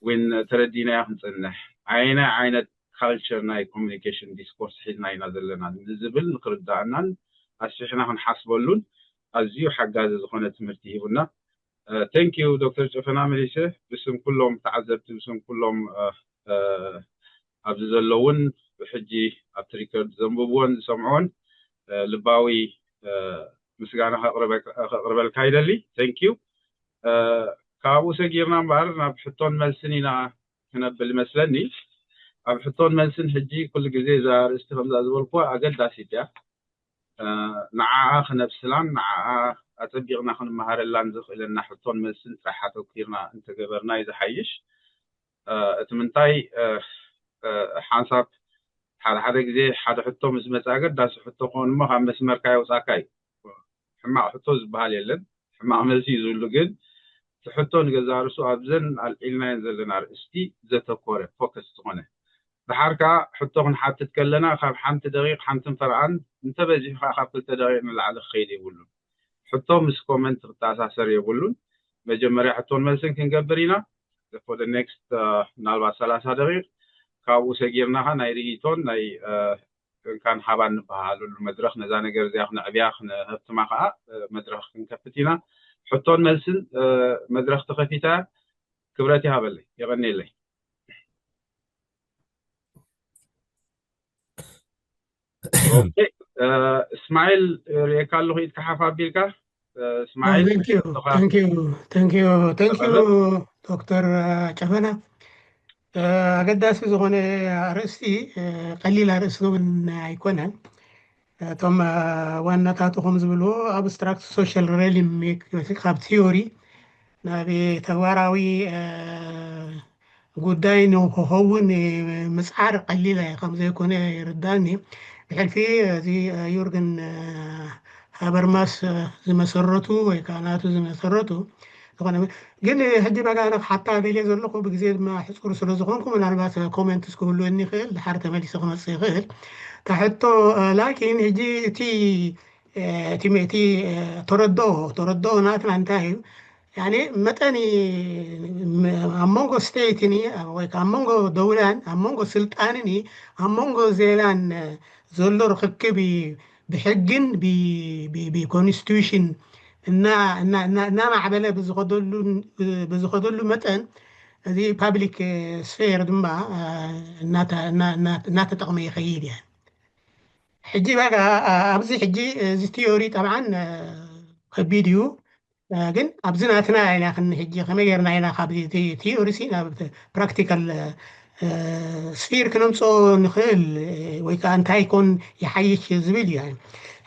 ወይ ተረዲእናዮ ክንፀንሕ ኣየናይ ዓይነት ካልቸር ናይ ኮሚኒኬሽን ዲስኮርስ ሒዝና ኢና ዘለና ንዝብል ንክርዳእናን ኣስፊሕና ክንሓስበሉን ኣዝዩ ሓጋዚ ዝኾነ ትምህርቲ ሂቡና። ቴንክ ዩ ዶክተር ጨፈና መሊሰ ብስም ኩሎም ተዓዘብቲ ብስም ኩሎም ኣብዚ ዘለውን ብሕጂ ኣብቲ ሪከርድ ዘንብብዎን ዝሰምዕዎን ልባዊ ምስጋና ከቕርበልካ ይደሊ። ቴንክ ዩ። ካብኡ ሰጊርና እምበኣር ናብ ሕቶን መልስን ኢና ክነብል ይመስለኒ። ኣብ ሕቶን መልስን ሕጂ ኩሉ ግዜ እዛ ኣርእስቲ ከምዛ ዝበልኩዋ ኣገዳሲት እያ። ንዓኣ ክነብስላን ንዓኣ ኣፀቢቕና ክንመሃረላን ዘኽእለና ሕቶን መልስን ጥራሕ ኣተኪርና እንተገበርና እዩ ዝሓይሽ። እቲ ምንታይ ሓንሳብ ሓደ ሓደ ግዜ ሓደ ሕቶ ምስ መፅእ ኣገዳሲ ሕቶ ክኾን እሞ ካብ መስመርካ የውፃካ እዩ። ሕማቕ ሕቶ ዝበሃል የለን፣ ሕማቕ መልሲ እዩ ዝብሉ። ግን እቲ ሕቶ ንገዛእ ርእሱ ኣብዘን ኣልዒልናየን ዘለና ኣርእስቲ ዘተኮረ፣ ፎከስ ዝኾነ። ደሓር ከኣ ሕቶ ክንሓትት ከለና ካብ ሓንቲ ደቂቕ ሓንትን ፈረቓን እንተበዚሑ ከኣ ካብ ክልተ ደቂቕ ንላዕሊ ክኸይድ የብሉን። ሕቶ ምስ ኮመንት ክተኣሳሰር የብሉን። መጀመርያ ሕቶን መልስን ክንገብር ኢና። For the next ምናልባት ሰላሳ ደቂቕ፣ ካብኡ ሰጊርና ከኣ ናይ ርእይቶን ናይ እንካን ሃባን ንበሃሃለሉ መድረኽ፣ ነዛ ነገር እዚኣ ክነዕብያ ክነሀብትማ ከኣ መድረኽ ክንከፍት ኢና። ሕቶን መልስን መድረኽ ተኸፊታ። ክብረት ይሃበለይ፣ የቐንየለይ። እስማኤል፣ ርእየካ ኣለኹ፣ ኢድካ ሓፍ ኣቢልካ። እስማኤል፣ ዶክተር ጨፈና፣ ኣገዳሲ ዝኾነ ኣርእስቲ፣ ቀሊል ኣርእስቲ እውን ኣይኮነን። እቶም ዋናታቱ ከም ዝብልዎ፣ ኣብስትራክት ሶሻል ሬሊም፣ ካብ ቲዮሪ ናብ ተግባራዊ ጉዳይ ንክኸውን ምፅዓር ቀሊል ከም ዘይኮነ ይርዳኒ። ብሕልፊ እዚ ዩርግን ሃበርማስ ዝመሰረቱ ወይ ከዓ ናቱ ዝመሰረቱ ዝኾነ፣ ግን ሕጂ በጋ ኣነ ክሓታ ደልየ ዘለኹ፣ ብግዜ ድማ ሕፁር ስለ ዝኾንኩ፣ ምናልባት ኮመንትስ ክህልወኒ ይኽእል፣ ድሓር ተመሊሰ ክመፅእ ይኽእል። ታሕቶ ላኪን ሕጂ እቲ እቲ ተረድኦ ተረድኦ ናትና እንታይ እዩ? ያኔ መጠን ኣብ መንጎ ስቴትን ወይ ኣብ መንጎ ደውላን ኣብ መንጎ ስልጣንን ኣብ መንጎ ዜላን ዘሎ ርክክብ ብሕግን ብኮንስቲቱሽን እናማዕበለ ብዝኸደሉ መጠን፣ እዚ ፓብሊክ ስፌር ድማ እናተጠቕመ ይኸይድ እያ። ሕጂ በቃ ኣብዚ ሕጂ እዚ ቲዮሪ ጠብዓን ከቢድ እዩ፣ ግን ኣብዚ ናትና ኢና ክን ሕጂ ከመይ ጌርና ኢና ካብ ቲዮሪ ሲ ናብ ፕራክቲካል ስፊር ክነምፅኦ ንኽእል ወይ ከዓ እንታይ ኮን ይሓይሽ ዝብል እዩ።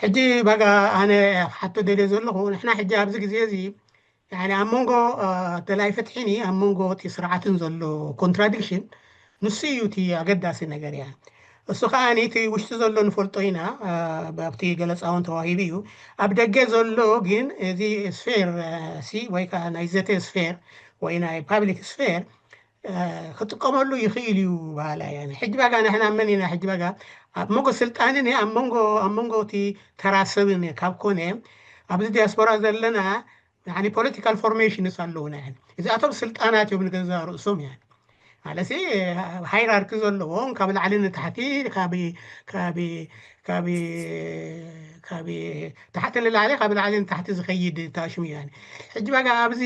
ሕጂ በቃ ኣነ ሓቶ ደልየ ዘለኹ፣ ንሕና ሕጂ ኣብዚ ግዜ እዚ ኣብ መንጎ ተላይ ፍትሒኒ ኣብ መንጎ እቲ ስርዓትን ዘሎ ኮንትራዲክሽን ንሱ እዩ እቲ ኣገዳሲ ነገር እያ። እሱ ከዓ እቲ ውሽጢ ዘሎ ንፈልጦ ኢና፣ ኣብቲ ገለፃውን ተዋሂቡ እዩ። ኣብ ደገ ዘሎ ግን እዚ ስፌር ሲ ወይ ከዓ ናይ ዘተ ስፌር ወይ ናይ ፓብሊክ ስፌር ክጥቀመሉ ይኽእል እዩ በሃላ እያ። ሕጂ በጋ ንሕና መን ኢና? ሕጂ በጋ ኣብ መንጎ ስልጣንን ኣብ መንጎ ኣብ መንጎ እቲ ተራ ሰብን ካብ ኮነ ኣብዚ ዲያስፖራ ዘለና ፖለቲካል ፎርሜሽንስ ኣለውና። እዚኣቶም ስልጣናት እዮም ንገዛ ርእሶም እያ ማለት ሃይራርኪ ዘለዎም ካብ ላዕሊ ንታሕቲ ካብ ታሕቲ ንላዕሊ ካብ ላዕሊ ንታሕቲ ዝኸይድ ታሽሙ እያ። ሕጂ በጋ ኣብዚ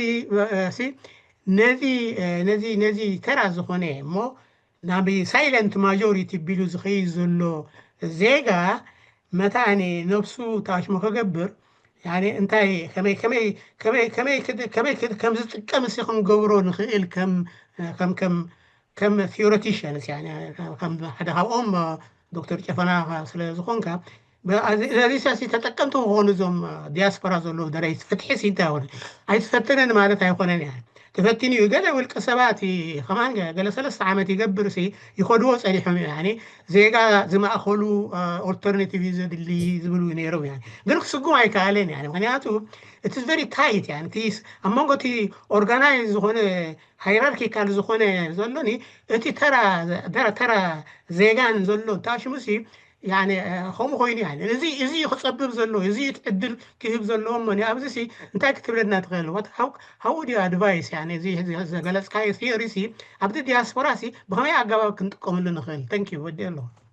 ነዚ ነዚ ነዚ ተራ ዝኾነ እሞ ናብ ሳይለንት ማጆሪቲ ቢሉ ዝኸይድ ዘሎ ዜጋ መታኒ ነብሱ ታሽሙ ክገብር እንታይ ከመይ ከም ዝጥቀም ሲ ክንገብሮ ንኽእል ከም ቲዮሬቲሽንስ ሓደ ካብኦም ዶክተር ጨፈና ስለ ዝኾንካ ነዚሳሲ ተጠቀምቲ ክኾኑ እዞም ዲያስፖራ ዘለዉ ደረይቲ ፍትሒ ሲ እንታይ ሆነ ኣይትፈትንን ማለት ኣይኮነን እያ። ተፈቲኑ እዩ። ገለ ውልቀ ሰባት ከማን ገለ ሰለስተ ዓመት ይገብር ሲ ይኸድዎ ጸኒሖም እዩ። ዜጋ ዝማእኸሉ ኦልተርናቲቭ እዩ ዘድሊ ዝብሉ ነይሮም። ግን ክስጉም ኣይከኣለን። ምክንያቱ እቲ ቨሪ ታይት ኣብ መንጎ እቲ ኦርጋናይዝ ዝኾነ ሃይራርኪካል ዝኾነ ዘሎኒ እቲ ተራ ዜጋን ዘሎ ታሽሙሲ ከምኡ ኮይኑ እዚ እዚ ክፀብብ ዘሎ እዚ ዕድል ክህብ ዘለዎ እሞ ኣብዚ ሲ እንታይ ክትብለና ትኽእል? What how how would you advise እዚ ዘገለፅካዮ ቲዮሪ ሲ ኣብዚ ዲያስፖራ ሲ ብኸመይ ኣገባብ ክንጥቀመሉ ንኽእል? Thank you ወዲ ኣለኹ።